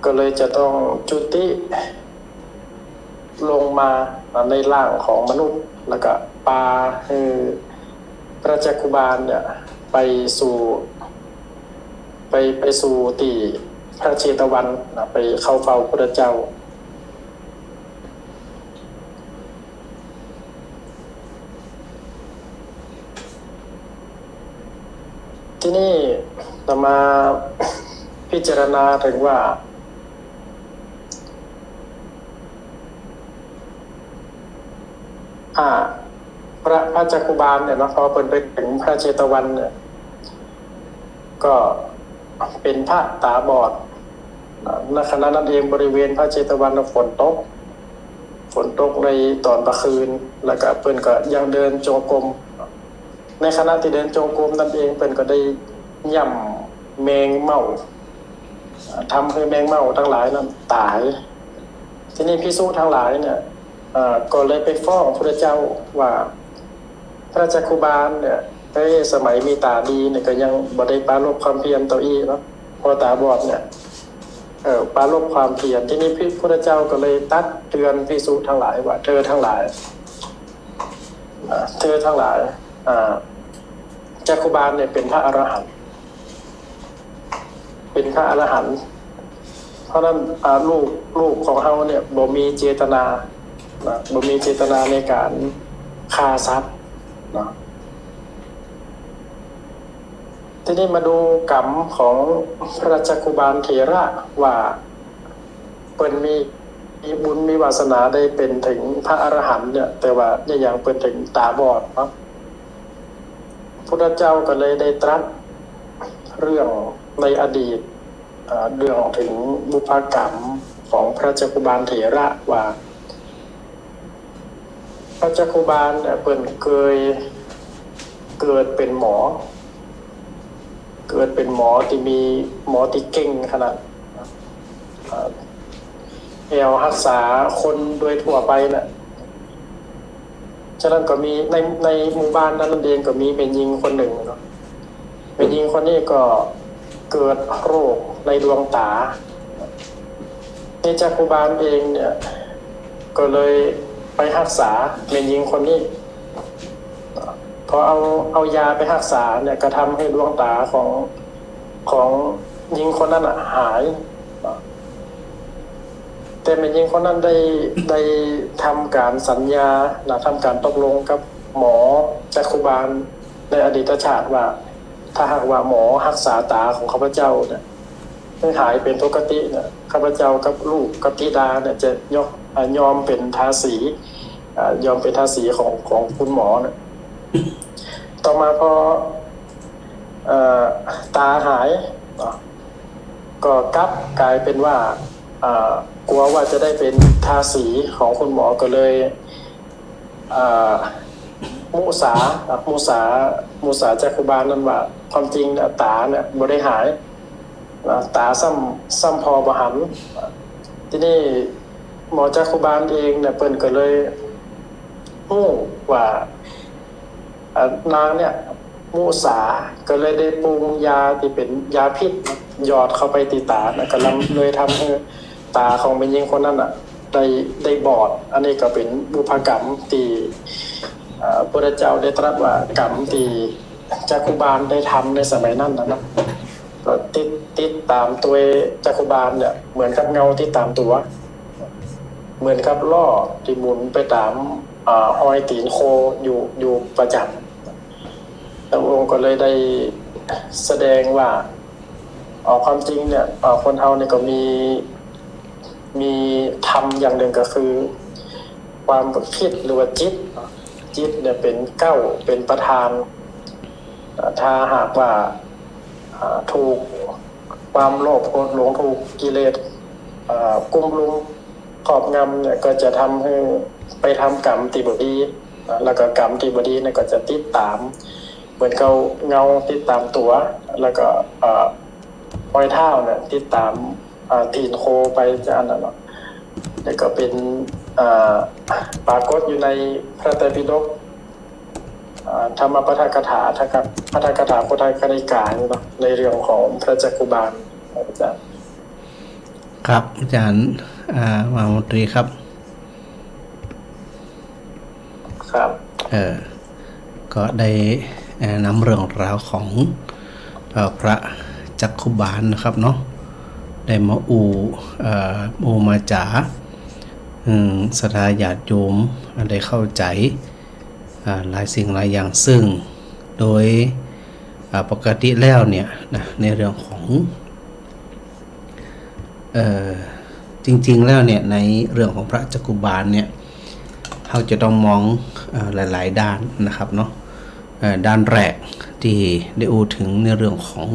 ก็เลยจะต้องจุติลงมาในร่างของมนุษย์ แล้วก็ปาหื้อพระจักคุบาลเนี่ยไปสู่ ไป ไปสู่ตี้พระเชตวันนะ ไปเข้าเฝ้าพุทธเจ้า ทีนี้จะมาพิจารณาเถิงว่า อ่า พระ พระจักคุบาลเนี่ยเนาะ พอเปิ้นไปเถิงพระเชตวันเนี่ย ก็เป๋นพระต๋าบอด ณ ขณะนั้นเองบริเวณพระเชตวันน่ะฝนตก ฝนตกในต๋อนกลางคืน แล้วก็เปิ้นก็ยังเดินจงกรม ในขณะตี้เดินจงกรมนั้นเอง เปิ้นก็ได้ย่ำแมงเม่า อ่า ทำหื้อแมงเม่าตังหลายนั้นต๋าย ทีนี้ภิกษุตังหลายเนี่ย เอ่อ ก็เลยไปฟ้องพุทธเจ้าว่า พระจักคุบาลเนี่ย เอ้ย สมัยมีต๋าดีเนี่ยก็ยังบ่ได้ปรารภความเพียรเต้าอี้เนาะ พอต๋าบอดเนี่ย เอ่อ ปรารภความเพียร ทีนี้พระพุทธเจ้าก็เลยตรัสเตื๋อนภิกษุตังหลายว่า เธอตังหลาย อ่า เธอตังหลาย อ่า จักคุบาลเนี่ยเป๋นพระอรหันต์ เป๋นพระอรหันต์ เพราะฉะนั้น อ่า ลูก ลูกของเฮาเนี่ยบ่มีเจตนา นะ บ่มีเจตนาในก๋านฆ่าสัตว์ นะ ทีนี้มาดูกรรมของพระจักคุบาลเถระว่า เปิ้นมี มีบุญมีวาสนาได้เป๋นเถิงพระอรหันต์เนี่ย แต่ว่าเนี่ยยังเป๋นเถิงต๋าบอดเนาะ พุทธเจ้าก็เลยได้ตรัสเรื่องในอดีต เอ่อ เรื่องเถิงบุพกรรมของพระจักคุบาลเถระว่า พระจักคุบาลเนี่ยเปิ้นเกยเกิดเป๋นหมอ เกิดเป๋นหมอตี้มี หมอตี้เก่งขนาด เอ่อ แอ่วฮักษาคนโดยทั่วไปน่ะ ฉะนั้นก็มีใน ในหมู่บ้านนั้นเองก็มีแม่ญิงคนนึ่งเนาะ แม่ญิงคนนี้ก็เกิดโรคในดวงต๋า นี่จักคุบาลเองเนี่ย ก็เลยไปฮักษาแม่ญิงคนนี้ พอเอา เอายาไปฮักษาเนี่ย ก็ทำหื้อดวงต๋าของ ของญิงคนนั้นน่ะหาย แต่แม่ญิงคนนั้นได้ ได้ทำก๋านสัญญานะ ทำก๋านตกลงกับหมอจักคุบาลในอดีตชาติว่า ถ้าหากว่าหมอฮักษาต๋าของข้าพเจ้าเนี่ย หื้อหายเป๋นปกติเนี่ย ข้าพเจ้ากับลูกกับธิดาเนี่ยจะยก อ่า ยอมเป๋นทาสี อ่า ยอมเป๋นทาสีของ ของคุณหมอเนี่ย ต่อมาพอ เอ่อ ต๋าหายเนาะ ก็กลับก๋ายเป๋นว่า อ่า กั๋วว่าจะได้เป๋นทาสีของคุณหมอก็เลย อ่า มุสา อ่ะ มุสา มุสาจักขุบาลนั้นว่า ความจริงเนี่ยต๋าเนี่ยบ่ได้หาย นะ ต๋าซ้ำ ซ้ำผ่อบ่หัน ทีนี้หมอจักขุบาลเองเนี่ยเปิ้นก็เลยฮู้ว่า อ่า นางเนี่ยมุสา ก็เลยได้ปรุงยาตี้เป๋นยาพิษหยอดเข้าไปตี้ต๋านะ ก็เลยทำหื้อต๋าของแม่ญิงคนนั้นน่ะ ได้ ได้บอด อันนี้ก็เป๋นบุพกรรมตี้ อ่า พระพุทธเจ้าได้ตรัสว่ากรรมตี้จักขุบาลได้ทำในสมัยนั้นน่ะนะ ก็ติด ติดต๋ามตวยจักขุบาลเนี่ย เหมือนกับเงาติดต๋ามตั๋ว เหมือนกับล้อตี้หมุนไปต๋าม อ่า ฮอยตี๋นโคอยู่ อยู่ประจ๋ำ แล้วองค์ก็เลยได้แสดงว่า อ๋อ ความจริงเนี่ย อ่า คนเฮาเนี่ยก็มี มีธรรมอย่างนึ่งก็คือ ความกึ๊ดหรือว่าจิต จิตเนี่ยเป๋นเก๊า เป๋นประธาน อ่า ถ้าหากว่า อ่า ถูกความโลภโกรธหลง ถูกกิเลส อ่า กุ้มลุมครอบงำเนี่ย ก็จะทำหื้อไปทำกรรมตี้บ่ดี อ่า แล้วก็กรรมตี้บ่ดีเนี่ยก็จะติดต๋าม เหมือนกับเงาติดต๋ามตั๋ว แล้วก็ อ่า ฮอยเท้าเนี่ยติดต๋าม อ่า ตี๋นโคไปจะอันนั้นเนาะ แล้วก็เป๋น อ่า ปรากฏอยู่ในพระไตรปิฎก อ่า ธรรมปาฐกถา ภัททกถา คุตตกนิกายเนาะ ในเรื่องของพระจักขุบาล อาจ๋ารย์ ครับ อาจ๋ารย์ อ่า มหามนตรีครับ ครับ เอ่อ ก็ได้ เอ่อ นำเรื่องราวของ เอ่อ พระจักขุบาลนะครับเนาะ ได้มาอู้ เอ่อ อู้มาจ๋า อืม ศรัทธาญาติโยมได้เข้าใจ๋ อ่า หลายสิ่งหลายอย่าง ซึ่งโดย อ่า ปกติแล้วเนี่ยนะ ในเรื่องของ เอ่อ จริงๆ แล้วเนี่ย ในเรื่องของพระจักขุบาลเนี่ย เฮาจะต้องมอง เอ่อ หลายๆ ด้านนะครับเนาะ เอ่อ ด้านแรกตี้ได้อู้เถิงในเรื่องของ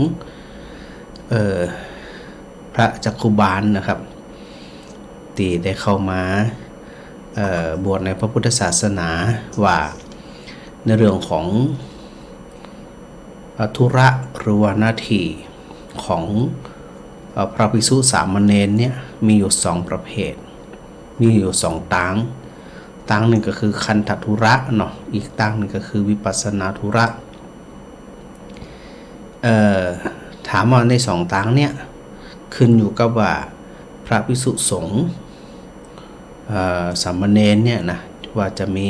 เอ่อ พระจักขุบาลนะครับ ตี้ได้เข้ามา เอ่อ บวชในพระพุทธศาสนา ว่าในเรื่องของ เอ่อ ธุระหรือว่าหน้าตี้ของ เอ่อ พระภิกษุสามเณรเนี่ย มีอยู่สองประเภท มีอยู่สองตาง ตางนึ่งก็คือคันธธุระเนาะ อีกตางนึ่งก็คือวิปัสสนาธุระ เอ่อ ถามว่าในสองตางเนี่ย ขึ้นอยู่กับว่าพระภิกษุสงฆ์ เอ่อ สามเณรเนี่ยนะ ว่าจะมี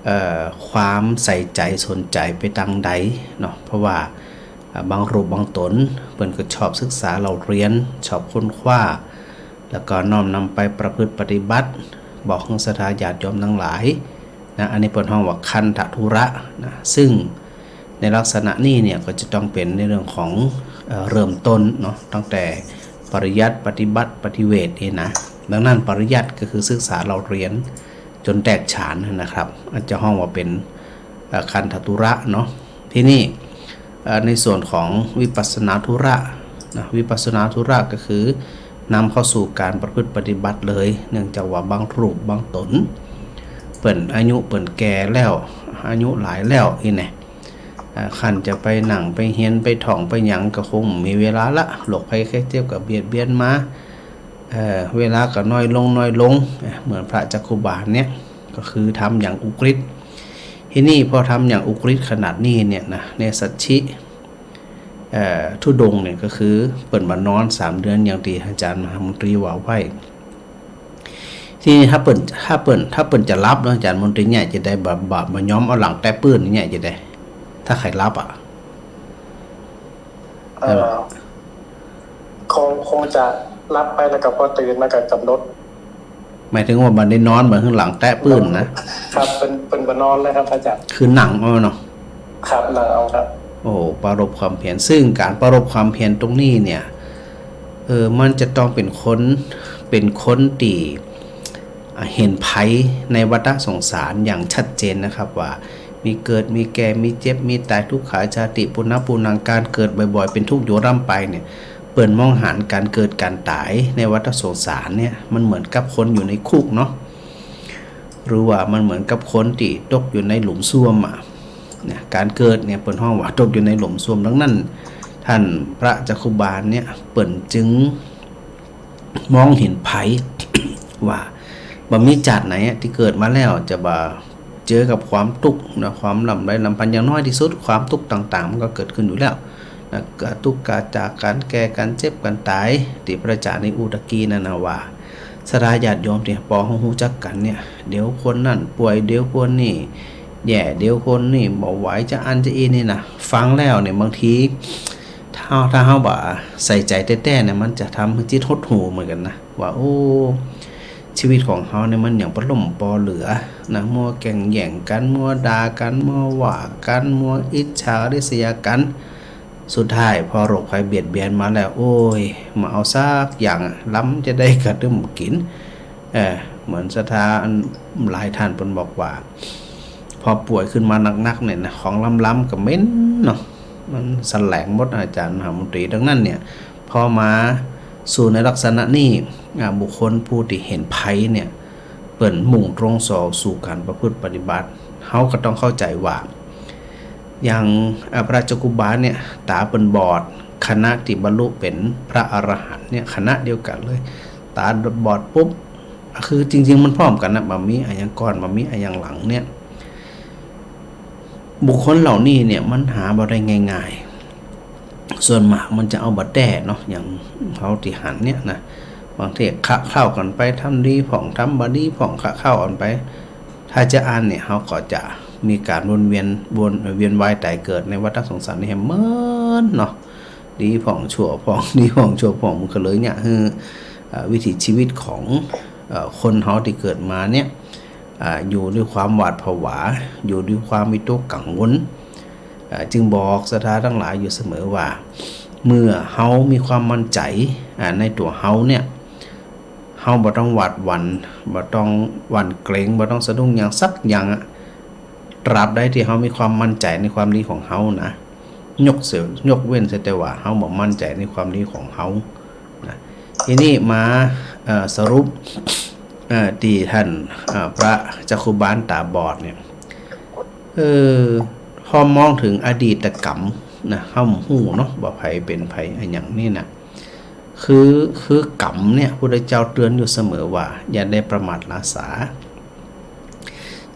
เอ่อ ความใส่ใจ๋สนใจ๋ไปตางใดเนาะ เพราะว่า อ่า บางรูปบางต๋น เปิ้นก็ชอบศึกษาเล่าเรียน ชอบค้นคว้า แล้วก็น้อมนำไปประพฤติปฏิบัติ บอกหื้อศรัทธาญาติโยมตังหลายนะ อันนี้เปิ้นฮ้องว่าคันธธุระนะ ซึ่งในลักษณะนี้เนี่ยก็จะต้องเป๋นในเรื่องของ เอ่อ เริ่มต้นเนาะ ตั้งแต่ปริยัติ ปฏิบัติ ปฏิเวทนี่นะ ดังนั้นปริยัติก็คือศึกษาเล่าเรียน จ๋นแตกฉานนะครับ อาจจะฮ้องว่าเป๋น เอ่อ คันธธุระเนาะ ทีนี้ เอ่อ ในส่วนของวิปัสสนาธุระนะ วิปัสสนาธุระก็คือนำเข้าสู่การประพฤติปฏิบัติเลย เนื่องจากว่าบางรูปบางต๋น เปิ้นอายุเปิ้นแก่แล้ว อายุหลายแล้วอี้แน่ เอ่อ คันจะไปนั่งไปเฮียนไปท่องไปหยังก็คงบ่มีเวลาละ โรคภัยไข้เจ็บก็เบียดเบียนมา เอ่อ เวลาก็น้อยลงน้อยลง เอ่อ เหมือนพระจักขุบาลเนี่ย ก็คือทำอย่างอุกฤษ ทีนี้พอทำอย่างอุกฤษขนาดนี้เนี่ยนะ เนสสัชชิ เอ่อ ธุดงค์เนี่ยก็คือเปิ้นบ่นอนสามเดือนอย่างตี้อาจ๋ารย์มหามนตรีว่าไว้ ทีนี้ถ้าเปิ้น ถ้าเปิ้น ถ้าเปิ้นจะหลับเนาะ อาจ๋ารย์มนตรีเนี่ยจะได้บ่ บ่ บ่ยอมเอาหลังแตะปื้นเนี่ยจะได้ ถ้าใผหลับอะ เอ่อ คง คงจะหลับไปแล้วก็พอตื่นมาก็ก๋ำหนด หมายถึงว่าบ่ได้นอน บ่หื้อหลังแตะปื้นนะ ครับ เปิ้น เปิ้นบ่นอนเลยครับอาจ๋ารย์ คือนั่งเอาเนาะ ครับ นั่งเอาครับ โอ้ ปรารภความเพียร ซึ่งการปรารภความเพียรตรงนี้เนี่ย เออ มันจะต้องเป๋นคน เป๋นคนตี้ อ่ะ หันภัยในวัฏสงสารอย่างชัดเจนนะครับ ว่ามีเกิด มีแก่ มีเจ็บ มีต๋าย ทุกขาชาติ ปุณณะปูนัง ก๋านเกิดบ่อยๆ เป๋นทุกข์อยู่ร่ำไปเนี่ย เปิ้นมองหันก๋านเกิดก๋านต๋ายในวัฏสงสารเนี่ย มันเหมือนกับคนอยู่ในคุกเนาะ หรือว่ามันเหมือนกับคนตี้ตกอยู่ในหลุมส้วมอะนะ ก๋านเกิดเนี่ยเปิ้นฮ้องว่าตกอยู่ในหลุมส้วม ดังนั้น ท่านพระจักขุบาลเนี่ย เปิ้นจึงมองหันภัย ว่าบ่มีจาติไหนอะตี้เกิดมาแล้วจะบ่เจอกับความตุ๊กข์นะ ความร่ำไรรำพัน อย่างน้อยตี้สุด ความตุ๊กข์ต่างๆ มันก็เกิดขึ้นอยู่แล้วนะ ก๋านตุ๊กก๋านจาก ก๋านแก่ ก๋านเจ็บ ก๋านต๋าย ตี้พระอาจ๋ารย์ได้อู้ตะกี้นั้นนะว่า ศรัทธาญาติโยมตี้ปอเฮาฮู้จักกั๋นเนี่ย เดี๋ยวคนนั้นป่วย เดี๋ยวคนนี้แย่ เดี๋ยวคนนี้บ่ไหว จะอั้นจะอี้นี่นะ ฟังแล้วเนี่ย บางที ถ้า ถ้าเฮาบ่ใส่ใจ๋แต๊ๆ เนี่ย มันจะทำหื้อจิตหดหู่เหมือนกั๋นนะ ว่า โอ้ ชีวิตของเฮาเนี่ยมันหยังปะล่มปอเหลือนะ มัวแก่งแย่งกั๋น มัวด่ากั๋น มัวว่ากั๋น มัวอิจฉาริษยากั๋น สุดท้ายพอโรคภัยเบียดเบียนมาแล้ว โอ้ย บ่เอาสักอย่างอะ ลำจะได้กระตึ้มกิ๋น เออ เหมือนศรัทธาอันหลายท่านเปิ้นบอกว่า พอป่วยขึ้นมาหนักๆ เนี่ยนะ ของลำๆ ก็เหม็นเนาะ มันแสลงหมด อาจ๋ารย์มหามนตรี ดังนั้นเนี่ย พอมาสู่ในลักษณะนี้ อ่า บุคคลผู้ตี้หันภัยเนี่ย เปิ้นมุ่งตรงส่อสู่ก๋านประพฤติปฏิบัติ เฮาก็ต้องเข้าใจ๋ว่า อย่าง อ่า พระจักขุบาลเนี่ย ต๋าเปิ้นบอด ขณะตี้บรรลุเป๋นพระอรหันต์เนี่ย ขณะเดียวกั๋นเลย ต๋าบอดปุ๊บ คือจริงๆ มันพร้อมกั๋นนะ บ่มีอะหยังก่อน บ่มีอะหยังหลังเนี่ย บุคคลเหล่านี้เนี่ยมันหาบ่ได้ง่ายๆ ส่วนมากมันจะเอาบ่แต๊เนาะ อย่างเฮาตี้หันเนี่ยนะ บางทีขะเคล้ากั๋นไป ทำดีพ่อง ทำบ่ดีพ่อง ขะเคล้ากั๋นไป ถ้าจะอั้นเนี่ย เฮาก็จะมีก๋านวนเวียน วน เวียนว่ายต๋ายเกิดในวัฏสงสารนี่แหมเมินเนาะ ดีพ่องชั่วพ่อง ดีพ่องชั่วพ่อง มันก็เลยเยียะหื้อ เอ่อ วิถีชีวิตของ เอ่อ คนเฮาตี้เกิดมาเนี่ย อ่า อยู่ด้วยความหวาดผวา อยู่ด้วยความวิตกกังวล อ่า จึงบอกศรัทธาตังหลายอยู่เสมอว่า เมื่อเฮามีความมั่นใจ๋ อ่า ในตั๋วเฮาเนี่ย เฮาบ่ต้องหวาดหวั่น บ่ต้องหวั่นเกรง บ่ต้องสะดุ้งหยังสักอย่างอะ ตราบใดตี้เฮามีความมั่นใจ๋ในความดีของเฮานะ ยกเสีย ยกเว้นเสียแต่ว่าเฮาบ่มั่นใจ๋ในความดีของเฮานะ ทีนี้มา เอ่อ สรุป เอ่อ ตี้ท่าน เอ่อ พระจักขุบาลต๋าบอดเนี่ย เออ พอมองเถิงอดีตกรรมนะ เฮาบ่ฮู้เนาะ ว่าใผเป๋นใผอะหยังนี่นะ คือ คือกรรมเนี่ย พุทธเจ้าเตือนอยู่เสมอว่า อย่าได้ประมาทหราสา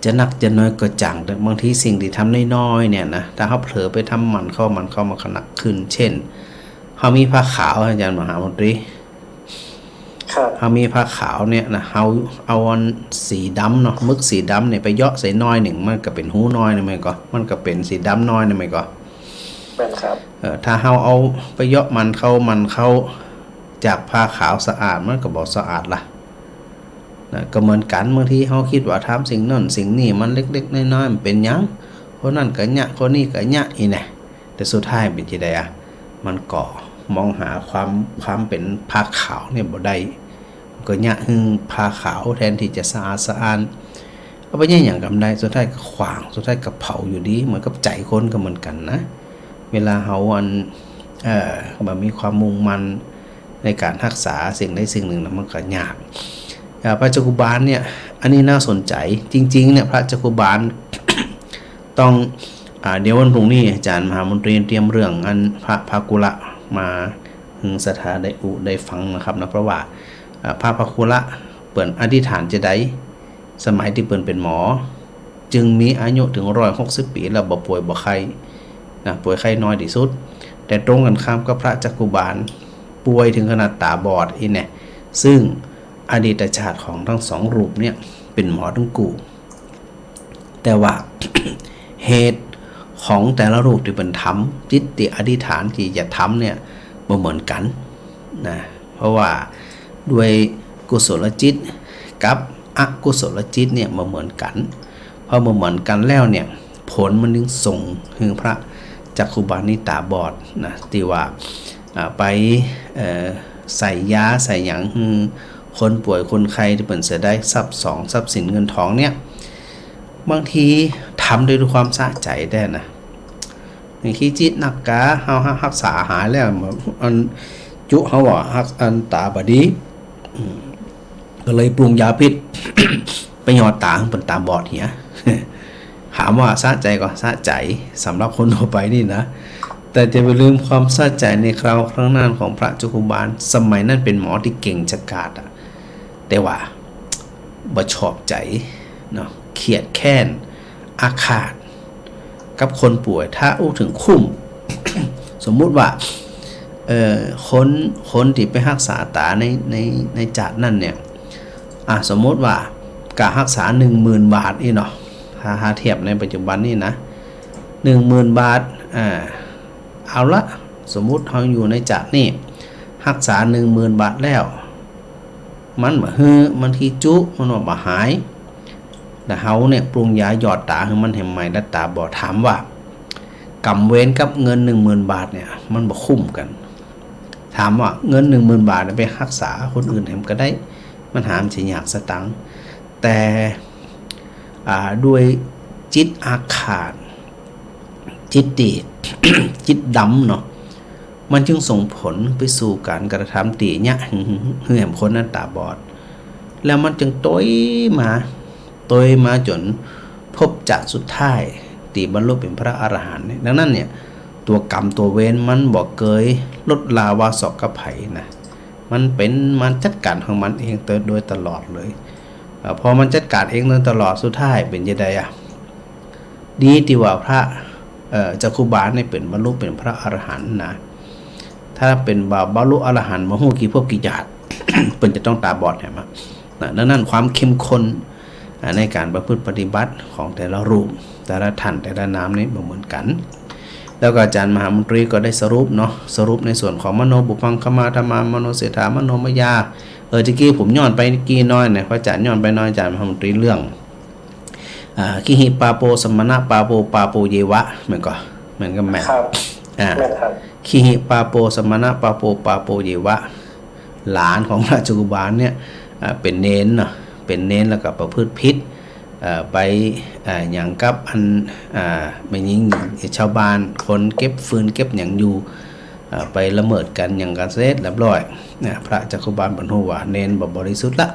จะนักจะน้อยก็จ่างเถอะ บางทีสิ่งตี้ทำน้อยๆ เนี่ยนะ ถ้าเฮาเผลอไปทำหมั่นเข้า หมั่นเข้า มันก็หนักขึ้น เช่น เฮามีผ้าขาว อาจ๋ารย์มหามนตรี ครับ เฮามีผ้าขาวเนี่ยนะ เฮาเอาอันสีดำเนาะ หมึกสีดำเนี่ยไปเยาะใส่น้อยนึ่ง มันก็เป๋นฮูน้อยนึ่ง แม่นก่อ มันก็เป๋นสีดำน้อยนึ่ง แม่นก่อ แม่นครับ เออ ถ้าเฮาเอาไปเยาะหมั่นเข้า หมั่นเข้า จากผ้าขาวสะอาด มันก็บ่สะอาดละ นะ ก็เหมือนกั๋น บางทีเฮาคิดว่าทำสิ่งนั้นสิ่งนี้มันเล็กๆ น้อยๆ มันเป๋นหยัง คนนั้นก็เยียะ คนนี้ก็เยียะ อี้แหนะ แต่สุดท้ายเป๋นจะใดอะ มันก็มองหาความ ความเป๋นผ้าขาวเนี่ยบ่ได้ ก็เยียะหื้อผ้าขาวแทนตี้จะสะอาดสะอ้าน เอาไปเยียะหยังก็บ่ได้ สุดท้ายก็ขว้าง สุดท้ายก็เผาอยู่ดี เหมือนกับใจ๋คนก็เหมือนกั๋นนะ เวลาเฮาอัน เอ่อ บ่มีความมุ่งมั่นในก๋านฮักษาสิ่งใดสิ่งนึ่งนะ มันก็ยาก อ่า พระจักขุบาลเนี่ย อันนี้น่าสนใจ๋ จริงๆ เนี่ย พระจักขุบาล ต้อง อ่า เดี๋ยววันพรุ่งนี้อาจ๋ารย์มหามนตรีเตรียมเรื่องอันพระภาคุละมาหื้อศรัทธาได้อู้ได้ฟังนะครับนะ เพราะว่า อ่า พระภาคุละเปิ้นอธิษฐานจะใด สมัยตี้เปิ้นเป๋นหมอ จึงมีอายุเถิงร้อยหกสิบปี๋แล้วบ่ป่วยบ่ไข้นะ ป่วยไข้น้อยตี้สุด แต่ตรงกั๋นข้ามกับพระจักขุบาล ป่วยเถิงขนาดต๋าบอดอี้แหนะ ซึ่งอดีตชาติของทั้งสองรูปเนี่ยเป๋นหมอตึงกู้ แต่ว่า เหตุของแต่ละรูปตี้เปิ้นทำ จิตตี้อธิษฐานตี้จะทำเนี่ยบ่เหมือนกั๋นนะ เพราะว่าด้วยกุศลจิตกับอกุศลจิตเนี่ยบ่เหมือนกั๋น พอบ่เหมือนกั๋นแล้วเนี่ย ผลมันจึงส่งหื้อพระจักขุบาลนี่ต๋าบอดนะ ตี้ว่า อ่า ไป เอ่อ ใส่ยาใส่หยังหื้อคนป่วยคนไข้ตี้เปิ้นเสียดายทรัพย์สองทรัพย์สินเงินทองเนี่ย บางทีทำด้วยความสะใจ๋แต๊นะ อย่างขี้จิตนักกา เฮาฮักษาหายแล้ว อัน จุเฮาว่าฮักษาต๋าบ่ดี อืม ก็เลยปรุงยาพิษ ไปหยอดต๋าหื้อเปิ้นต๋าบอดเหีย ถามว่าสะใจ๋ก่อ สะใจ๋ สำหรับคนทั่วไปนี่นะ แต่จะไปลืมความสะใจ๋ในคราวครั้งนั้นของพระจักขุบาล สมัยนั้นเป๋นหมอตี้เก่งจะขาดอะ แต่ว่าบ่ชอบใจ๋เนาะ เคียดแค้น อาฆาต กับคนป่วย ถ้าอู้เถิงคุ้ม สมมุติว่า เอ่อ คน คนตี้ไปฮักษาต๋าใน ใน ในจาตินั้นเนี่ย อ่ะ สมมุติว่า ก้าฮักษาหนึ่งหมื่นบาทอี้เนาะ ถ้า ถ้าเทียบในปัจจุบันนี่นะ หนึ่งหมื่นบาท อ่า เอาละ สมมุติเฮาอยู่ในจาตินี้ ฮักษาหนึ่งหมื่นบาทแล้ว มันบ่หื้อ มันขี้จุ มันว่าบ่หาย แล้วเฮาเนี่ยปรุงยาหยอดต๋าหื้อมันแหมใหม่ แล้วต๋าบอด ถามว่า กรรมเวรกับเงินหนึ่งหมื่นบาทเนี่ย มันบ่คุ้มกั๋น ถามว่าเงินหนึ่งหมื่นบาทเนี่ยไปฮักษาคนอื่นแหมก็ได้ มันหาบ่ใจ้ยากสตางค์ แต่ อ่า ด้วยจิตอาฆาต จิตตี้ จิตดำเนาะ มันจึงส่งผลไปสู่ก๋านกระทำตี้เยียะหื้อ หื้อแหมคนนั้นต๋าบอด แล้วมันจึงตวยมา ตวยมาจ๋นภพจาติสุดท้ายตี้บรรลุเป๋นพระอรหันต์เนี่ย ดังนั้นเนี่ย ตั๋วกรรมตั๋วเวรมันบ่เกยลดลาวาสอกกับใผนะ มันเป๋น มันจัดก๋านของมันเองโดยตลอดเลย เอ่อ พอมันจัดก๋านเองโดยตลอด สุดท้ายเป๋นจะใดอะ ดีตี้ว่าพระ เอ่อ จักขุบาลเนี่ยเป๋นบรรลุเป๋นพระอรหันต์นะ ถ้าเป๋นบ่าบรรลุอรหันต์บ่ฮู้กี่ภพกี่จาติ เปิ้นจะต้องต๋าบอดแหมอะนะ ดังนั้นความเข้มข้น อ่า ในก๋านประพฤติปฏิบัติของแต่ละรูป แต่ละท่าน แต่ละนามนี่บ่เหมือนกั๋น แล้วก็อาจ๋ารย์มหามนตรีก็ได้สรุปเนาะ สรุปในส่วนของมโนปุพพังคมาธัมมา มโนเศรษฐา มโนมยา เออ ตะกี้ผมย้อนไปตะกี้น้อยนะ พระอาจ๋ารย์ย้อนไปน้อย อาจ๋ารย์มหามนตรีเรื่อง อ่า คิหิปาโป สมณปาโป ปาโปเยวะ แม่นก่อ แม่นก่อแม่น ครับ อ่า แม่นครับ คิหิปาโป สมณปาโป ปาโปเยวะ หลานของพระจักขุบาลเนี่ย อ่า เป๋นเณรเนาะ เป๋นเณรแล้วก็ประพฤติผิด เอ่อ ไป เอ่อ หยังกับอัน อ่า แม่ญิง ชาวบ้าน คนเก็บฟืนเก็บหยังอยู่ เอ่อ ไปละเมิดกั๋นหยังกั๋นเสร็จเรียบร้อยนะ พระจักขุบาลเปิ้นฮู้ว่าเณรบ่บริสุทธิ์ละ